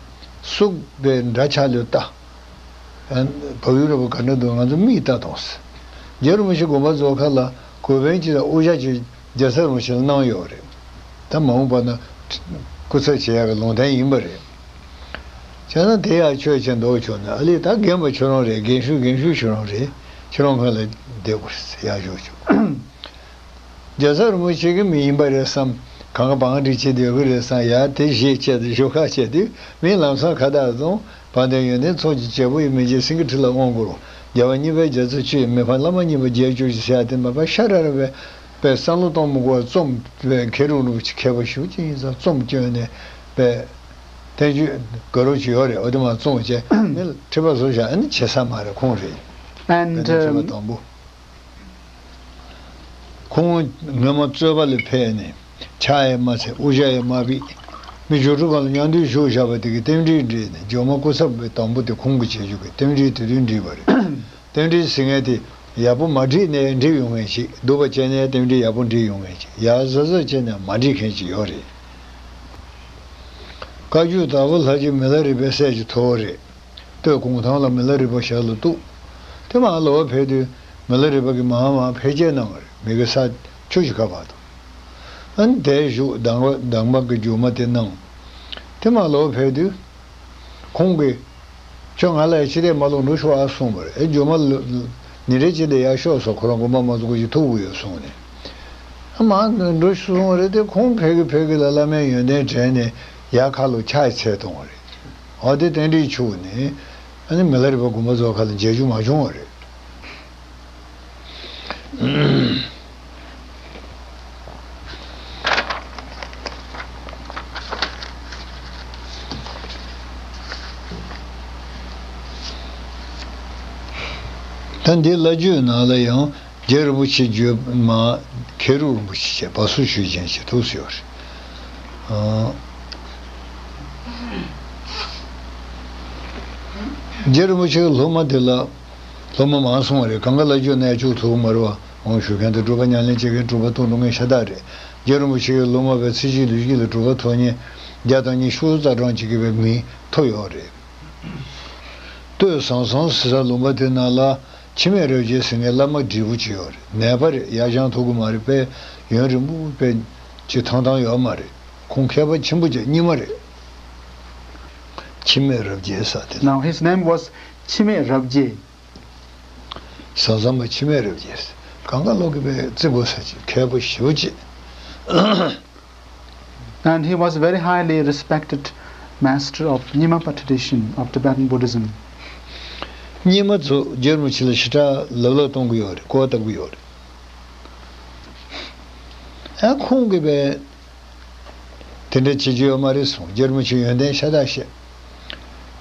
སུག་པའི་འདྲ་ཆགས་ལོས་ལྟ། བག་ཡོད་རེད་པ། ག་འདྲ་འདུག་ང་ཚོ་མིག་ལྟ་དང་ཟེར། རྒྱལ་བ་རིན་པོ་ཆེ་དགོངས་པ་རྫོགས་ཁ་ལ་གོས་བོན་གཅིག་དང་དབུ་ཞྭ་གཅིག་རྒྱལ་ཚབ་རིན་པོ་ཆེ་ལ་གནང་ཡོད་རེད། ད་མ་འོངས་པ་ན་སྐུ་ཚབ་བྱེད་ཡག་གི་ལུང་བསྟན་ཡིན་པ་རེད། བྱས་ན་དེ་ཡང་ཆོས་བྱེད་མདོག་བྱུང་ན་ཨ་ལས་ད་རྒན་པ་ཁྱོད་རང་རེད། རྒན་ཤོས་རྒན་ཤོས་ཁྱོད་རང་རེད། ཁྱོད་རང་སྔོན་ལ་བསྡད་དགོས་ཟེར་ཡར་ཞུ་བྱུང་། རྒྱལ་ཚབ་རིན་པོ་ཆེ་གི་མི་ཡིན་པ་རེད་བསམ། གང་ག་བང་སྒྲིག་བྱེད་སྡོད་གི་རེད་བསམ། ཡ་དེ་བཞེས་བྱས་ཏེ་བཞུགས་ཁ་བྱས་དུས་མི་ལམ་སང་ཁ་བཏགས་བཙོང་། དཔལ་ལྡན་ཡོན་ཏན་ཚོགས་ཀྱི་རྒྱལ་པོ་ཡི། མི་མཇེད་སེང་གེ་ཁྲི་ལ་དབང་བསྐུར་རོ། རྒྱལ་བ་གཉིས་པའི་རྒྱལ་ཚབ་མཆོག་ཡིན། མི་ཕམ་བླ་མ་གཉིས་པོ་རྗེས་གྱུར་ཅིག་ཟེར་ཡ་དེ་མ་པ་ཤ་ར་ར་བའི་པའི་བསམ་བློ་གཏོང་མི་དགོས་པ་རྩོམ་པའི་མཁས་གྲུབ་རིན་པོ་ཆེ་མཁས་པ་ཞེ་པོ་ཅིག་ཡིན་ཙང་རྩོམ་བསྐྱོན་ནས་པའི་བསྟན་བཅོས་དགའ་རབ་ཅིག་ཡོད་རེད། འོ་དེ་མར་བཙོང་བྱས་ནི་ཁྲི་པ་བཟོ་བཞག་ཨ་ནི་བྱེད་ས་མ་རེད། ཁོང་རེད། And, དཔལ་ལྡན་ཁྲི་པ་um, དང་པོ། ཁོང་སྔོན་མ་རྩོད་པ་ལ་ཕེབས་ནས་ཕྱག་ཡང་མ་འཚལ། དབུ་ཞྭ་ཡང་མ་ཕུད། མི་ཇོ་ཁྲི་སྒང་ལ་མཉམ་དུ་བཞུགས་བཞག་པ་དེ་གི་རྟེན་འབྲེལ་འགྲིག་ནས་རྗེས་མ་སྐུ་ཚབ་པའི་དང་པོ་དེ་ཁོང་གིས་བྱེད་རྒྱུ་གི་རྟེན་འབྲེལ་དེ་དུས་འགྲིག་པ་རེད། རྟེན་འབྲེལ་ཟེར་མཁན་དེ་ཡག་པོ་མ་འགྲིག་ནའི་འགྲིག་ཡོང་མཁན་ཞིག་སྡུག་པ་བྱས་ནའི་རྟེན་འབྲེལ་ཡག་པོ་འགྲིག་ཡོང་མཁན་ཞིག་ཡག་བཟོ་བཟོ་བྱས་ནའི་མ་འགྲིག་མཁན་ཞིག་ཡོད་རེད། བཀའ་བརྒྱུད་དྭགས་པོ་ལྷ་རྗེ་མི་ལ་རས་པའི་སྲས་ཀྱི་ཐུ་བོ་རེད། སྟོད་གུང་ཐང་ལ་མི་ལ་རས་པ་ཞབས་ལ་གཏུགས། དེ་མར་ལོག་ཕེབས་དུས་མི་ལ་རས་པ་གིས་མར་མར་ཕལ་སྐྱེལ་གནང་བ་རེད། མི་གི་ས་ཆུ་ཞིག་ཁ་བར་དུ། ཨ་ནི་དེར་བཞུགས། གདམས་པ་གདམས་པ་གི་སྒྱུ་མ་དེ་གནང་། དེ་མར་ལོག་ཕེབས་དུས་ཁོང་གིས་ཁྱོད་ང་ལ་ཕྱི་བལྟས་མ་ལོག་འགྲོ་ཤོག་ཨ་གསུངས་པ་རེད། ཨེ་སྒྱུ་མ་ལ་ཉིན་རེ་གཅིག་ལ་ཡར་ཤོག་སོ། ཁོ་རང་དགོངས་པ་མ་རྫོགས་གི་ཐུག་གི་ཡོད་གསུངས་ནས། ཨ་མར་འགྲོ་ཤོག་གསུངས་པ་རེད། དེ་ཁོང་ཕེབས་གི་ཕེབས་གི་ལ་བླ་མའི་ཡོན་ཏན་དྲན་ནས་ཡར་ཁ་ལོ་ཕྱག་འཚལ་གཏོང་བ་རེད། འོ་དེ་རྟེན་འབྲེལ་འཆུགས་ནས་ཨ་ནི་མི་ལ་རས་པ་དགོངས་པ་རྫོགས་ཁ་ལ་མཇལ་རྒྱུ་མ་བྱུང་བ་རེད། ད་འདི་བླ་བརྒྱུད་ནང་ལ་ཡང་རྗེ་རིན་པོ་ཆེ་བརྒྱུད་མ་མཁས་གྲུབ་རིན་པོ་ཆེ་བྱས་བ་སུ་ཆོས་རྒྱན་བྱས་ཐུགས་སུ་ཡོད་རེད། ཨ། རྗེ་རིན་པོ་ཆེ་གི་སློབ་མ་དེ་ལ་ སློབ་མ་མང་སོང་བ་རེད། གང་ག་ལ་རྒྱུ་ནས་བཅུག་ཐུབ་མ་རེད་བ། འོང་ཞུ་མཁན་དང་སྒྲུབ་པ་ཉམས་ལེན་བྱེད་མཁན་སྒྲུབ་པ་ཐོབ་འགྲོ་མཁན་ཤ་སྟག་རེད། རྒྱལ་བ་རིན་པོ་ཆེ་གི་སློབ་མ་བས་ཚེ་གཅིག་ལུས་གཅིག་ལ་གྲུབ་པ་ཐོབ་མཁན་བརྒྱ་དང་ཉི་ཤུ་རྩ་གྲངས་ཅིག་གིས་བས་མིང་ཐོབ་ཡོད་རེད། སྟོད་ཟང་ཟང་ཟེར་ས་ལུང་པ་དེ་ནང་ལ་འཆི་མེད་རབ་རྒྱས་ཟེར་མཁན་བླ་མ་བགྲེས་པོ་ཅིག་ཡོད་རེད། ནད་པ་རེད། ཡར་བཞེངས་ཐུབ་ཀྱི་མ་རེད། དཔེ་ཡུན་རིང་པོ་དཔེ་ཅིག་ཐང་ཐང་ཡོད་མ་རེད། ཁོང་མཁས་པ་ཆེན་པོ་ཅིག་རྙིང་མ་རེད། འཆི་མེད་རབ་རྒྱས་ཟེར་དེ་ལ། Now his name was འཆི་མེད་རབ་རྒྱས། ཟང་ཟང་པ་འཆི་མེད་རབ་རྒྱས། གང་ག་ལོག་གི་པའི་བརྩི་དགོས་ས་ཅིག་མཁས་པོ་ཞེ་པོ་ཅིག And he was very highly respected master of Nyingmapa tradition of Tibetan Buddhism. རྙིང་མ་ཚོ་རྒྱལ་བ་རིན་པོ་ཆེ་ལ་ཞེ་དྲག་ལབ་ལབ་གཏོང་གི་ཡོད་རེད། གོ་བརྡ་གི་ཡོད་རེད། ཨ་ཁོང་གི་པའི་དེ་འདྲ་བྱེད་རྒྱུ་ཡོད་མ་རེད་གསུངས། རྒྱལ་བ་རིན་པོ་ཆེ་ཡོན་ཏན་ཤ་སྟག་བཤད།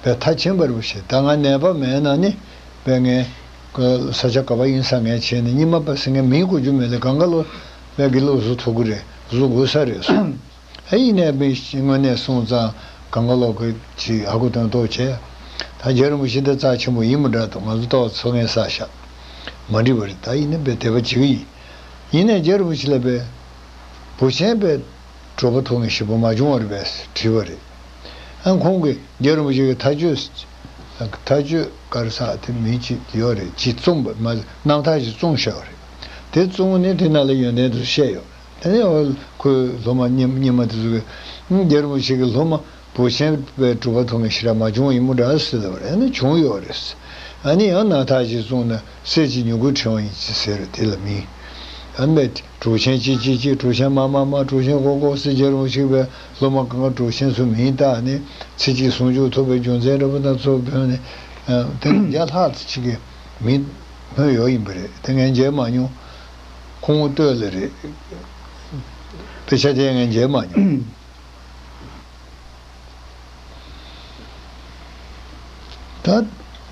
པའི་ཐ་ཆེན་པར་བཤད། ད་ང་ནད་པ་མེད་ན་ནི་པའི་ངས་ས་ཆ་ག་པ་ཡིན་ས་ངས་བྱས་ནས་རྙིང་མ་པ་ཟེར་མཁན་མིང་གོ་རྒྱུ་མེད་ལ། གང་ག་ལོ་པའི་དགེ་ལུགས་བཟོ་ཐུབ་ཀྱི་རེད། བཟོ་དགོས་ས་རེད་གསུངས། ཨ་ཡིན་ནའི་པའི་དངོས་གནས་སོང་ཙང་གང་ག་ལོ་གི་ཅིག་ཧ་གོ་དོན་རྟོགས་བྱས། ད་རྒྱལ་བ་རིན་པོ་ཆེ་འདི་རྩ་ཆེན་པོ་ཡིན་མི་འདྲ་འདུག་ང་ཚོ་ལྟོ་ཚོ་ངན་ས་ཤ་མ་འགྲིག་པ་རེད། ད་ཡིན་ནའི་པའི་དད་པ་བྱེད་ཀྱི་ཡིན། ཡིན་ནའི་རྒྱལ་བ་རིན་པོ་ཆེ་ལ་པའི་བུ་ཆེན་པའི་གྲུབ་པ་ཐོབ་མཁན་ཞིག་པོ་མ་བྱུང་བ་རེད་པས་དྲིས་པ་རེད། ཨ་ཁོང་གིས་རྒྱལ་བ་རིན་པོ་ཆེ་གི་མཐའ་དཔྱོད། མཐའ་དཔྱོད་ག་རེ་ཟེར་དེ་མིང་ཅིག་ཡོད་རེད། ཅིག་བཙུངས་པ་མ་རྣམ་ཐར་ཞིག་བཙུངས་བཞག་པ་རེད། དེ་བཙུངས་ནས་དེ་ནང་ལ་ཡོན་ཏན་དུ་བཤད་ཡོད་རེད། དེ་ནས་ཁོའི་སློབ་མ་རྙིང་རྙིང་མ་དེ་ཚོ་གིས་རྒྱལ་བ་རིན་པོ་ཆེ་གི་སློབ་མ་བུ་ཆེན་པའི་གྲུབ་པ་ཐོབ་མཁན་ཞིག་ར་མ་བྱུང་ཡིན་མོ་འདྲ་ཟེར་ལབ་པ་རེད། ཨ་ནི་བྱུང་ཡོད་རེད། ཨ་ནི་ཡང་རྣམ་ཐར་ཞིག་བཙུངས་ན་གསེར་གྱི་མྱུ་གུ་ཕྲེང་བ་ཡིན་ཅི་ཟེར་དེ་ལ་མིང་། ཨ་ནི་གྲུབ་ཆེན་ཅི་ཅི་ཅི་གྲུབ་ཆེན་མ་མ་མ་གྲུབ་ཆེན་ཀོ་ཀོ་ཟེར་རྒྱལ་བ་རིན་པོ་ཆེ་པའི་སློབ་མ་གང་ག་གྲུབ་ཆེན་ཚོ་མིང་བཏགས་ནས་ཚེ་གཅིག་ཟུང་འཇུག་ཐོབ་པའི་རྒྱུ་མཚན་འདྲ་པོ་དང་ཚོ་བོན་ནས་དེ་བརྒྱ་ལྷག་ཙམ་ཅིག་གི་མིང་ཐོན་ཡོད་ཡིན་པ་རེད། དེ་ངས་མཇལ་མ་མྱོང་། ཁོང་ལྟོས་ལ་རེད། དཔེ་ཆ་དེ་ངས་མཇལ་མ་མྱོང་། ད་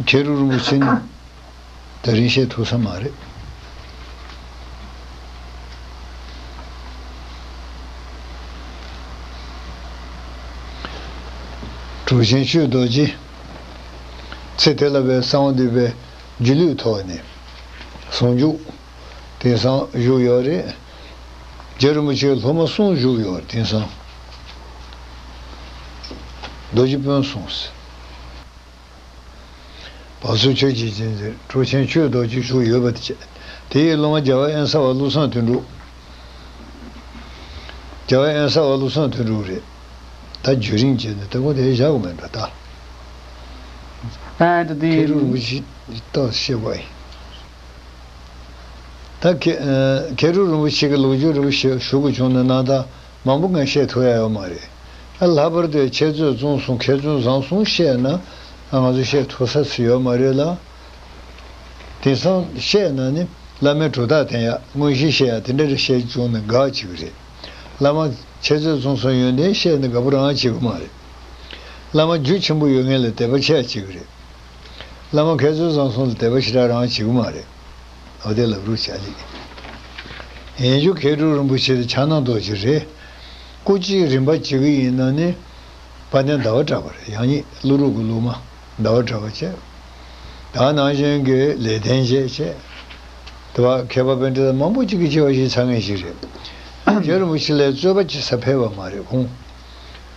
མཁས་གྲུབ་རིན་པོ་ཆེ་ནི་ད་རིང་བཤད་ཐུབ་ས་མ་རེད། གྲུབ་ཆེན་ཆོས་རྡོ་རྗེ་ཚེ་དེ་ལ་བའི་གསང་བ་འདུས་པའི་སྒྱུ་ལུས་ཐོག་ནས་ཟུང་འཇུག་དེང་སང་བཞུགས་ཡོད་རེད། རྗེ་རིན་པོ་ཆེའི་སློབ་མ་གསུམ་བཞུགས་ཡོད་རེད། དེང་སང་རྡོ་རྗེ་དཔོན་གསུམ་ཟེར། བ་སུ་ཆོས་ཀྱི་རྗེ་འཛིན་གྲུབ་ཆེན་ཆོས་རྡོ་རྗེ་བཞུགས་ཡོད་པ་དེ་བྱས། དེ་ཡི་སློབ་མ་རྒྱལ་བ་དབེན་ས་པ་བློ་བཟང་དོན་གྲུབ། རྒྱལ་བ་དབེན་ས་པ་བློ་བཟང་དོན་གྲུབ་རེད། ད་བརྒྱུད་རིམ་བྱས་ནས་ད་ཁོ་དེ་བཞག་གི་མེད་འགྲོ་ད། And the མཁས་གྲུབ་རིན་པོ་ཆེ་ཏོག་བཤད་དགོས་ཡིན། ད་མཁས་ཨ་མཁས་གྲུབ་རིན་པོ་ཆེ་གི་ལོ་རྒྱུས་རིན་པོ་ཆེ་ཞུ་དགོས་བྱུང་ན་རྣམ་ཐར་མང་པོ་ངས་བཤད་ཐུབ་ཡ་ཡོད་མ་རེད། ཨ་ལྷག་པར་དུ་འཆད་རྩོད་རྩོམ་གསུམ་མཁས་བཙུན་བཟང་གསུམ་བཤད་ན་ཨ་ང་ཚོ་བཤད་ཐུབ་ས་ཚོད་ཡོད་མ་རེད་ལ། དེང་སང་བཤད་ན་ནི་བླ་མའི་གྲུབ་རྟགས་བསྟན་ཡ་མངོན་ཤེས་བཤད་ཡ་དེ་འདྲ་རེ་བཤད་བྱུང་ན་དགའ་བྱེད་ཀྱི་རེད། བླ་མ་འཆད་རྩོད་རྩོམ་གསུམ་ཡོན་ཏན་བཤད་ན་དགའ་པོ་རང་བྱེད་ཀྱི་མ་རེད། བླ་མ་རྒྱུ་ཆེན་པོ་ཡོད་མཁན་ལ་དད་པ་ཆེ་ཡ་བྱེད་ཀྱི་རེད། བླ་མ་མཁས་བཙུན་བཟང་གསུམ་ལ་དད་པ་ཞེ་དྲག་རང་བྱེད་ཀྱི་མ་རེད། འོ་དེ་ལབ་རུ་བྱ་ལེ། ཡིན་རྒྱུ་མཁས་གྲུབ་རིན་པོ་ཆེ་དེ་ཕྱག་ན་རྡོ་རྗེ་རེད། སྐུ་ཅིག་རིམ་པ་བྱེད་ཀྱི་ཡིན་ན་ནི། དཔལ་ལྡན་ཟླ་བ་གྲགས་པ་རེད། ཡང་ཉིད་ཀླུ་སྒྲུབ་ཀྱི་སློབ་མ་ཟླ་བ་གྲགས་པ་བྱས། ད་ནང་བཞིན་གྱི་ལེགས་ལྡན་འབྱེད་བྱས། དེ་བ་མཁས་པ་པཎྜི་ཏ་མང་པོ་ཅིག་གིས་སྐྱེ་བ་ཞིག་ཚང་མཁན་ཞིག་རེད། རྗེ་རིན་པོ་ཆེ་ལ་རྩོད་པ་བྱེད་ས་ཕེབས་པ་མ་རེད་ཁོང་།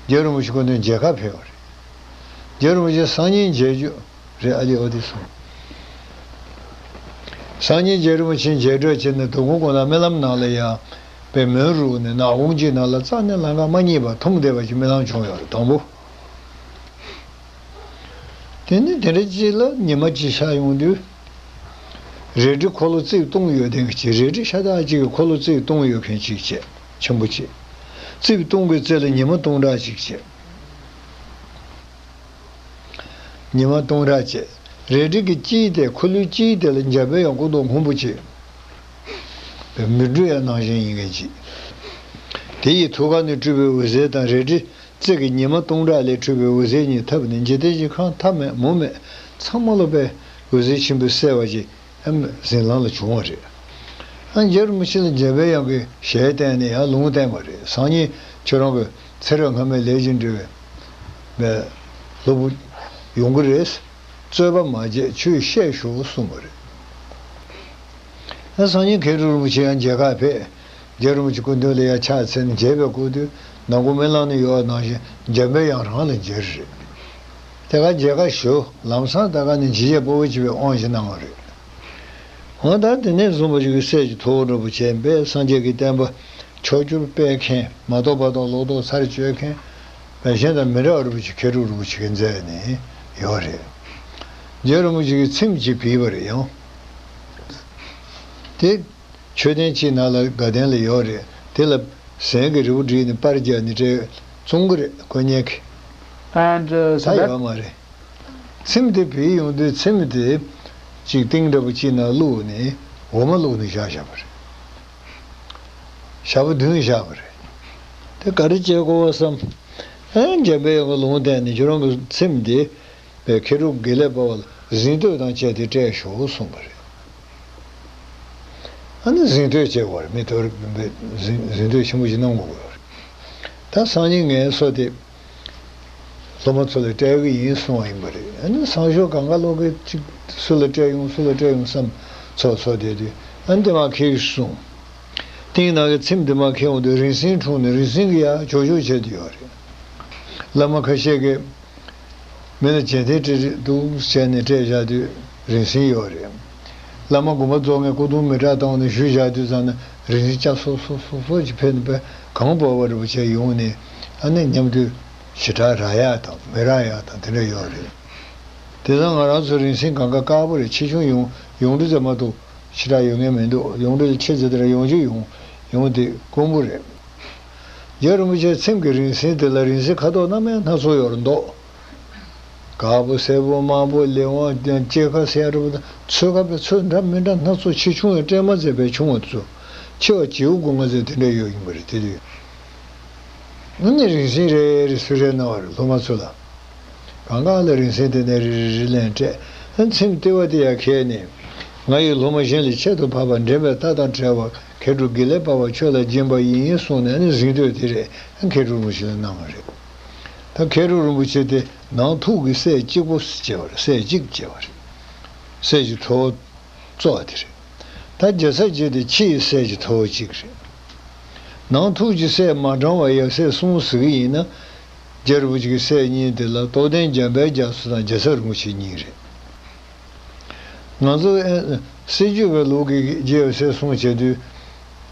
རྗེ་རིན་པོ་ཆེ་ཁོང་ཚོའི་མཇལ་ཁ་ཕེབས་པ་རེད། རྗེ་རིན་པོ་ཆེ་སང་ཉིན་མཇལ་རྒྱུ་རེད། ཨ་ལི་འོ་དེ་སོང་། སང་ཉིན་རྗེ་རིན་པོ་ཆེ་མཇལ་འཕྲད་བྱས་ནས་དོ་དགོང་དགོང་དག་རྨི་ལམ་ནང་ལ་ཡང་པའི་མོན་རུ་ནས་ནག་ཁུང་གཅིག་ནང་ལ་རྩ་ནས་ལམ་ཁ་མ་རྙེད་པར་འཐོམ་བསྡད་པ་ཞིག་རྨི་ལམ་བྱུང་ཡོད་རེད་དང་པོ། དེ་ནི་དེ་འདྲ་ཅིག་ལ་ཉི་མ་གཅིག་ཤར་ཡོང་དུས། རལ་གྲི་འཁོར་ལོ་རྩིབས་སྟོང་ཡོད་མཁན་གཅིག་རལ་གྲི་ཤ་སྟག་གཅིག་གི་འཁོར་ལོ་རྩིབས་སྟོང་ཡོད་མཁན་གཅིག་བྱས་ཆེན་པོ་གཅིག་རྩིབས་སྟོང་གི་རྩེ་ལ་ཉི་མ་སྟོང་ཕྲག་གཅིག་བྱས། ཉི་མ་སྟོང་ཕྲག་བྱས། རལ་གྲི་གི་དཀྱིལ་དེ་འཁོར་ལོའི་དཀྱིལ་དེ་ལ་འཇམ་པའི་དབྱངས་སྐུ་མདོག་སྔོན་པོ་བྱས། པའི་མི་འགྲོ་ཡ་ནང་བཞིན་ཡིན་མཁན་གཅིག་དེ་ཡི་ཐུགས་ཀ་ནས་སྤྲུལ་པའི་འོད་ཟེར་དང་རལ་གྲི་རྩེ་གི་ཉི་མ་སྟོང་ཕྲག་ལས་འཕྲོས་པའི་འོད་ཟེར་གཉིས་ཐབས་ནས་འཇིག་རྟེན་གྱི་ཁམས་མཐའ་མེད་མུ་མེད་ཚང་མ་ལ་པའི་འོད་ཟེར་ཆེན་པོས་གསལ་བ་ཞིག་ཨེམ་གཟིམ་ལམ་ལ་བྱུང་བ་རེད། ཨ་རྗེ་རིན་པོ་ཆེ་ལ་འཇམ་པའི་དབྱངས་ཀྱི་ཞལ་བསྟན་ནས་ཡང་ལུང་བསྟན་པ་རེད། སང་ཉིན་ཁྱོད་རང་གི་ཚེ་རབས་སྔ་མའི་ལས་ཀྱི་འབྲེལ་བའི་སློབ་བུ་ཡོང་གི་རེད། རྩོད་པ་མ་བྱེད། ཆོས་བཤད་ཤོག་གསུངས་པ་རེད། ཨ་སང་ཉིན་མཁས་གྲུབ་རིན་པོ་ཆེ་ཡང་མཇལ་ཁ་ཕེབས། རྗེ་རིན་པོ་ཆེ་སྐུ་མདུན་ལ་ཡར་ཕྱག་འཚལ་ནས་མཇལ་བའི་སྐུ་མདུན་ནག་པོ་སྨོན་ལམ་ན་ཡོད་པ་ནང་བཞིན་འཇམ་པའི་དབྱངས་རང་ལ་མཇལ་རེད། དེ་ག་མཇལ་ཁ་ཞུ། ལམ་སང་ད་ག་ནས་འཇིགས་བྱེད་ཕོ་བོ་བྱེད་པའི་དབང་ཞིག་གནང་བ་རེད། འོ་ད་དེ་ནས་བཟུང་བ་ཞིག་གི་སྲས་ཀྱི་ཐུ་བོ་རིན་པོ་ཆེ་འབད་སངས་རྒྱས་ཀྱི་བསྟན་པ་ཕྱོགས་བཅུར་སྤེལ་མཁན། མ་རྟོགས་པ་དང་ལོག་རྟོག་ཚར་གཅོད་མཁན། འབད་གཞན་དང་མི་འདྲ་བ་རིན་པོ་ཆེ་མཁས་གྲུབ་རིན་པོ་ཆེ་གི་མཛད་ནས་ཡོད་རེད། རྗེ་རིན་པོ་ཆེ་གིས་ཚེམས་གཅིག་བྲིས་པ་རེད་ཡང་། དེ་མཆོད་རྟེན་གཅིག་ནང་ལ་དགའ་ལྡན་ལ་ཡོད་རེད། དེ་ལ་ཟན་གྱི་རི་བོ་བྲིས་ནས་པར་རྒྱག་ནས་སྤྲད་བཙོང་གི་རེད། དཀོན་གཉེར་གྱིས། And, uh, so ད་that ཡོད་མ་རེད། ཚེམས་དེ་བྲིས་ཡོང་དུས་ཚེམས་དེ་གཅིག་ཏིང་འདྲ་པོ་གཅིག་ནང་བླུགས་ནས་འོ་མ་བླུགས་ནས་བཞག་བཞག་པ་རེད། ཞག་པོ་བདུན་བཞག་པ་རེད། དེ་ག་རེ་བྱེད་དགོས་པ་བསམ། ཨ་འཇམ་པའི་དབྱངས་ཀྱིས་ལུང་བསྟན་ནས་ཁྱོད་རང་གི་ཚེམས་དེ་པའི་མཁས་གྲུབ་དགེ་ལེགས་དཔལ་བ་ལ་གཟེངས་བསྟོད་དང་བཅས་ཏེ་སྤྲད་ཤོག་གསུངས་པ་རེད། ཨ་ནི་གཟེངས་བསྟོད་བྱེད་དགོས་རེད། མི་དོར་གཟེངས་བསྟོད་ཆེན་པོ་ཞིག་གནང་དགོས་ཀྱི་ཡོད་རེད། ད་སང་ཉིན་ངའི་སོ་དེ་སློབ་མ་ཚོ་ལ་སྤྲད་གི་ཡིན་གསུངས་པ་ཡིན་པ་རེད། ཨ་ནི་སང་ཞོགས་གང་ག་ལོག་གི་ཅིག་སུ་ལ་སྤྲད་ཡོང་སུ་ལ་སྤྲད་ཡོང་བསམ་ཚོ་ཚོ་བསྡད་དུས་ཨ་ནི་དེ་མ་ཁེལ་གསུངས། ཏིང་ནང་གི་ཚེམས་དེ་མ་ཁེལ་འོང་དུས་རིན་སེང་འཁྲུངས་ནས་རིན་སེང་གིས་ཡར་ཇོ་ཇོ་བྱས་དུ་ཡོད་རེད། བླ་མ་ཁ་ཤས་ཀྱིས། མི་ལ་རྗེས་དྲན་སྤྲད་རེད་འདུག་བྱས་ནས་སྤྲད་བཞག་དུས་རིན་སེང་ཡོད་རེད། བླ་མ་དགོངས་པ་རྫོགས་ནས་སྐུ་གདུང་མེ་སྲེག་བཏང་ནས་བཞུགས་བཞག་དུས་ཙམ་ན་རིན་སེང་སྐྱ་སོ་སོ་སོ་སོ་ཅིག་ཕེབས་ནས་པས་གངས་བབས་པ་རིན་པོ་ཆེ་ཡོང་ནས་ཨ་ནི་མཉམ་དུ་ཞེ་དྲག་རག་ཡག་དང་མི་རག་ཡག་དང་དེ་འདྲ་ཡོད་རེད། དེ་ཙང་ང་རང་ཚོ་རིན་སེང་གང་ག་དཀར་པོ་རེད། ཆེ་ཆུང་ཡོང་ཡོངས་འབྲེལ་ཙམ་མ་གཏོགས་ཞེ་དྲག་ཡོད་མཁན་མི་འདུག་ཡོངས་འབྲེལ་ཆེ་ཙམ་དེ་འདྲ་ཡོང་རྒྱུ་ཡོང་ཡོང་དེ་དཀོན་པོ་རེད། རྗེ་རིན་པོ་ཆེའི་ཚེམས་ཀྱི་རིན་སེང་དེ་ལ་རིན་སེང་ཁ་དོག་སྣ་མིན་སྣ་ཚོགས་ཡོད་རེད་འདུག་དཀར་པོ་སེར་པོ་དམར་པོ་ལེགས་དབང་ལྕེ་ཁ་སེར་པོ་དང་ཚོས་ཁ་པའི་ཚོས་འདྲ་མི་འདྲ་སྣ་ཚོགས་ཆེ་ཆུང་ཡང་སྤྲད་མ་ཟད་པའི་ཆུང་བ་ཚོ་ཆེ་བ་བྱིའུ་སྒོ་ང་ཚོས་དེ་འདྲ་ཡོད་ཡིན་པ་རེད། དེ་དུས་ཨ་ནི་རིན་སེང་རེ་རེ་སུས་རེ་གནང་བ་རེད། སློབ་མ་ཚོ་ལ་གང་ག་ལ་རིན་སེང་དེ་ནས་རེ་རེ་རེ་ལེན་སྤྲད། ཨ་ཚེམས་ལྟེ་བ་དེ་ཡར་ཁྱེར་ནས་ང་ཡི་སློབ་མ་གཞན་ལས་ཁྱད་དུ་འཕགས་པ་འདྲེན་པའི་རྟ་དང་བྲལ་བ་མཁས་གྲུབ་དགེ་ལེགས་དཔལ་བ་ཁྱོད་ལ་སྦྱིན་པ་ཡིན་གསུངས་ནས་ཨ་ནི་གཟེངས་བསྟོད་དེ་རེད། ཨ་མཁས་གྲུབ་རིན་པོ་ཆེ་ལ་གནང་བ་རེད། ད་མཁས་གྲུབ་རིན་པོ་ཆེ་དེ་ནང་ཐུགས་ཀྱི་སྲས་གཅིག་པོ་ཟེར་བྱས་པ་རེད། སྲས་གཅིག་བྱས་པ་རེད། སྲས་ཀྱི་ཐུ་བོ་གཙོ་བོ་དེ་རེད། ད་རྒྱལ་ཚབ་རྗེ་དེ་ཕྱི་ཡི་སྲས་ཀྱི་ཐུ་བོ་གཅིག་རེད། ནང་ཐུགས་ཀྱི་སྲས་མ་འགྲངས་པ་ཡབ་སྲས་གསུམ་ཟེར་གྱི་ཡིན་ན། རྗེ་རིན་པོ་ཆེ་གི་སྲས་གཉིས་དེ་ལ་རྟོགས་ལྡན་འཇམ་དཔལ་རྒྱ་མཚོ་དང་རྒྱལ་ཚབ་རིན་པོ་ཆེ་གཉིས་རེད། ང་ཚོ་ཨེ་སྲིད་བྱུས་པའི་ལུགས་ཀྱི་རྗེ་ཡབ་སྲས་གསུམ་བྱེད་དུས།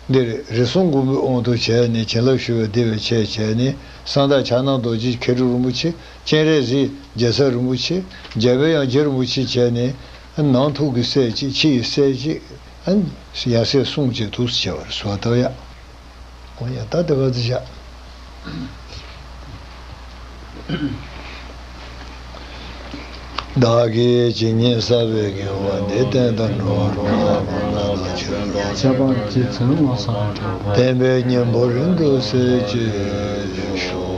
འདིར་རིགས་གསུམ་མགོན་པོའི་དབང་དུ་བྱས་ནས་བྱིན་རླབས་ཞུ་བའི་བདེ་བའི་ཆེད་བྱས་ནས་གསང་བདག་ཕྱག་ན་རྡོ་རྗེ་མཁས་གྲུབ་རིན་པོ་ཆེ། སྤྱན་རས་གཟིགས་རྒྱལ་ཚབ་རིན་པོ་ཆེ། འཇམ་པའི་དབྱངས་རྗེ་རིན་པོ་ཆེ་བྱས་ནས་ནང་ཐུགས་ཀྱི་སྲས་གཅིག་ཕྱི་ཡི་སྲས་གཅིག་ཡབ་སྲས་གསུམ་བཅས་འདུག་སེ་བྱས་པ་རེད། བཟོ་ལྟ་བ་ཡ། འོ་ཡ་ད་དེ་ག་ཚོད་བྱ། བདག་གིས་ཇི་སྙེད་བསགས་པའི་དགེ་བ་འདི་བསྟན་དང་འགྲོ་བ་རྣམས་ལ་ཕན་ཕྱིར་བསྟན་པའི་སྙིང་པོ་རིང་དུ་གསལ་བྱེད་ཤོག།